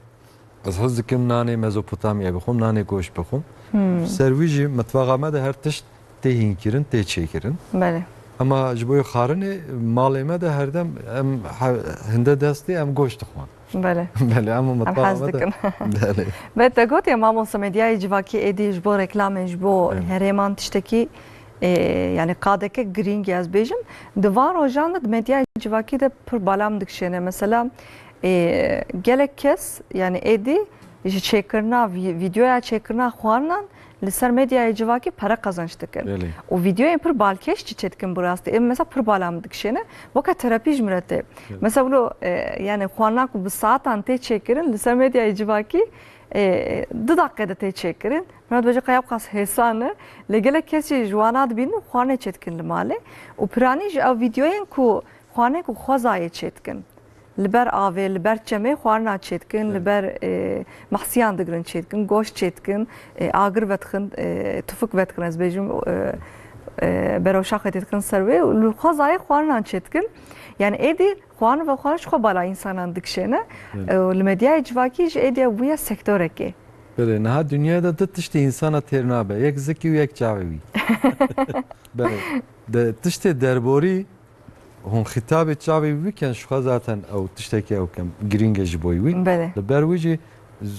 ez hez dikim nanê Mezopotamya bixwim, nanê goşt bixwim. Hmm. Ser wî jî mitbaxa me de her tişt tê hînkirin, tê çêkirin. Belê. Ema ji bo xwarinê malê me de herdem em he-, hinde destê em goşt dixwin. Belê. Belê, em Em mitbaxa hez me de dikin. Belê. Be te gotiye mamoste medyayê civakî êdî ji bo reklamê, ji bo Evet. herêman tiştekî, e, yani qadeke girîng e ez bêjim. Di van rojan de di medyayê civakî de pir balam dikişêne. Mesela, e, gelek kes yani êdî ji çêkirina vî-, vîdeoya çêkirina xwarinan li ser medyayê civakî pere qezenç dikin. Belê. Û vîdeoyên pir balkêş jî çêdikin bi rastî. Ê mesela pir bala min dikişêne. Weke terapî ji min re tê. Belê. Mesela wilo, e, yani xwarina ku bi saetan tê çêkirin li ser medyayê civakî, E, du deqe de tê çêkirin. Min dibêje qey ew qas hêsan e. Lê gelek kes jî ji wana dibînin û xwarinê çêdikin li malê. Û piranî ji ew vîdyoyên ku xwarinê ku xwezayê çêdikin. Li ber avê, li ber çemê xwarina çêdikin, li Evet. ber, e, mehsiyan digirin çêdikin, goşt çêdikin, e, agir vedixin, e, tufik vedixin, ez bêjim, e, e, beroşaxê têdikin ser wê û li xwezayê xwarinan çêdikin. Yani êdî xwarin ve xwarin ji xwe bala însanan dikişêne. Evet. E, û li medyayê civakî jî êdî ew bûye sektorekê. Belê, niha dinyayê de du tiştê însana têr nabe. Yek zikî û yek çavê wî. Belê. De, tiştê derborî hûn xîtabê çavê wî bikin, ji xwe zaten ew tiştekî ew kim girîng e ji bo wî. Belê. Li ber wî jî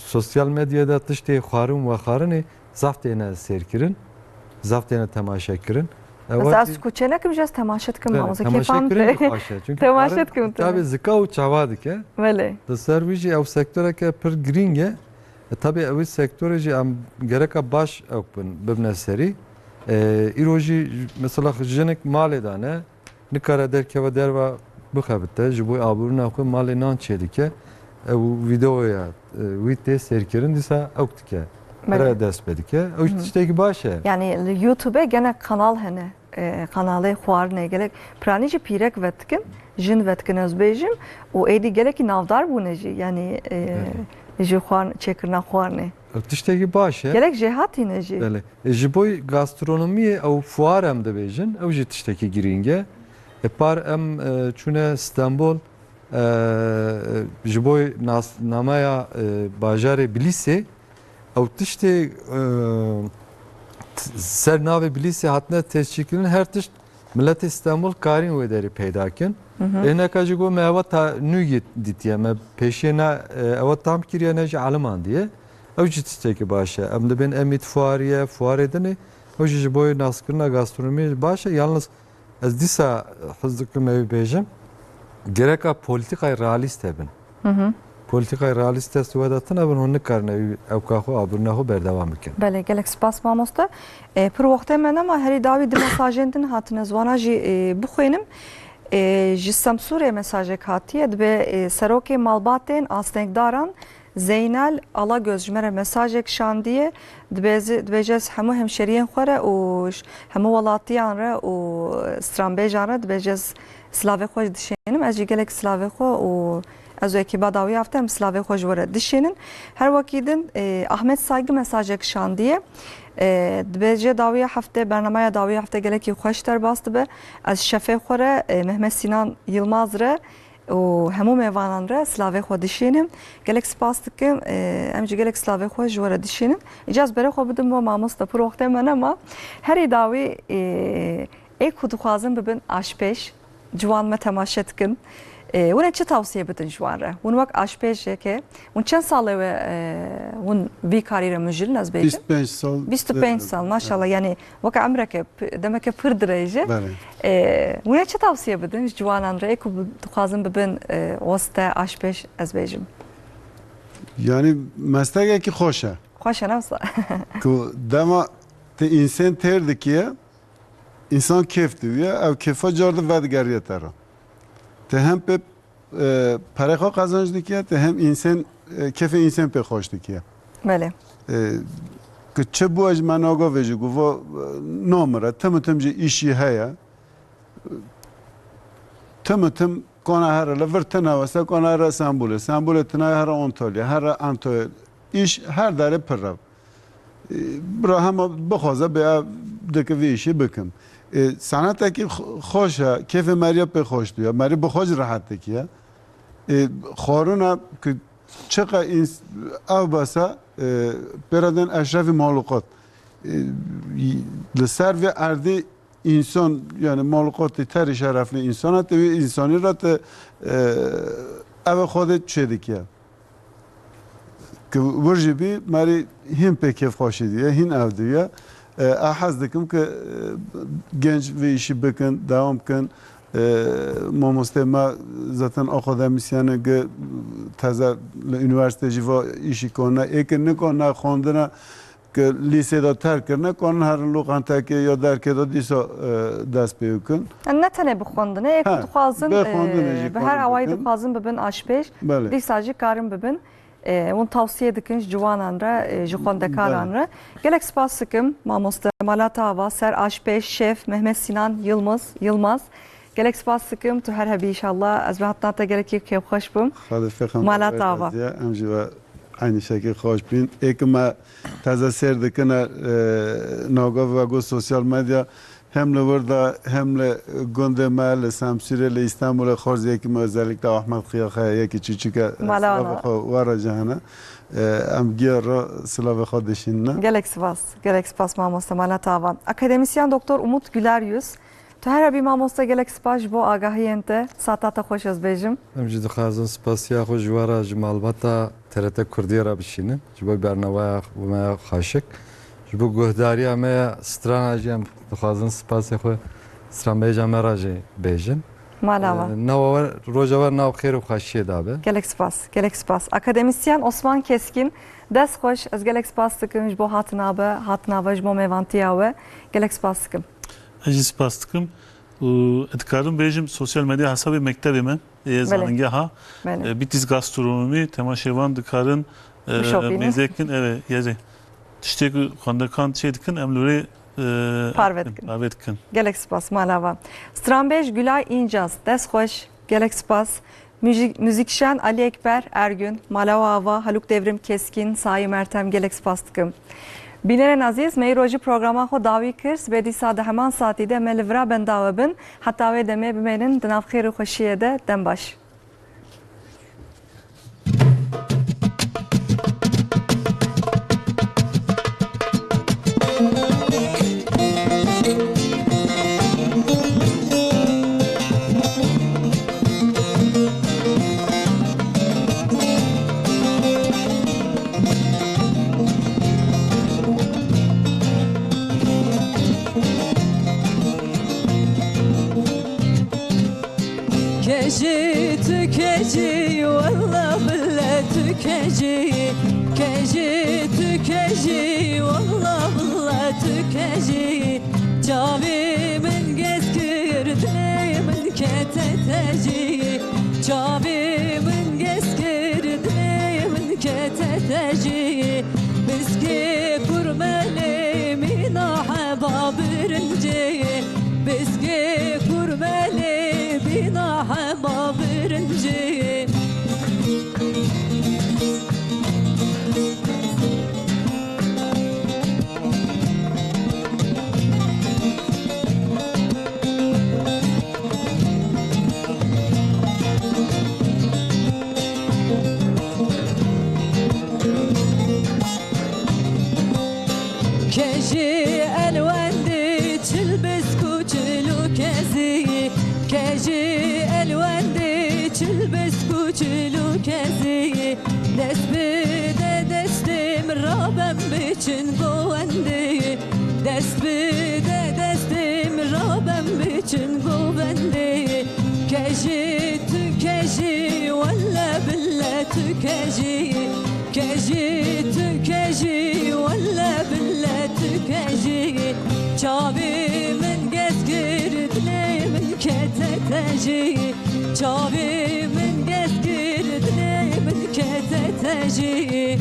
sosyal medyada tiştê xwarin û vexwarinê zaf têne sêrkirin, zaf têne temaşekirin. Ew Mesela ez wextî ku çênekim jî ez temaşe dikim, Belê, mamoste, temaşe kêfan kirin tê. jî xweş e. Çünkü Temaşe xwarin dikim, xîtabê tabii. zika û çava dike. Belê. Li ser wî jî ew sektoreke pir girîng e. E, tabii ew sektorê jî em gereka baş ew bin, bibne serî. E, îro jî mesela jinik malê de ne, nikare derkeve derva bixebite, ji bo abûrina xwe malê nan çêdike. Ew vîdeoya, e, wî tê sêrkirin, dîsa ew dike. Belê. Re dest pê dike. Ew Hı. tiştekî baş e. Yani li YouTube gene kanal hene. E, kanalê xwarinê gelek piranî jî pîrek vedikin, jin vedikin ez bêjim û êdî gelekî navdar bûne jî. Yani, e, Evet. ji xwarin, çêkirina xwarinê. Ew tiştekî baş e. Gelek jêhatî ne jî. Belê. E, ji bo gastronomiyê ew fuar em dibêjin, ew jî tiştekî girîng e. E, par em, e, çûne Stenbol, e, ji bo nas-, nameya, e, bajarê Bilîsê, ew tiştê, e, t-, ser navê Bilîsê hatine tescîlkirin, her tişt miletê Stenbol karîn wê derê peyda kin. Hı hı. Ê neka jî got me ewa ta nû yê dîtiye, me pêşiyê ne, e, ewa tam kiriye ne jî elimandiye. Ew jî tiştekî baş e. Em dibên em ît fuarî ye, fuarê din ê. Ew jî ji bo naskirina gastronomiyê baş e. Yalnız ez dîsa hez dikim ew bêjim. Gereka polîtîkayê realîst hebin. Hı hı. Polîtîkayê realîst dest wê de tune bin, hûn nikarin ew, ew ka xwe, abirina xwe berdewam bikin. Belê, gelek spas mamoste. E, pir wextê me nema, herî dawî du mesajên din hatine, ez wana jî, e, bixwînim. E, ji Semsûrê mesajek hatiye, dibe, e, serokê malbatên astengdaran Zeynel Alagöz ji me re mesajek şandiye. Dibêzi-, dibêje ez hemû hemşeriyên xwe re û ş-, hemû welatiyan re û stranbêjan re dibêje ez silavê xwe ji dişênim. Ez jî gelek silavê xwe û ez û ekîba dawiya hevte em silavê xwe ji we re dişênin. Her wekî din, e, Ahmet Saygı mesajek şandiye. E, dibêje dawiya hevte, bernameya dawiya hevte gelekî xweş derbas dibe. Ez şefê xwe re, e, Mehmet Sinan Yilmaz re û hemû mêvanan re silavê xwe dişînim. Gelek spas dikim, e, em jî gelek silavê xwe ji we re dişînin. Îca ez berê xwe bidim bo mamoste, pir wextê me nema. Herî dawî, e, ê ku dixwazin bibin aşpêj, ciwan me temaşe dikin. E, hûn ê çi tawsiye bidin ji wan re? Hûn wek aşpêjeke, hûn çend salê we, e, hûn vî karî re mijilin, ez bêjim? Bîst û pênc sal. Bîst û pênc sal, maşallah. Evet. Yani weke emreke, p-, demeke pir dirêj e. Belê. E, hûn ê çi tavsiye bidin ji ciwanan re ku bi-, dixwazin bibin, e, oste, aşpêj, ez bêjim? Yani meslegekî xweş e. Xweş e, ne wisa? Ku dema te însen têr dikiye, însan kêf diwiye, ew kêfa car di vedigeriye te re. Te hem pê e, perê xwe qezenc dikiye, te hem însen, e, kêfê însen pê xweş dikiye. Belê. E, ku çi bû ez ji me nago vêjî, ku vo, e, namire, tim û tim jî îşî heye. Tim û tim kona here li vir tine wese, kona here Sembûlê. Sembûlê tine here Antalya, here Antalya. Îş her derê pir e. E, bira hema bixwaze bê ev dike vê îşê bikim. E, senetekî xo-, xweş e, kêfê meriya pê xweş diye. Meri bi xwe jî rehet dikiye. E, xwarina ku çiqa ins-, ev bese, e, pêra din eşrefî maluqat. E, y-, li ser vê erdî însan, yani maluqatê terî şerefli însana, te wê însanî re te, e, ev xwe de çê dikiye. Ku wir jî bî, merî hîn pê kêfxweşî diye, hîn ev diye. E, ez hez dikim ku, e, genç vê îşî bikin, dewam bikin. E, mamostê me zaten akademisyen e, gi teze li unîversîte jî va îşî kone, ê ki nikone xwendine, ki lîsê de terk kirine, kanin herin loqentekê ya derkê de dîsa, e, dest pê bikin. Yani ne tenê bi xwendinê, ê ku Ha, dixwazin, bi xwendinê e, jî bi her kanin awayî bikin. Dixwazin bibin aşpêj, Belê. Dîsa jî karin bibin. E, hûn tawsiye dikin ji ciwanan re, e, ji xwendekaran re. Gelek spas dikim, mamoste, mala te ava, ser aşpêj, şef, Mehmet Sinan Yılmaz, Yılmaz. Gelek spas dikim, tu her hebî inşallah. Ez bi hatina te gelekî kêfxweş bûm. Xalê fêxan Mala te ava. Em jî ve aynî şekil xweş bîn. Ê ki me teze sêr dikine, e, navgav ve got sosyal medya, hem li wir de, hem li gundê me, li Semsûrê, li Îstanbulê, xwarziyekî me, özellikle Ahmet Xiyaxaya, yekî çûçûk e, Mala silavê wana. Xwe we re jî hene. E, em giya re silavê xwe dişînine. Gelek spas, gelek spas mamoste, mala te ava. Akademisyen Doktor Umut Güler Yüz, tu her hebî mamoste, gelek spas ji bo agahiyên te, sata te xweş ez bêjim. Em jî dixwazin spasiya xwe ji we re, ji malbata T R T Kurdiyê re bişînin. Ji bo bernamaya me ya xweşik. Ji bo guhdariya me ya strana jî em dixwazin spasê xwe stranbêja me re jî bêjin. Mala we. Ee, nava we, roja we nav xêr û xweşiyê de be. Gelek spas, gelek spas. Akademisyen Osman Keskin, dest xweş, ez gelek spas dikim ji bo hatina be, hatina ve ji bo mêvantiya we. Gelek spas dikim. Ez jî spas dikim û ez dikarim bêjim sosyal medya hesabê mektebê me, ê Belê. Zanîngeha, Belê. e, Bitlis Gastronomi, temaşevan dikarin, e, Bişopînin. Mêzekin, evet, yeri. Tiştê ku xwendekan çê dikin, em li wê, e, Parve dikin. Parve dikin. Gelek spas, mala we. Stranbêj Gülay İncaz, dest xweş, gelek spas. Müzik-, müzikşen Ali Ekber Ergün, mala we ava, Haluk Devrim Keskin, Saî Mertem, gelek spas dikim. Bînerên ezîz, me îro jî programa xwe dawî kir. Sibê dîsa di heman saetî de me li vira benda we bin. Heta wê demê bimênin di nav xêr û xweşiyê de. Dem baş. Kejî tu kejî, walla billa tu kejî. Kejî tu kejî, walla billa tu kejî. Çavê min gez kir, dilê min kete tejî. Çavê min gez kir, dilê min kete tejî. Biskê kurmelê mîna heba birincê. Biskê kurmelê bîna heba birincê. Kejî elwendî çil bisk û çil û kezî. Kejî elwendî çil bisk û çil û kezî. Dest bide destê min rabem biçin govendî. Dest bide destê min rabem biçin govendî. Kejî tu kejî, welle bille tu kejî. Kejî tu kejî, welle bille tu kejî. Çavê min gez kir, dilê min kete tejî. Çavê min gez kir, dilê min kete tejî.